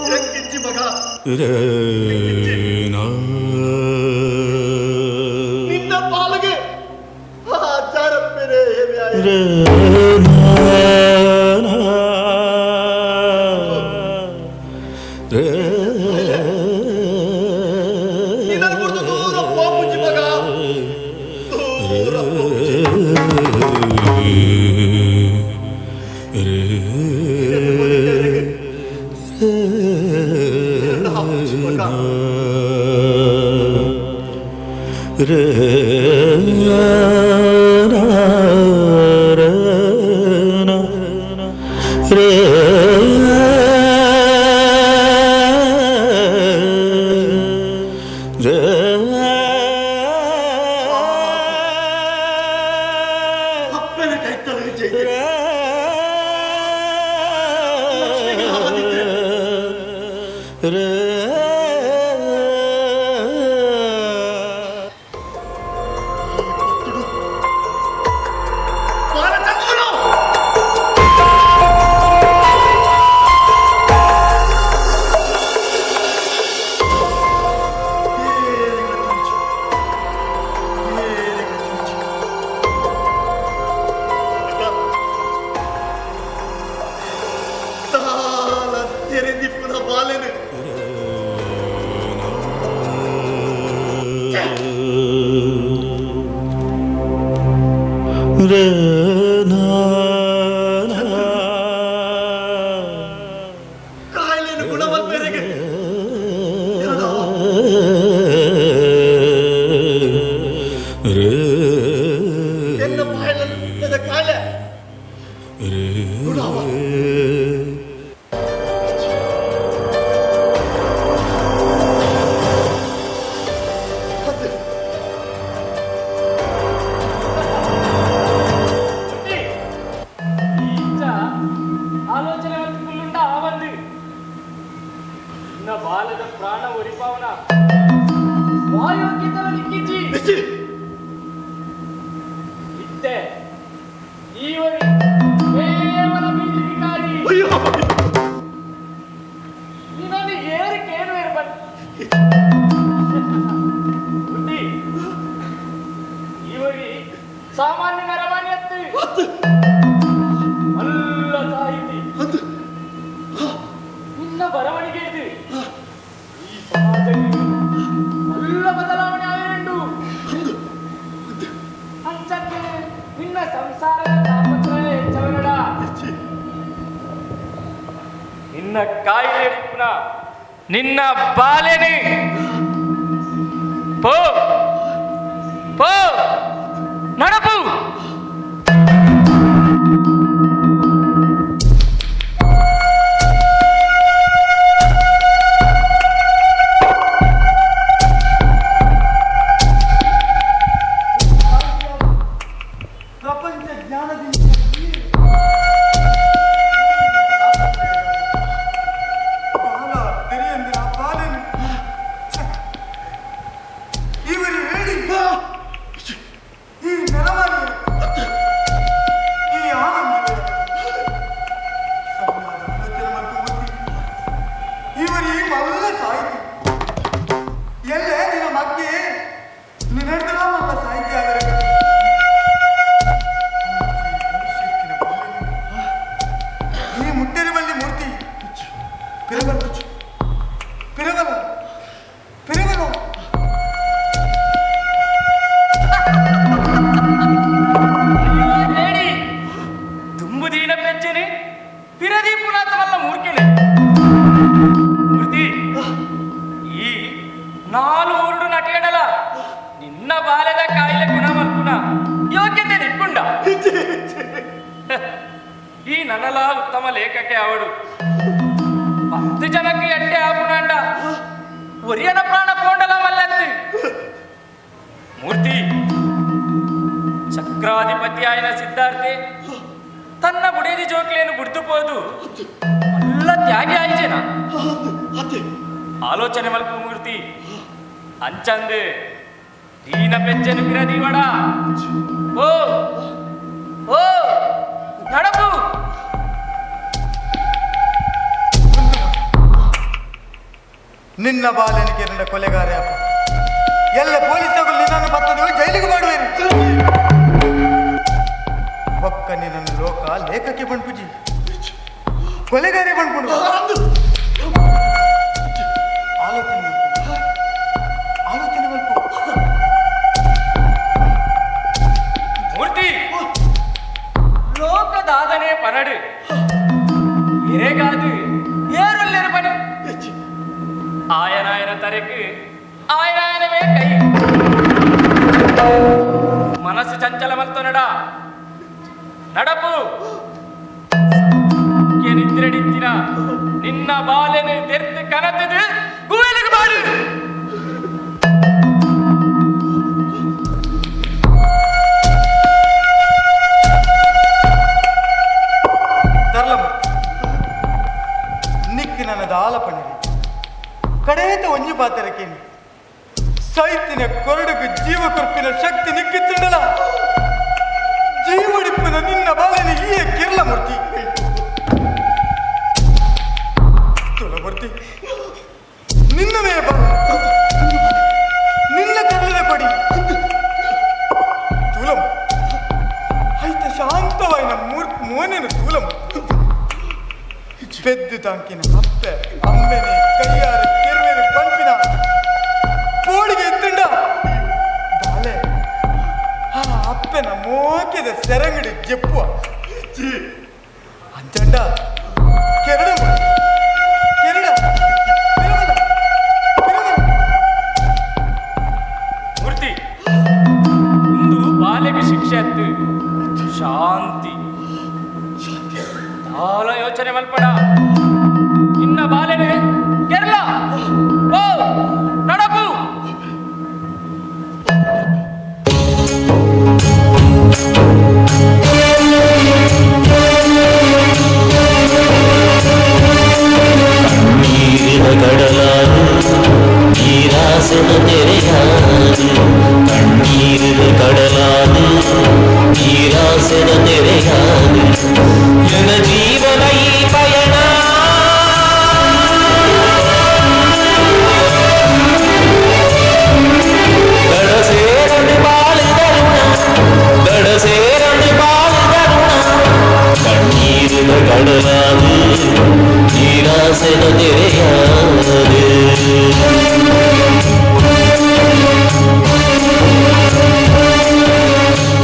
ಮಗ ನಿನ್ನ ಪಾಲಿಗೆ ಆಚಾರಪ್ಪನೇ. ನಿನ್ನ ಬಾಲೆನೆ ಪೋ ಪೋ ನಡಪು. ಪ್ರಪಂಚ ಜ್ಞಾನದಿಂದ ಈ ನನಲ ಉತ್ತಮ ಲೇಖಕೆ ಅವಡು 10 ಜನಕ್ಕೆ ಎಡ್ಡೆ ಆಪುನಾಂಡ ಒರಿಯನ ಪ್ರಾಣ ಪೋಂಡಲ ಮಲ್ಲತ್ತಿ. ಮೂರ್ತಿ ಚಕ್ರಾಧಿಪತಿ ಆಯ್ನ ಸಿದ್ಧಾರ್ಥೆ ತನ್ನ ಬುಡೇದಿ ಜೋಕ್ಲೇನು ಗುಡ್ದು ಪೋದು ಅಲ್ಲ ತ್ಯಾಗಿ ಆಯ್ಜೇನ ಆಲೋಚನೆ ಮಲ್ಪು ಮೂರ್ತಿ ಅಂಚಂದು ದೀನ ಪೆಚ್ಚನು ಪಿರದೀವಡ ಓ ಓ ನಡಪು. ನಿನ್ನ ಬಾಲನ ಕೆರಳ ಕೊಲೆಗಾರ ಅಪ್ಪ ಎಲ್ಲ ಪೊಲೀಸರು ನಿನ್ನನ್ನು ಬತ್ತದು ಜೈಲಿಗೆ ಮಾಡುವೇನು. ಬೊಕ್ಕ ನಿನ್ನನ್ನು ಲೋಕ ಲೇಖಕ್ಕೆ ಬಂಡ್ಪುಜಿ ಕೊಲೆಗಾರೆ ಬಂಡ್ಪುಡು. ಆಲೋಚನೆ ಆಲೋಚನೆ ಮಲ್ಪು. ಮೂರ್ತಿ ಲೋಕದಾದನೆ ಪನಡು ಎರೆಗಾದು ಏರೊಲ್ಲೆರು ಪನೆ ಆಯನಾಯನ ತರೆಕು ಆಯನಾಯನವೇ ಕೈ. ಮನಸ್ಸು ಚಂಚಲ ಮಲ್ತೊನಡ ನಡಪು ನಿದ್ರೆಡಿತ್ತಿನ ನಿನ್ನ ಬಾಲೆನು ತೆರ್ತು ಕನತದು ಗುವೆಲಿಗೆ ಬಾಡು. ತರ್ಲಮ್ಮ ನಿಕ್ಕಿ ನನ್ನ ದಾಲ ಪಣಿರಿ ಕಡೇತ ಒಂಜು ಪಾತ್ರಕ್ಕೇನಿ ಸೈತಿನ ಕೊರಡುಗು ಜೀವ ಕೊರ್ಪಿನ ಶಕ್ತಿ ನಿಕ್ಕಿತ್ತುಂಡಲ ಜೀವಡಿಪ್ಪಿನ ನಿನ್ನ ಬಾಲನೆ ಈಯ ಕಿರ್ಲ ಮೂರ್ತಿ ತುಲಮೂರ್ತಿ ನಿನ್ನವೇ ಬಾಲ ನಿನ್ನ ಕರಳದ ಕೊಡಿ ತುಲಂ ಐತ ಶಾಂತವಾಯಿನ ಮೂರ್ತಿ ಮೋನೆನು ತುಲಂ ಪೆದ್ದು ತಾಂಕಿನ ಅಪ್ಪೆ ಅಮ್ಮೆನೆ ಕೈಯಾರ ಕೆರುವೆರು ಪಂಪಿನ ಪೋಡಿಗೆ ಎತ್ತುಂಡ ಬಾಲೆ ಆ ಅಪ್ಪೆನ ಮೋಕೆದ ಸೆರಂಗಡಿ ಜೆಪ್ಪುವ ಅಂಚಂಡ ಕೆರಡ ಕೆರಡ ಮೂರ್ತಿ ಒಂದು ಬಾಲೆಗೆ ಶಿಕ್ಷೆ ಅತ್ತು ಶಾಂತಿ ದಾಲ ಯೋಚನೆ ಮಲ್ಪಡ ನಿನ್ನ ಬಾಲೆನೆ ಕೇರಳ ಓ ನಡಪು. ಕಣ್ಣೀರಿನ ಕಡಲಾದು ನೀರಾಸೆದ ತೆರೆಯಾದು ಕಣ್ಣೀರಿನ ಕಡಲಾದು ನೀರಾಸೆದ ತೆರೆಯಾದು ಎನ ಜೀವನ ಈ ಪಯಣ ದಡಸೇರನು ಬಾಳಿದರುಣ ದಡಸೇರನು ಬಾಳಿದರುಣ ಕಣ್ಣೀರಿನ ಕಡಲಾದು ನೀರಾಸೆದ ತೆರೆಯಾದು.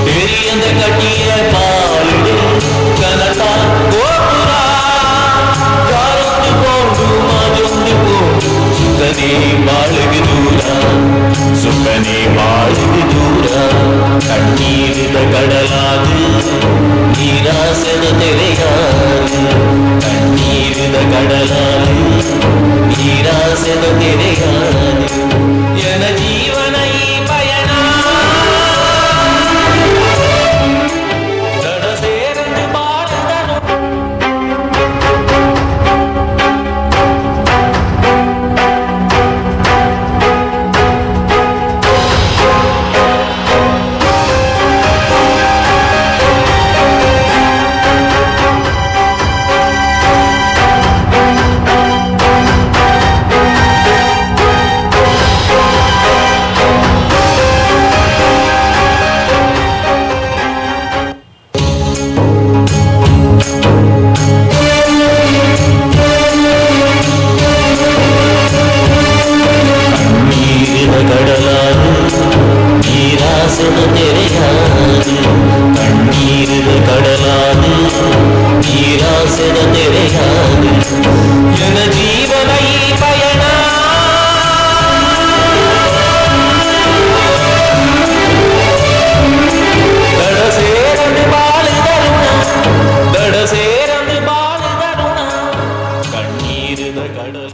ತೆರೆಯದ ಕಟಿಯ ಪಾಲಿಡು ಕನಟ ಗೋಪುರ ಜಾರೊಂದು ಪೋಡು ಮಾಜೊಂದು ಪೋಡು ಸುಖನೇ ಬಾಳಿಗೆ ದೂರ ಸುಖನೇ ಬಾಳಿಗೆ ದೂರ ಕಣ್ಣೀರಿನ ಕಡಲಾದು ನೀರಾಸೆದ ತೆರೆಯಾದು ಕಣ್ಣೀರಿನ ಕಡಲಾದು ನೀರಾಸೆದ ತೆರೆಯಾದು ಎನ ಜೀವನ ಈ ಪಯಣ ದಡಸೇರನು ಬಾಳದನು. ಕಣ್ಣೀರಿನ ಕಡಲಾದು ನೀರಾಸೆದ ತೆರೆಯಾದು ಕಣ್ಣೀರಿನ ಕಡಲಾದು ನೀರಾಸೆದ ತೆರೆಯಾದು ಎನ ಜೀವನ ಈ ಪಯಣ ದಡಸೇರನು ಬಾಳಿದರುಣ ದಡಸೇರನು ಬಾಳಿದರುಣ ಕಣ್ಣೀರಿನ ಕಡಲ.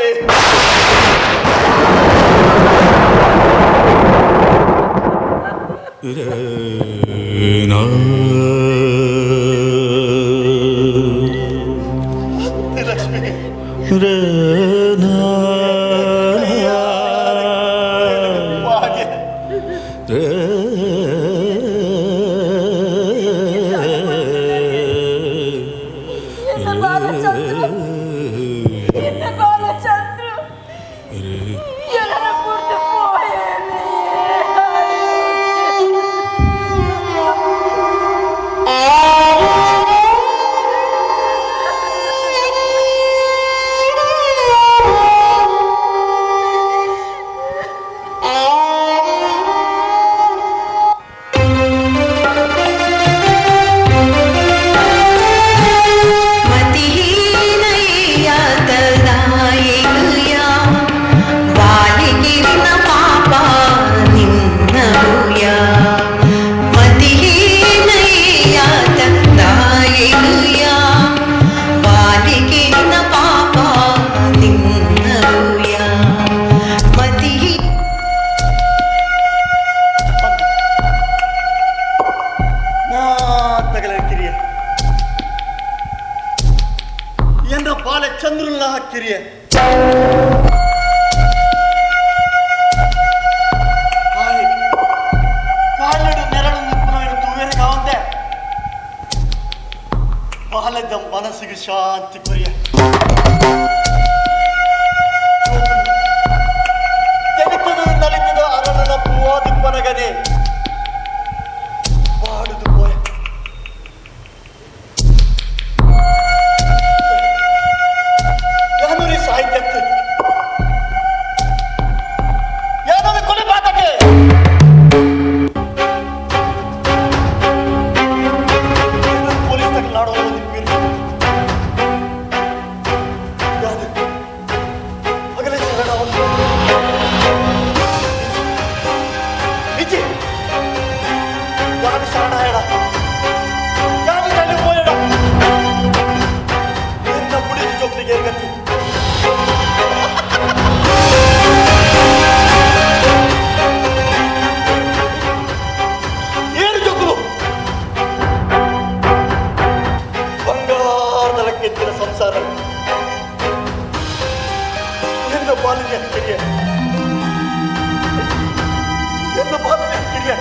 ಶಾರದೆ. ಲಕ್ಷ್ಮಿ ಮನಸ್ಸಿಗೆ ಶಾಂತಿ ಕೊರಿಯ ತೆಲಿತದ ನಲಿತದ ಅರಳನ ಪೂವಾದಿಪ್ಪನಗನೆ ಬಾಡುದು ಪೋಯ. ಯಾನೂರಿ ಸಾಹಿತ್ಯಕ್ಕೆ ಯಾನೂರಿ ಕೊಲೆ ಪಾತಕ್ಕೆ ಪೊಲೀಸ್ ತಗಲಾಡೋ ಸಂಸಾರ ಎನ್ನ ಪಾಲಿನ ಕಿರಿಯ, ಎನ್ನ ಪಾಲಿನ ಕಿರಿಯ.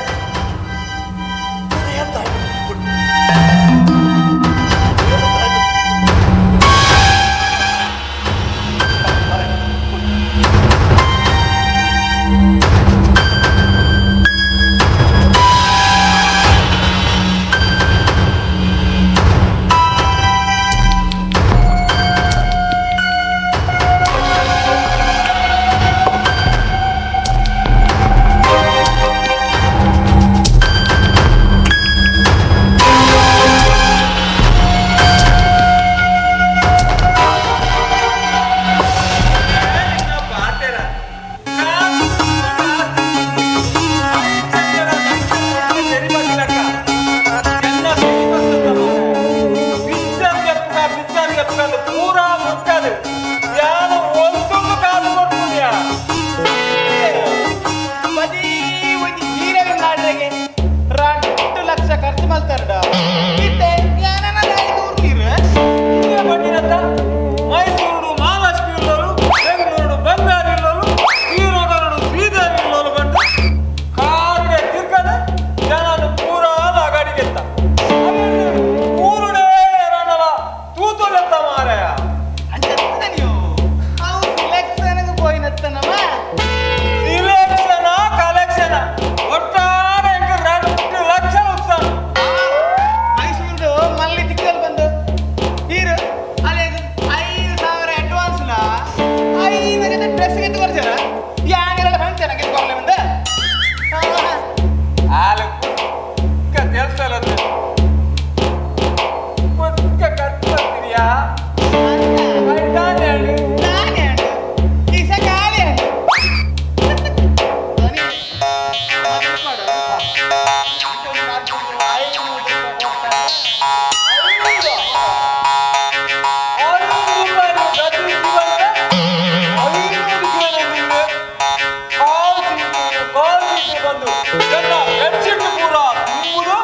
ನನ್ನ ಬೆಡ್ಶೀಟ್ ಪೂರ ತುಂಬುದು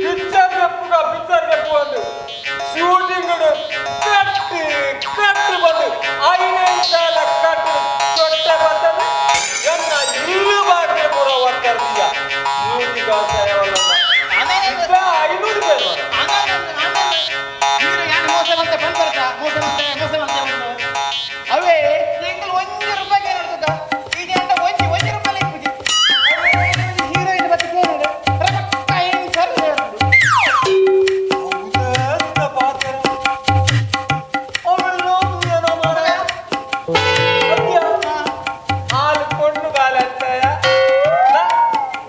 ಪಿಕ್ಚರ್ ಗಪ್ಪುಗ ಪಿಕ್ಚರ್ ಗಪ್ಪು ಒಂದು ಶೂಟಿಂಗ್ ಕಟ್ಟು ಕಟ್ಟು ಬಂದು ಐನೇ ಸಾಲ ಕಟ್ಟು ಸೊಟ್ಟೆ ಬರ್ತದೆ. ಎನ್ನ ಇಲ್ಲು ಬಾಕಿ ಪೂರ ಒತ್ತರ್ತೀಯ ನೂತಿ 500 ರೂಪಾಯಿ. ಮೋಸ ಮತ್ತೆ ಬಂದ್ ಬರ್ತಾ ಮೋಸ ಮತ್ತೆ ಮೋಸ ಮತ್ತೆ ಬಂದು ಅವೇ ತಿಂಗಳು 1 ರೂಪಾಯಿ ನೋಡ್ತದ ಈಗ ಅಂತ ಒಂಜಿ ಒಂಜಿ ರೂಪಾಯಿ ಇಪ್ಪುಜಿ. ಹೀರೋಯಿನ್ ಮತ್ತೆ ಕೇಳಿದ್ರೆ ಸರ್ ಹಾಲು ಕೊಂಡು ಬಾಲಂತಾಯ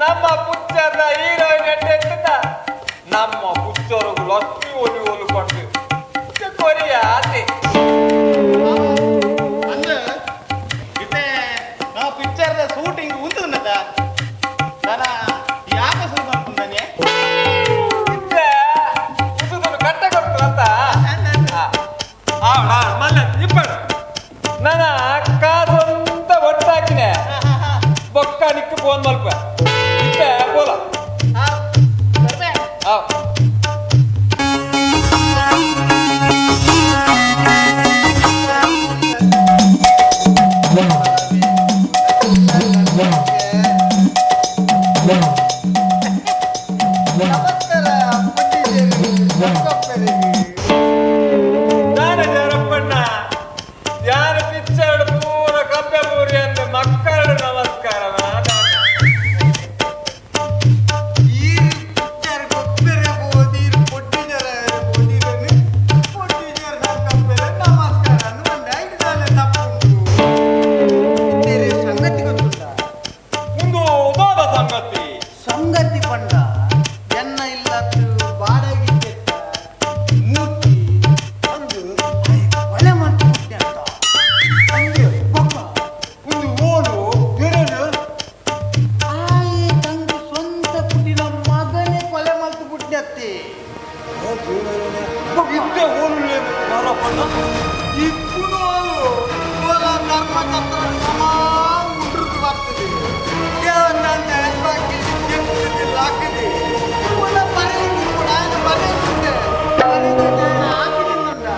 ನಮ್ಮ ಪುಚ್ಚರ್ನ ಹೀರೋಯಿನ್ ಎಟ್ಟೆತ್ತ ನಮ್ಮ ಪುಚ್ಚರು ಲಕ್ಷ್ಮಿ ಒಲಿ ಒಲು ಕೊಂಡು ಕೊರಿಯ ಆತೆ. ಅಂದು ಇತ್ತೆ ನಾವು ಪಿಕ್ಚರ್ದ ಶೂಟಿಂಗ್ ಉಂಟುನ್ನದ ನಾನ ಯಾಕೆ ಶುರು ಮಾಡ್ಕೊಂಡಾನೆ. ಇತ್ತೆ ಉಸುದನ್ನು ಕಟ್ಟೆ ಕೊಡ್ತು ಅಂತ ಆವಣ ಮಲ್ಲ ಇಪ್ಪಡು ನನ್ನ ಕಾಸೊಂತ ಒಟ್ಟಾಕಿನೆ ಬೊಕ್ಕ ನಿಕ್ಕು ಫೋನ್ ಮಲ್ಪ ಇತ್ತೆ ಬೋಲ. ನಾನು ಜರಪ್ಪಣ್ಣ ಯಾರು ಪಿಕ್ಚರ್ ಪೂರ ಕಪ್ಪೆ ಪೂರಿ ಅಂದು ಮಕ್ಕಳ ನಮಸ್ಕಾರ. ಸಂಗತಿ ಗೊತ್ತುಂಟ? ಒಂದು ದಾದ ಸಂಗತಿ? ಸಂಗತಿ ಪಂಡ ಎನ್ನ ಇಲ್ಲತ್ತು ಬಾಡಗಿ ಕೆಟ್ಟ ಮೂರ್ತಿ ಒಂದು ಕೊಲೆ ಮಂತು ಹುಟ್ಟಿ ಅಂತ ಅಂದು ಬೊಕ್ಕ ಒಂದು ಓಲು ಬೆರಳು ಆಯೆ ತಂದು ಸ್ವಂತ ಪುಟಿನ ಮಗನೇ ಕೊಲೆ ಮಲ್ತು ಪುಟ್ಟಿ. ಇದ್ದೆ ಓಲು ಯಾರಪ್ಪಣ್ಣ? ಇಪ್ಪುನು ಓಲ ಧರ್ಮಚಕ್ರ ಸಮ ಉಂಡ್ರದ್ದು ಬರ್ತದೆ. ದೇವನಂತ ಬಾಕಿ ಲಾಕಿದೆ ಓಲ ಬರೆಯುವುದು ಕೂಡ ఆయన ಬರೆಯುತ್ತಿದ್ದೆ ಬರೆಯುತ್ತಿದ್ದೆ ಹಾಕಿದಿಂದ.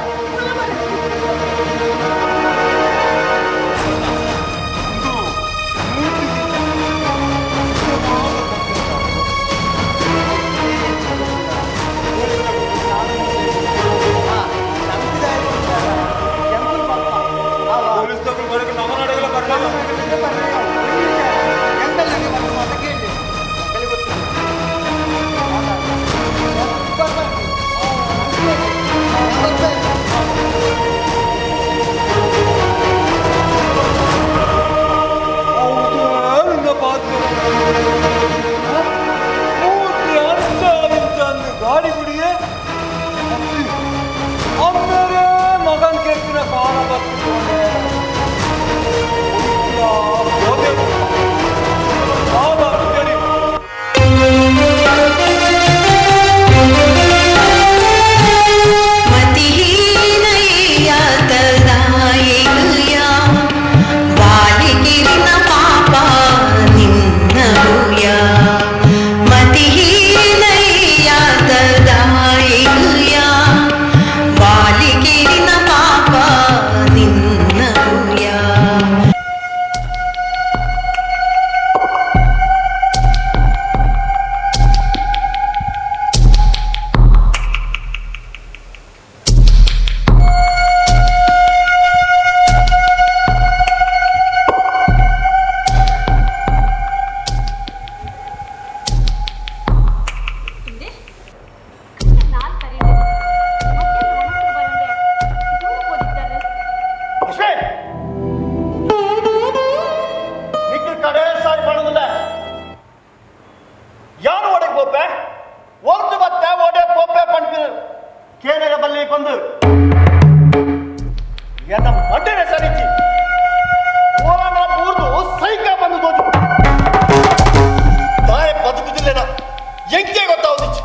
ಪೊಲೀಸ್ ಬರಕ್ಕೆ ನಮ್ಮ ನಡುವೆಲ್ಲ ಬರಲ್ಲ. ಗಾಡಿ ಗುಡಿಯೇ ಅಮ್ಮೇರೆ ಮಗನ್ ಕೇಳ್ತಿನ ಕಾಲ ಬರ್ತಿದ್ದಾನೆ. ಬಾಲಿಕಿರಿನ ಪಾಪ ನಿನ್ನವುಯ ಮತಿಹೀನಯ್ಯಾತದಾಯಿಯ ಬಾಲಿಕಿರಿನ ಪಾಪ ನಿನ್ನವುಯ. ನಿಕ್ಕ ಕಡೆ ಸಾರಿ ಪಣದಿಲ್ಲ ಯಾರು ಒಡೆಗೆ ಪೋಪೆ ಒರ್ತು ಬತ್ತ ಒಡೆ ಪೋಪೆ ಪಣ್ಪಿನ ಕೇನರ ಬಲ್ಲಿ ಬಂದು ಎನ್ನ ಮಡ್ಡಿನ ಸರಿಚಿ ಓರನ ಬೂರ್ದು ಸೈಕ ಬಂದು ತೋಚು ತಾಯ ಬದುಕುದಿಲ್ಲೇನ ಎಂಕೆ ಗೊತ್ತಾವುದಿಚ್ಚು.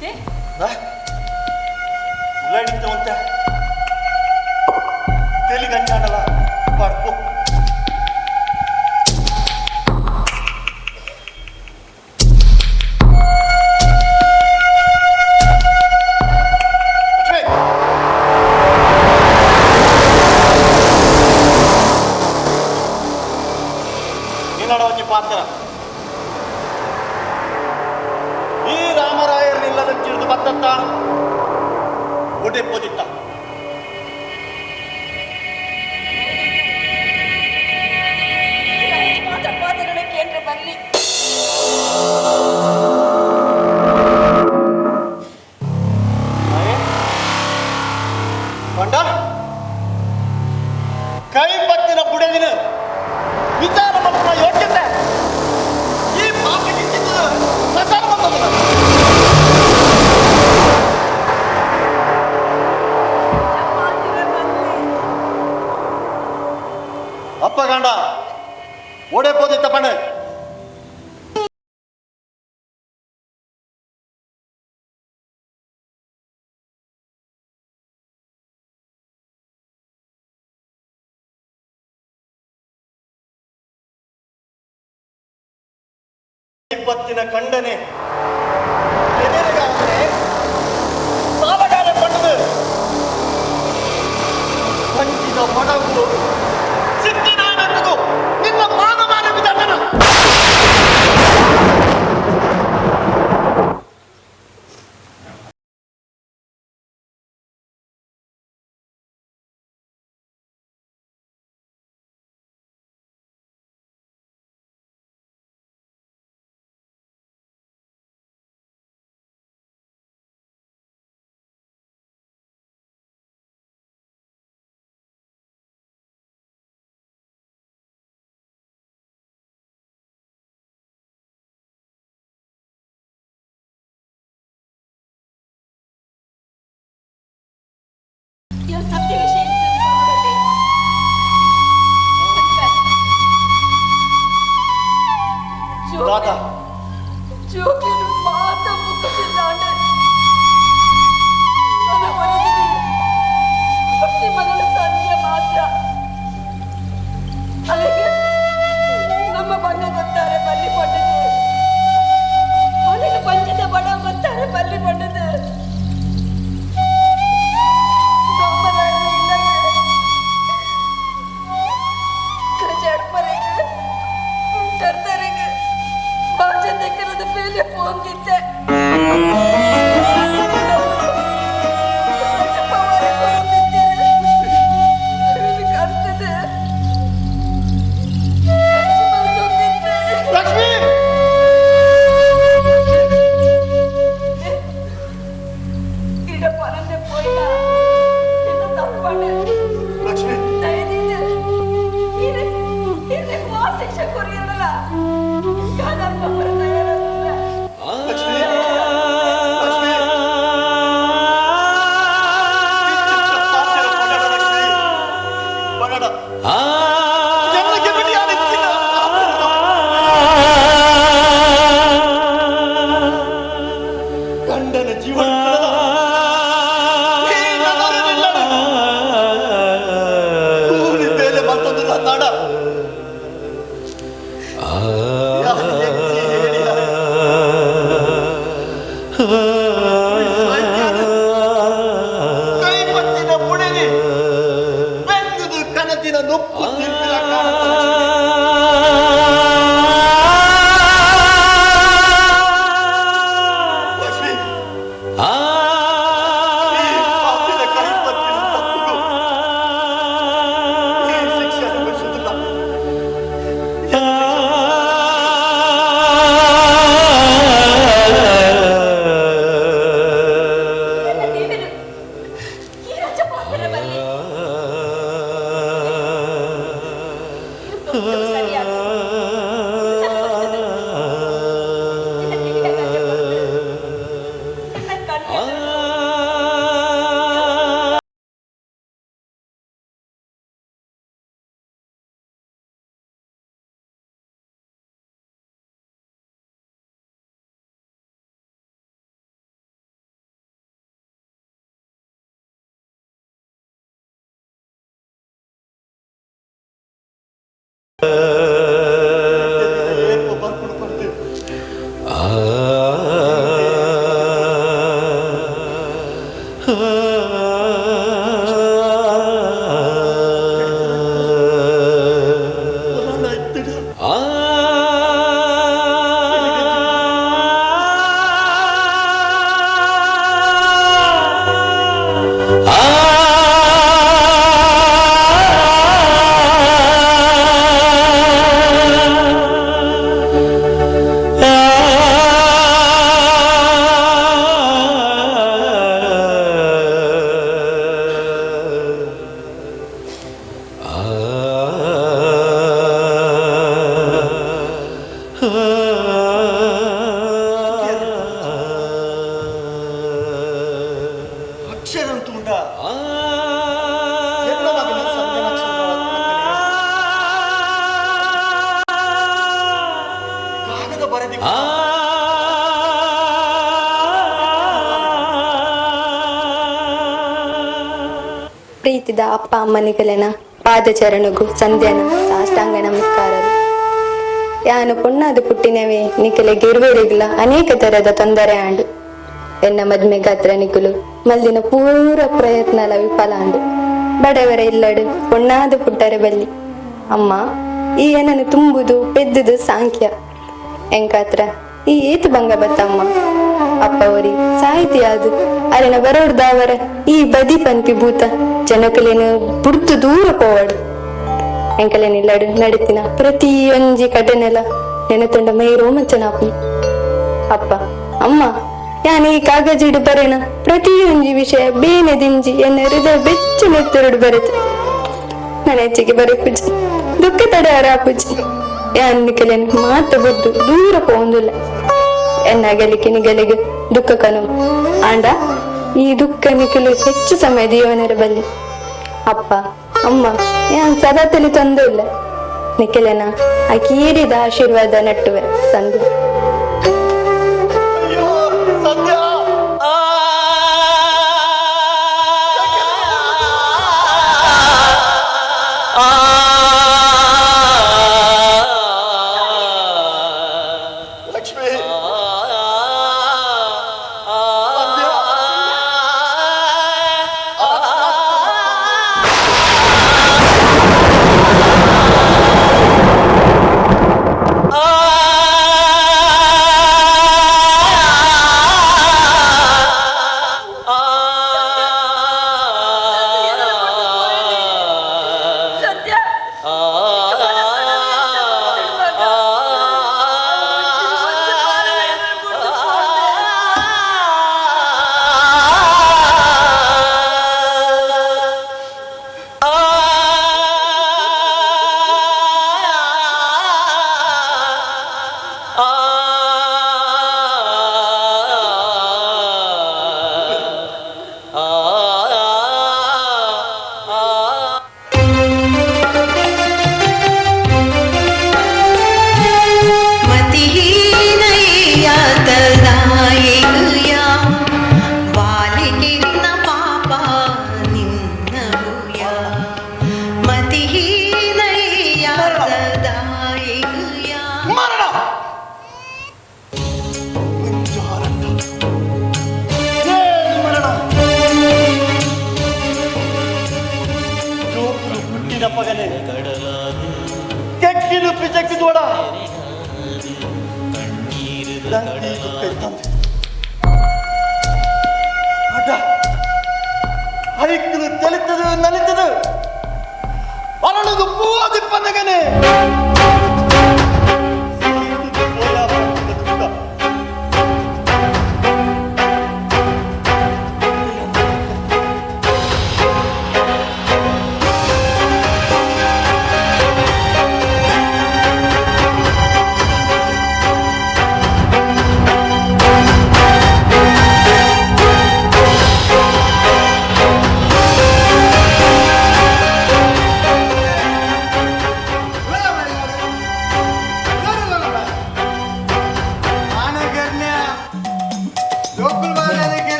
ಇತ್ತೆ ಉಳ್ಳಾಡಿತ್ತ ಒಂತೆ ತೆಲಿ ಗಂಜಾಡಲ ಪಾಡ್ಪೋ. ನಿನ್ನಡ ಒಂಜಿ ಪಾತ್ರ ಈ ರಾಮರಾಯರ್ನಿಲ್ಲದ ಚಿರಿದು ಬತ್ತತ್ತ ಒಡೆ ಪೋದಿತ್ತ. ಮಾತ್ರ ಪಾತ್ರಗಳ ಕೇಂದ್ರ ಬರಲಿ. ಪಂಡ ಕೈ ಪತ್ತಿನ ಬುಡೆದಿನ ವಿಚಾರ ಮಲ್ಪುನ ಯೋಗ್ಯತೆ ಈ ಪಾಪಕ್ಕೆ ಸಸಾರ ಬಂದದ. ಅಪ್ಪ ಗಂಡ ಓಡೆ ಪೋದಿತ್ತ ಪಣೆ. ಇಪ್ಪತ್ತಿನ ಖಂಡನೆ ಎದುರಿಗಾದರೆ ಸಾಲಗಾರ ಪಡೆದು ಪಂಚಿದ ಬಡವು ಸಿದ್ಧಿನಾನಂದಿಗೂ ನಿನ್ನ ಮಾನಮಾನ ವಿಧಾನ. ಸತ್ಯ ವಿಷಯ ಜೋಕಿನ ಮಾತ ಮುಖಸಿದ್ದಾಂಡ ನನ್ನ ಮನದಲ್ಲಿ ಭಕ್ತಿ ಮಗಳ ಸಂಧ್ಯ ಮಾತ್ರ. ಅಲ್ಲಿಗೆ ನಮ್ಮ ಬಂಗ ಗೊತ್ತಾರೆ ಬಲ್ಲಿ ಪಟ್ಟದು, ಅಲ್ಲಿಗೆ ಪಂಚದ ಬಡ ಗೊತ್ತಾರೆ ಬಲ್ಲಿ ಪಟ್ಟದು. ಹೋಗಿದ್ದೆ ಲಕ್ಷ್ಮೀ ಲಕ್ಷ್ಮಿ ಗಂಡನ ಜೀವನ ಮೇಲೆ ಬಂತದ್ದು ನಾಡ. ಕೈಪತ್ತಿನ ಬುಡಲಿ ಬೆಂದುದು ಕನತಿನ ನೊಪ್ಪು ತೀರ್ಪಿನ ಕಾಣುತ್ತದೆ. ಲಕ್ಷ್ಮಿ, ಈ ಪಾಪಿನ ಕೈಪತ್ತಿನ ತಪ್ಪಿಗೂ ಈ ಶಿಕ್ಷೆ ಅನುಭವಿಸುವುದಿಲ್ಲ. ಪ್ರೀತಿದ ಅಪ್ಪ ಅಮ್ಮನಿಗಲೆನ ಪಾದಚರಣಗು ಸಂಧ್ಯಾನ ಸಾಷ್ಟಾಂಗ ನಮಸ್ಕಾರ. ಯಾನು ಪೊಣ್ಣಾದು ಪುಟ್ಟಿನವೇ ನಿಖಲೆ ಗಿರ್ವೇರಿಗ್ಲ ಅನೇಕ ತರದ ತೊಂದರೆ ಆಂಡು. ಎನ್ನ ಮದ್ಮೆ ಗಾತ್ರ ನಿಕುಲು ಮಲ್ದಿನ ಪೂರ ಪ್ರಯತ್ನಲ ವಿಫಲ ಆಂಡು. ಬಡವರ ಇಲ್ಲಡು ಪೊಣ್ಣಾದು ಪುಟ್ಟರೆ ಬಲ್ಲಿ ಅಮ್ಮ ಈ ಏನನ್ನು ತುಂಬುದು ಪೆದ್ದುದು ಸಾಂಖ್ಯ ಎಂಕಾತ್ರ ಈ ಏತು ಭಂಗ ಬತ್ತಮ್ಮ. ಅಪ್ಪ ಒರಿ ಸಾಹಿತಿಯಾದು ಅರೆನ ಬರೋಡ್ದಾವರ ಈ ಬದಿ ಪನ್ಪಿ ಭೂತ ಜನಕಲೇನು ಬುಡ್ತು ದೂರ ಪೋವಡು. ಎಂಕಲೇನಿಲ್ಲಡು ನಡೀತಿನ ಪ್ರತಿಯೊಂಜಿ ಕಟನೆಲ ನೆನತುಂಡ ಮೈ ರೋಮಂಚನಾಪು. ಅಪ್ಪ ಅಮ್ಮ ಯಾನ್ ಈ ಕಾಗಜಿಡು ಬರೇನ ಪ್ರತಿಯೊಂಜಿ ವಿಷಯ ಬೇನೆ ದಿಂಜಿ ಎನ್ನ ಹೃದಯ ಬೆಚ್ಚ ನೆತ್ತರುಡು ಬರೆತು. ನಾನು ಹೆಚ್ಚಿಗೆ ಬರೆ ಪೂಜೆ ದುಃಖ ತಡೆಯಾರ ಪೂಜೆ ಯಾನ್ ನಿಕಲೇನು ಮಾತ ಬುದ್ದು ದೂರ ಪೋಂದುಲ್ಲ. ಎನ್ನ ಗೆಲಿಕೆ ನಿಗಲಿಗೆ ದುಃಖ ಕನು ಆಂಡ ಈ ದುಃಖ ನಿಖಲು ಹೆಚ್ಚು ಸಮಯ ಜೀವನರ ಬಲ್ಲಿ. ಅಪ್ಪ ಅಮ್ಮ ಯಾನ್ ಸದಾ ತಲೆ ತೊಂದರೆ ಇಲ್ಲ ನಿಖಲೇನ ಆ ಕೀರಿದ ಆಶೀರ್ವಾದ ನಟ್ಟುವೆ ಸಂದು.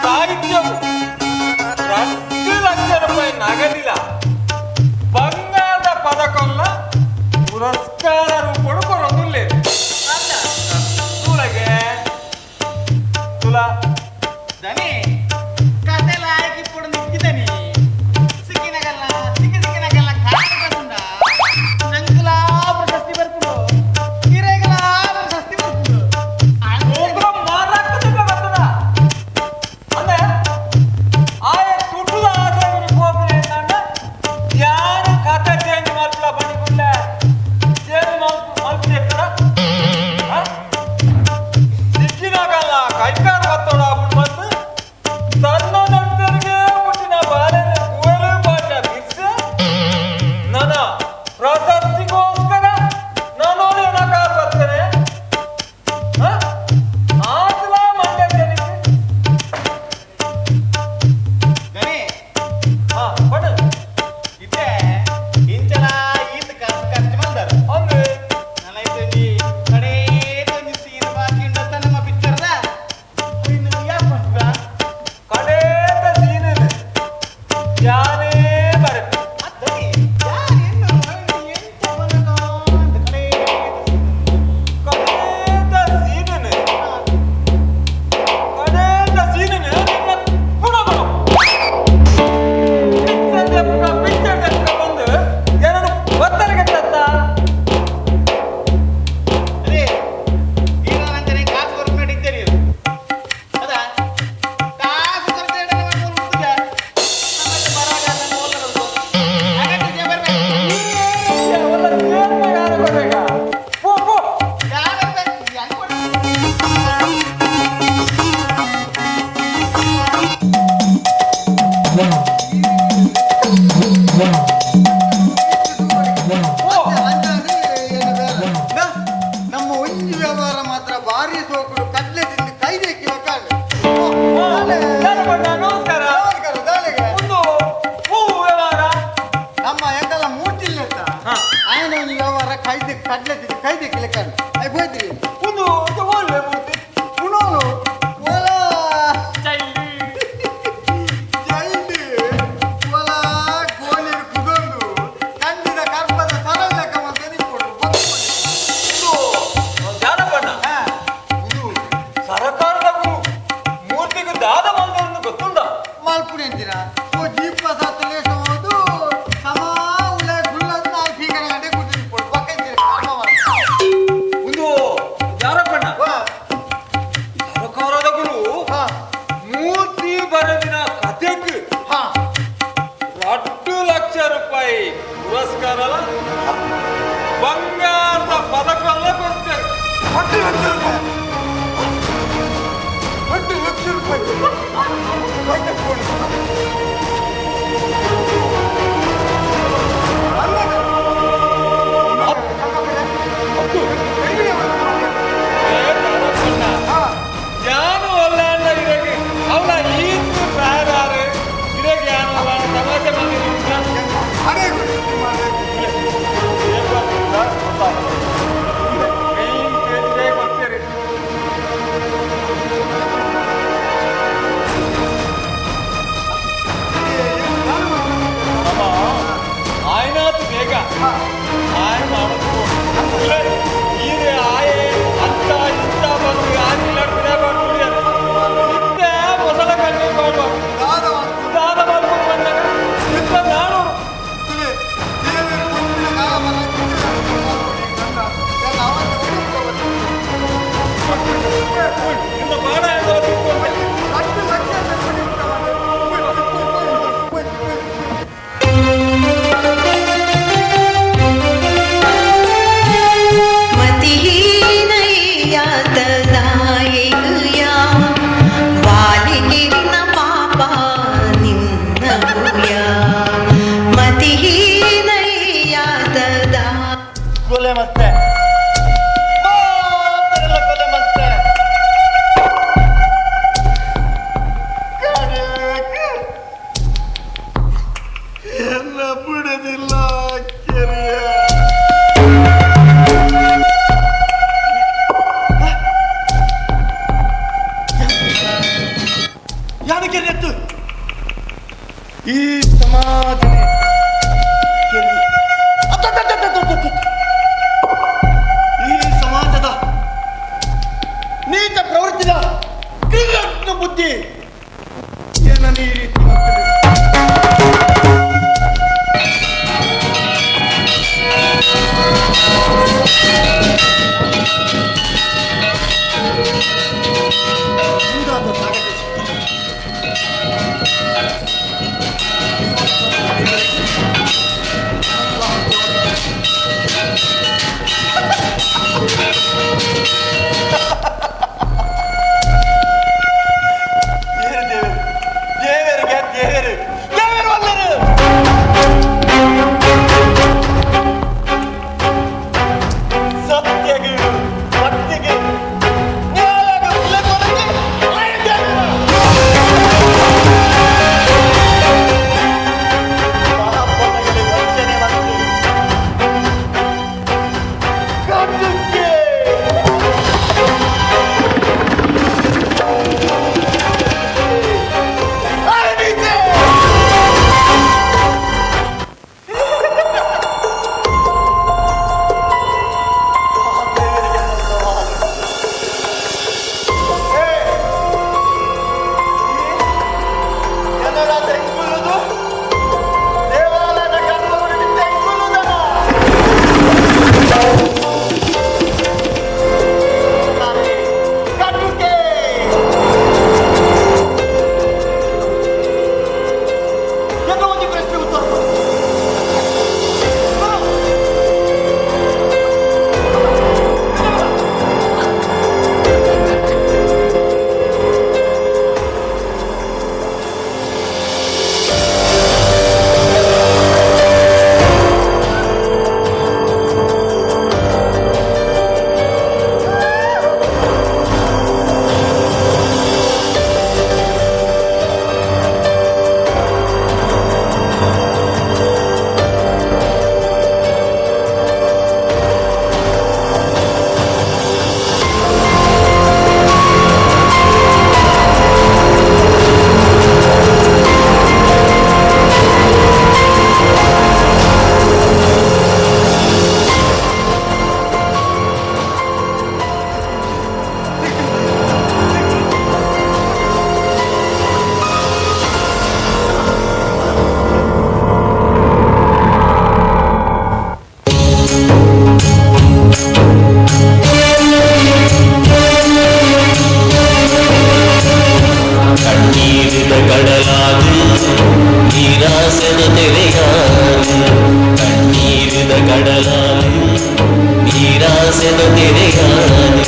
ಸಾಹಿತ್ಯ 2 ಲಕ್ಷ ರೂಪಾಯಿ ನಗದು. ಕಡ್ಲೆ ಕೈ ದಿಕ್ಕಲೆ I ಹೋಯ್ತಿರಿ ಒಂದು ಒಳ್ಳೆ ಮೂರ್ತಿ ಉಣೋನು ಓಲಾ ಚೈಲ್ಡ್ ಓಲಾ ಕೋಲಿರು ಕುದೊಂದು ಕಂಡಿನ ಕರ್ಪದ ಸರಳ ಲೆಕ್ಕ ಮತ್ತೆ ನಿಂತ್ಕೊಡು. ಜಾನಪಣ್ಣ, ಇದು ಸರಕಾರದ ಗುರು ಮೂರ್ತಿಗೆ ದಾದ ಮಂದರನ್ನು ಗೊತ್ತುಂಡ. ಮಲ್ಪುಣಿ ಅಂತೀರ ಓ ಜೀಪ ಸಾತಲೇಶೋದು ಸಮಾ ಉಳ ಗುಳ್ಳದ ನಾಲ್ಕು ಫೀಕನ ಗಂಟೆ ಕೂತು ಪಕ್ಕ ಇದ್ದೀರಿ. ಒಂದು ಜಾನಪಣ್ಣ, ಸರಕಾರದ ಗುರು ಮೂರ್ತಿ ಬರೆದಿನ ಕಥೆಗೆ 2 ಲಕ್ಷ ರೂಪಾಯಿ ಪುರಸ್ಕಾರ, ಬಂಗಾರದ ಪದಕ ಎಲ್ಲ ಕೊಡ್ತೇವೆ. 2 ಲಕ್ಷ ರೂಪಾಯಿ, 2 ಲಕ್ಷ ರೂಪಾಯಿ. ಯಾನು ಒಲ್ಲಾಂಡ ಇರಗೆ ಅವಳ ಈತು ಪ್ರಾಯದಾರು ಇರಗೆ ಯಾನು ಒಲ್ಲಾಂಡ ತಮಾಷೆ ಮಾಡಿ ಆಯ್ನಾತು ಬೇಗ ಆಯ್ ಮಾಡಬೇಕು. ಈರೆ ಆಯೆ ಅಂತ ಇಂತ ಬಂದು ಆನಿಲ್ಲ ಇತ್ತೆ ಮೊದಲ ಕಣ್ಣಿ ಮಾಡುವ ದಾದ ಮಾಡ್ಕೊಂಡು ಬಂದಾಗ ಇತ್ತ ನಾನು ನಿಮ್ಮ ಬಾಣ. ಮತಿಹೀನಯ್ಯಾತದಾಯೆಯ ಬಾಲಿಗಿರಿನ ಪಾಪ ನಿನ್ನವುಯ ಮತಿಹೀನಯ್ಯಾತದ ಕೊಲೆ ಮತ್ತೆ ಮಾತೆಲ್ಲ ಕೊಲೆ ಮತ್ತೆ ಎಲ್ಲ ಬಿಡದಿಲ್ಲ ಕೆರೆಯ. ಯಾರು ಕೆರೆ ಎತ್ತು ಈ ಸಮಾಜ ಈ ಸಮಾಜದ ನೀಚ ಪ್ರವೃತ್ತಿದ ಕ್ರೀಡಾತ್ಮ ಬುದ್ಧಿ ಏನನ್ನು ಈ ರೀತಿ ಮಾಡ್ತದೆ? ಕಡಲಾನು ನೀರಾಸೆದ ತೆರೆಯಾನು.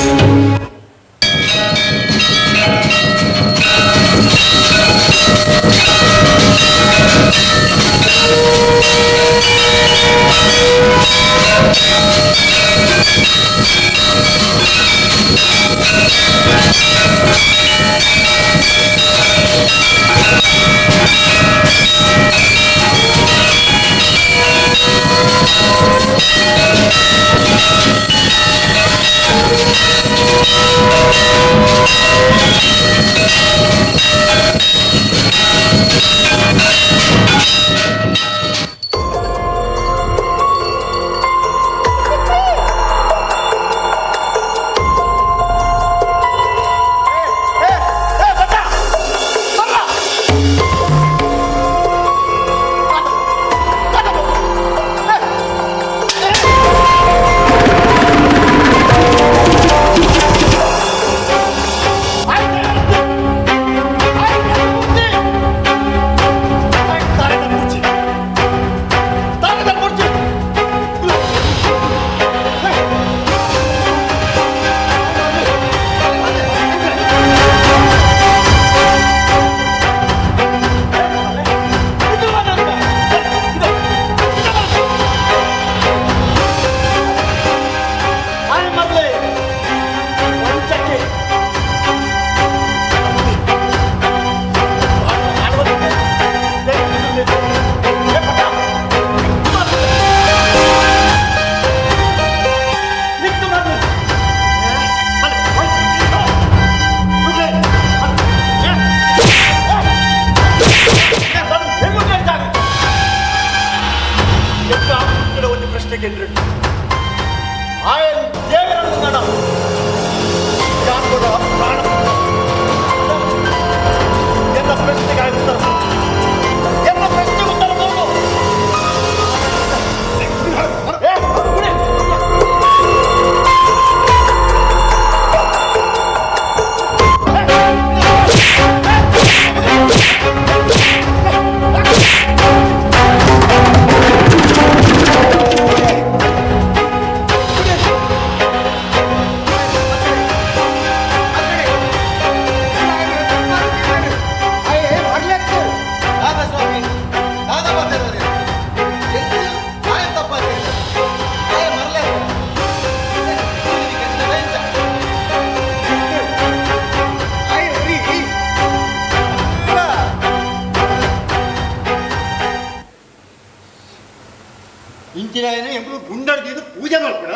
ಪೂಜೆ ಮಾಡ್ಬೇಡ.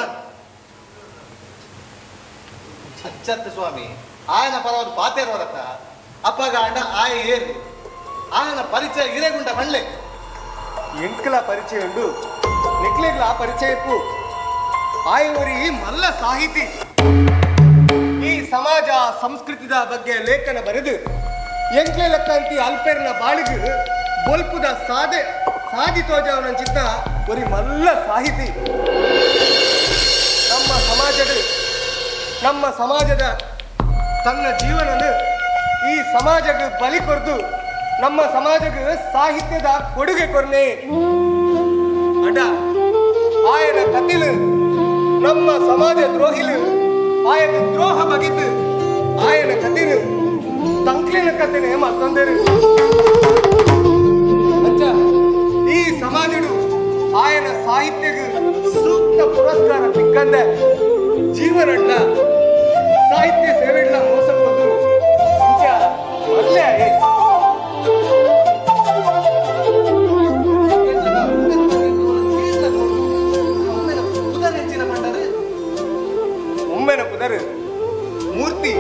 ಅಚ್ಚತ್ತ ಸ್ವಾಮಿ, ಆಯನ ಪರವಾದ ಪಾತೇರೋರತ್ತ ಅಪ್ಪಗ ಅಂಡ ಆಯ ಏರಿ ಆಯನ ಪರಿಚಯ ಹಿರೇಗುಂಡ ಬಳ್ಳೆ ಎಂಕಲ ಪರಿಚಯ ಉಂಡು ನಿಕ್ಲೆಗ್ಲ ಪರಿಚಯಪ್ಪು. ಆಯ ಒರಿ ಮಲ್ಲ ಸಾಹಿತಿ, ಈ ಸಮಾಜ ಸಂಸ್ಕೃತಿದ ಬಗ್ಗೆ ಲೇಖನ ಬರೆದು ಎಂಕ್ಲೆ ಲೆಕ್ಕಂತಿ ಅಲ್ಪೆರ್ನ ಬಾಳಿಗೆ ಬೊಲ್ಪುದ ಸಾದೆ ಸಾದಿ ತೋಜವನಂಚಿತ್ತ ಒರಿ ಮಲ್ಲ ಸಾಹಿತಿ. ನಮ್ಮ ಸಮಾಜದ ತನ್ನ ಜೀವನನು ಈ ಸಮಾಜಕ್ಕೆ ಬಲಿ ಕೊರ್ದು ನಮ್ಮ ಸಮಾಜಕ್ಕೆ ಸಾಹಿತ್ಯದ ಕೊಡುಗೆ ಕೊರ್ನೆ ಅಡ ಆಯನ ಕತಿಲು ನಮ್ಮ ಸಮಾಜ ದ್ರೋಹಿಲು ಆಯನ ದ್ರೋಹ ಬಗಿದ್ದು ಆಯನ ಕತಿಲು ತಂಕ್ಲಿನ ಕತೆನೆ ಮತ್ತೊಂದರು. ಅಚ್ಚ ಈ ಸಮಾಜಡು ಆಯನ ಸಾಹಿತ್ಯಕ್ಕೆ ಸೂಕ್ತ ಪುರಸ್ಕಾರ ಸಿಕ್ಕಂದೆ ಜೀವನಡ್ಲ ಸಾಹಿತ್ಯ ಸೇವೆಡ್ಲ ಮೋಸ ಕೊದ್ದು ಇಂಚ ಮಲ್ಲೆ ಆಯೆ. ಒಮ್ಮೆನ ಪುದರ್ ಮೂರ್ತಿ.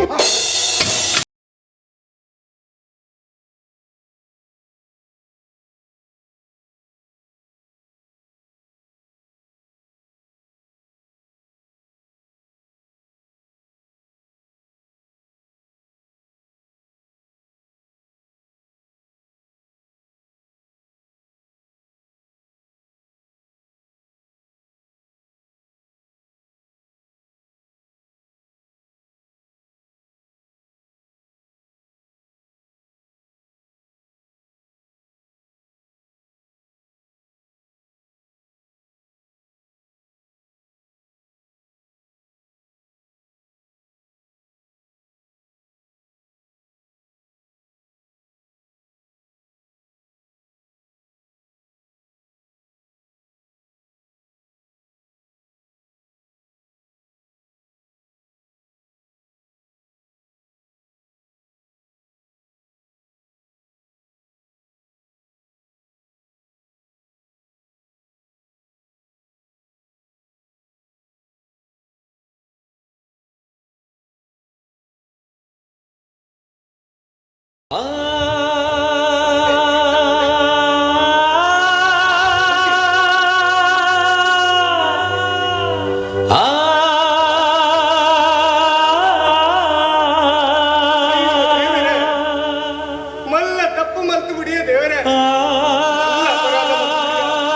ಮಲ್ಲ ತಪ್ಪು ಮಲ್ತು ಬಿಡಿಯ ದೇವರೇ ಮಲ್ಲ ಅಪರಾಧ ಮಲ್ತು ಬಿಡಿಯ.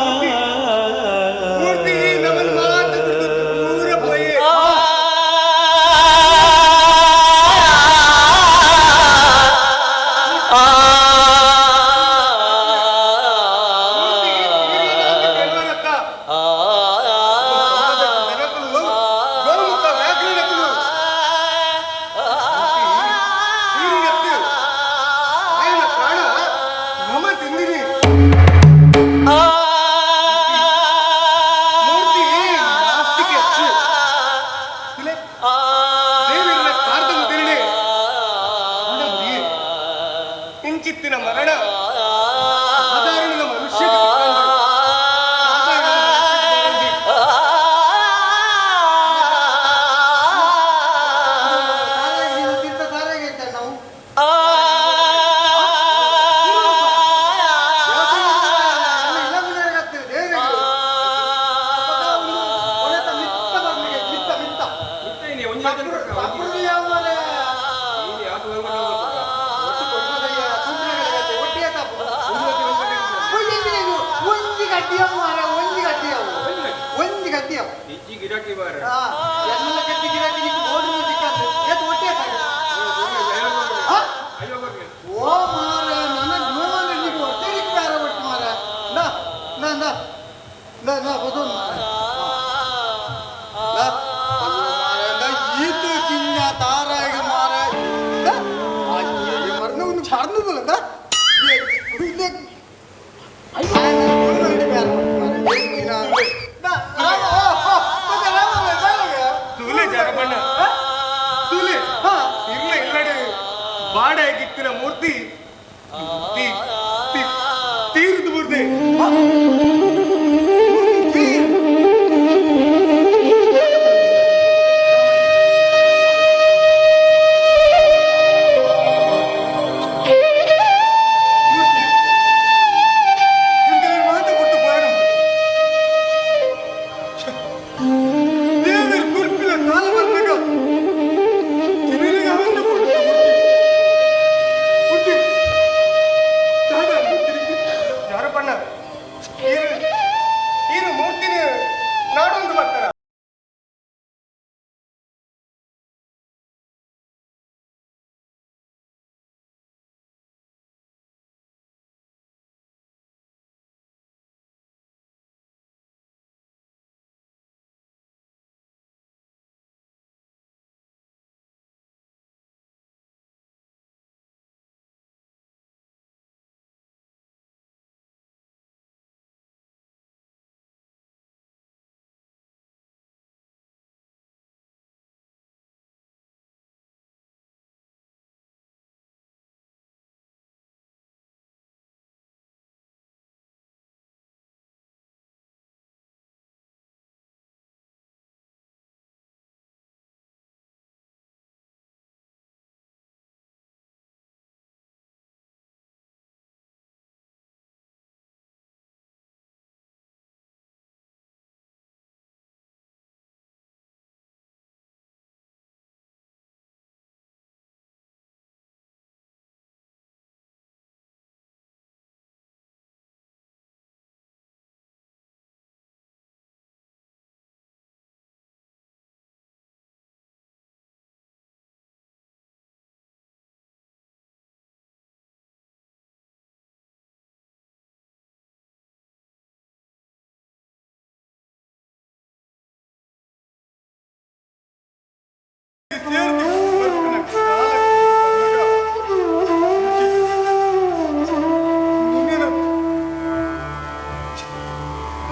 ಮೂರ್ತಿ, ಮೂರ್ತಿ ನಮ್ಮನ್ನು ಮಾತು ಬಿಡ್ದು ದೂರ ಪೋಯೆ. ಮೂರ್ತಿ ತೀರಿದ ಕೆಲವರತ್ತ. ನಮ್ಮ ಸಮಾಜದ ಜನಕುಲು, ಗೋಮುಖ ವ್ಯಾಘ್ರನಕುಲು. ಮೂರ್ತಿ ತೀರಿನತ್ತು. ఆయన ಪ್ರಾಣ ನಮ ತಿಂದಿನಿ ಮೂರ್ತಿ ನಾಸ್ತಿಕೆ ಅಚ್ಚು ಇಲೆ ದೇವಿರನ ಕಾರ್ದಂ ತಿರುಳಿ ಇಂಚಿತ್ತಿನ ಮರಣ ಸಾಧಾರಣದ ಮನುಷ್ಯ ಒಂಜಿ ಗಟ್ಟಿಯವು ಇಜ್ಜಿ ಗಿರಾಕಿ ಬಾರ ಎಲ್ಲ ಗಟ್ಟಿ ಗಿರಾಕಿ ನಿಕ್ಕು ಓಡುವ ಸಿಕ್ಕಂದು ಏತ್ ಒಟ್ಟೆ ಸಾಕು ಓ ಮಾರ ನನ್ನ ಜೀವನ ನಿಕ್ಕು ಒಟ್ಟೆ ನಿಕ್ಕು ಬೇರೆ ಒಟ್ಟು ಮಾರ ನಾ ನಾ ನಾ ನಾ ನಾ ಬದೋನ್ ಮಾರ ನಾ ಅಯ್ಯೋ ಮಾರ ನಾ ಈತು ಚಿನ್ನ ತಾರಾಗ ಮಾರ ನಾ ಅಯ್ಯೋ ಮರನ ಒಂದು ಮರನದಲ್ಲ ನಾ ತೂಲೆ ಜಾರಬಣ್ಣ ತೂಲೆ ಇರ್ಲ ಇಲ್ಲಡೆ ಬಾಡಾಗಿತ್ತಿನ ಮೂರ್ತಿ ಮೂರ್ತಿ ತೀರ್ದು ಬುರ್ದೆ. ದೇವರ ಕುರ್ಪಿನ ಕಾಲ ಬಂದಾಗ ತಿರುಗಿ ಅವನ್ನ ಕೊಟ್ಟು ಮೂರ್ತಿ. ದಾದ ಜಾರಪಣ್ಣ ಈರು ಮೂರ್ತಿನ ನಾಡೊಂದು ಬರ್ತಾರ.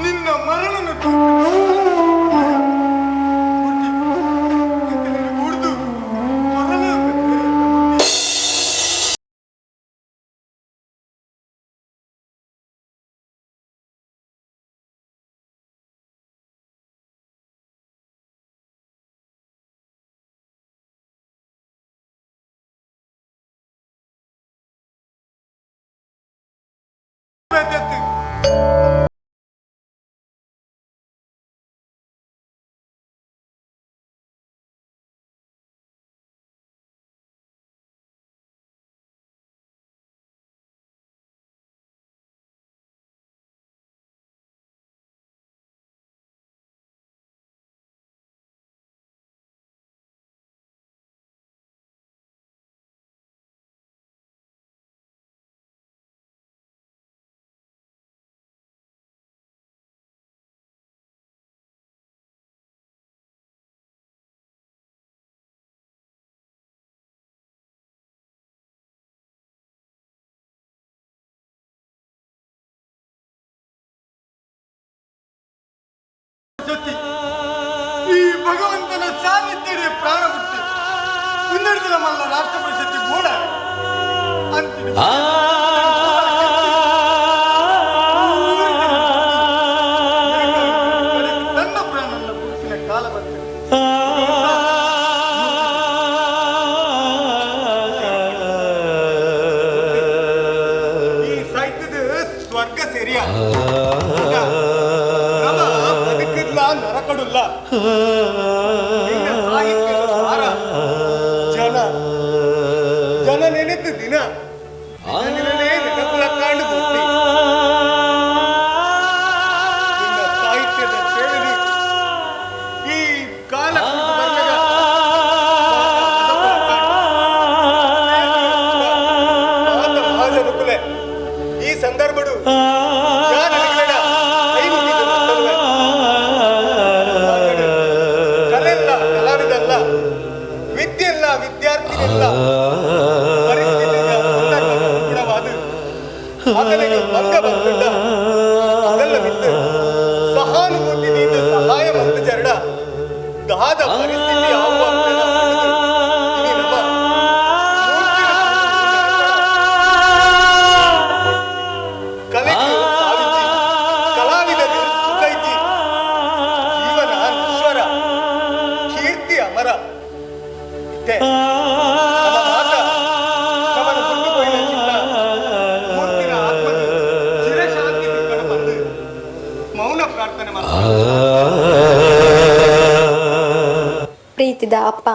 ನಿನ್ನ ಮರಣನ ಬೇತೆ. ಈ ಭಗವಂತನ ಸಾನ್ನಿಧ್ಯಡೆ ಪ್ರಾಣ ಬಿಟ್ಟು ಮುಂದಡಿದ ಮಲ್ಲ ರಾಷ್ಟ್ರ ಪರಿಷತ್ತಿ ಬೋಡ ಅಂತಿಡು. ತನ್ನ ಪ್ರಾಣವನ್ನು ಬಿಡಿಸಿನ ಕಾಲ ಬಂತು. ಈ ಸಾಹಿತ್ಯದ ಸ್ವರ್ಗ ಸೇರಿಯ ನಮ ಬದುಕಿಲ್ಲ ನರಕಡುಲ್ಲ. ನಿನ್ನ ಸಾಹಿತ್ಯದ ಸಾರ ಜನ ಜನ ನೆನೆದ ದಿನ ದಿನ ನೆನಪುಲ ಕಾಂಡು ಬುದ್ಧಿ. ನಿನ್ನ ಸಾಹಿತ್ಯದ ಸೇವೆ ಈ ಕಾಲ ಮಹಾಜನಕುಲೆ ಈ ಸಂದರ್ಭಡು ಕಲೆಲ್ಲ ಕಲಾವಿದಲ್ಲ, ವಿದ್ಯೆಲ್ಲ ವಿದ್ಯಾರ್ಥಿನಿಲ್ಲ, ಪರಿಸ್ಥಿತಿಯ ಸಂದರ್ಭ ಅನುಗುಣವಾದ ಅಗಲಿಗೆ ಭಂಗ ಬಂದುಂಡ ಅದೆಲ್ಲ ಬಿದ್ದು ಸಹಾನುಭೂತಿಯಿಂದ ಸಹಾಯ ಬಂದು ಜರಡ ದಾದ ಪರಿಸ್ಥಿತಿ ಕಲೆಗೆ ಸಾವಿಜಿ, ಕಲಾವಿದರಿಗೆ ಸುಖ ಇಜ್ಜಿ, ಜೀವನ ನಶ್ವರ, ಕೀರ್ತಿ ಅಮರ. ಇತ್ತೆ ನಮ್ಮ ಮಾತ ನಮ್ಮನ್ನು ಕೊಂಡು ಪೋಯಿನ ಚಿನ್ನ ಮೂರ್ತಿನ ಆತ್ಮಕ್ಕೆ ಚಿರಶಾಂತಿ ತಿಕ್ಕಡ ಬಂದು ಮೌನ ಪ್ರಾರ್ಥನೆ ಮಾಡ್ತಾರೆ. ಪ್ರೀತಿದ ಅಪ್ಪ.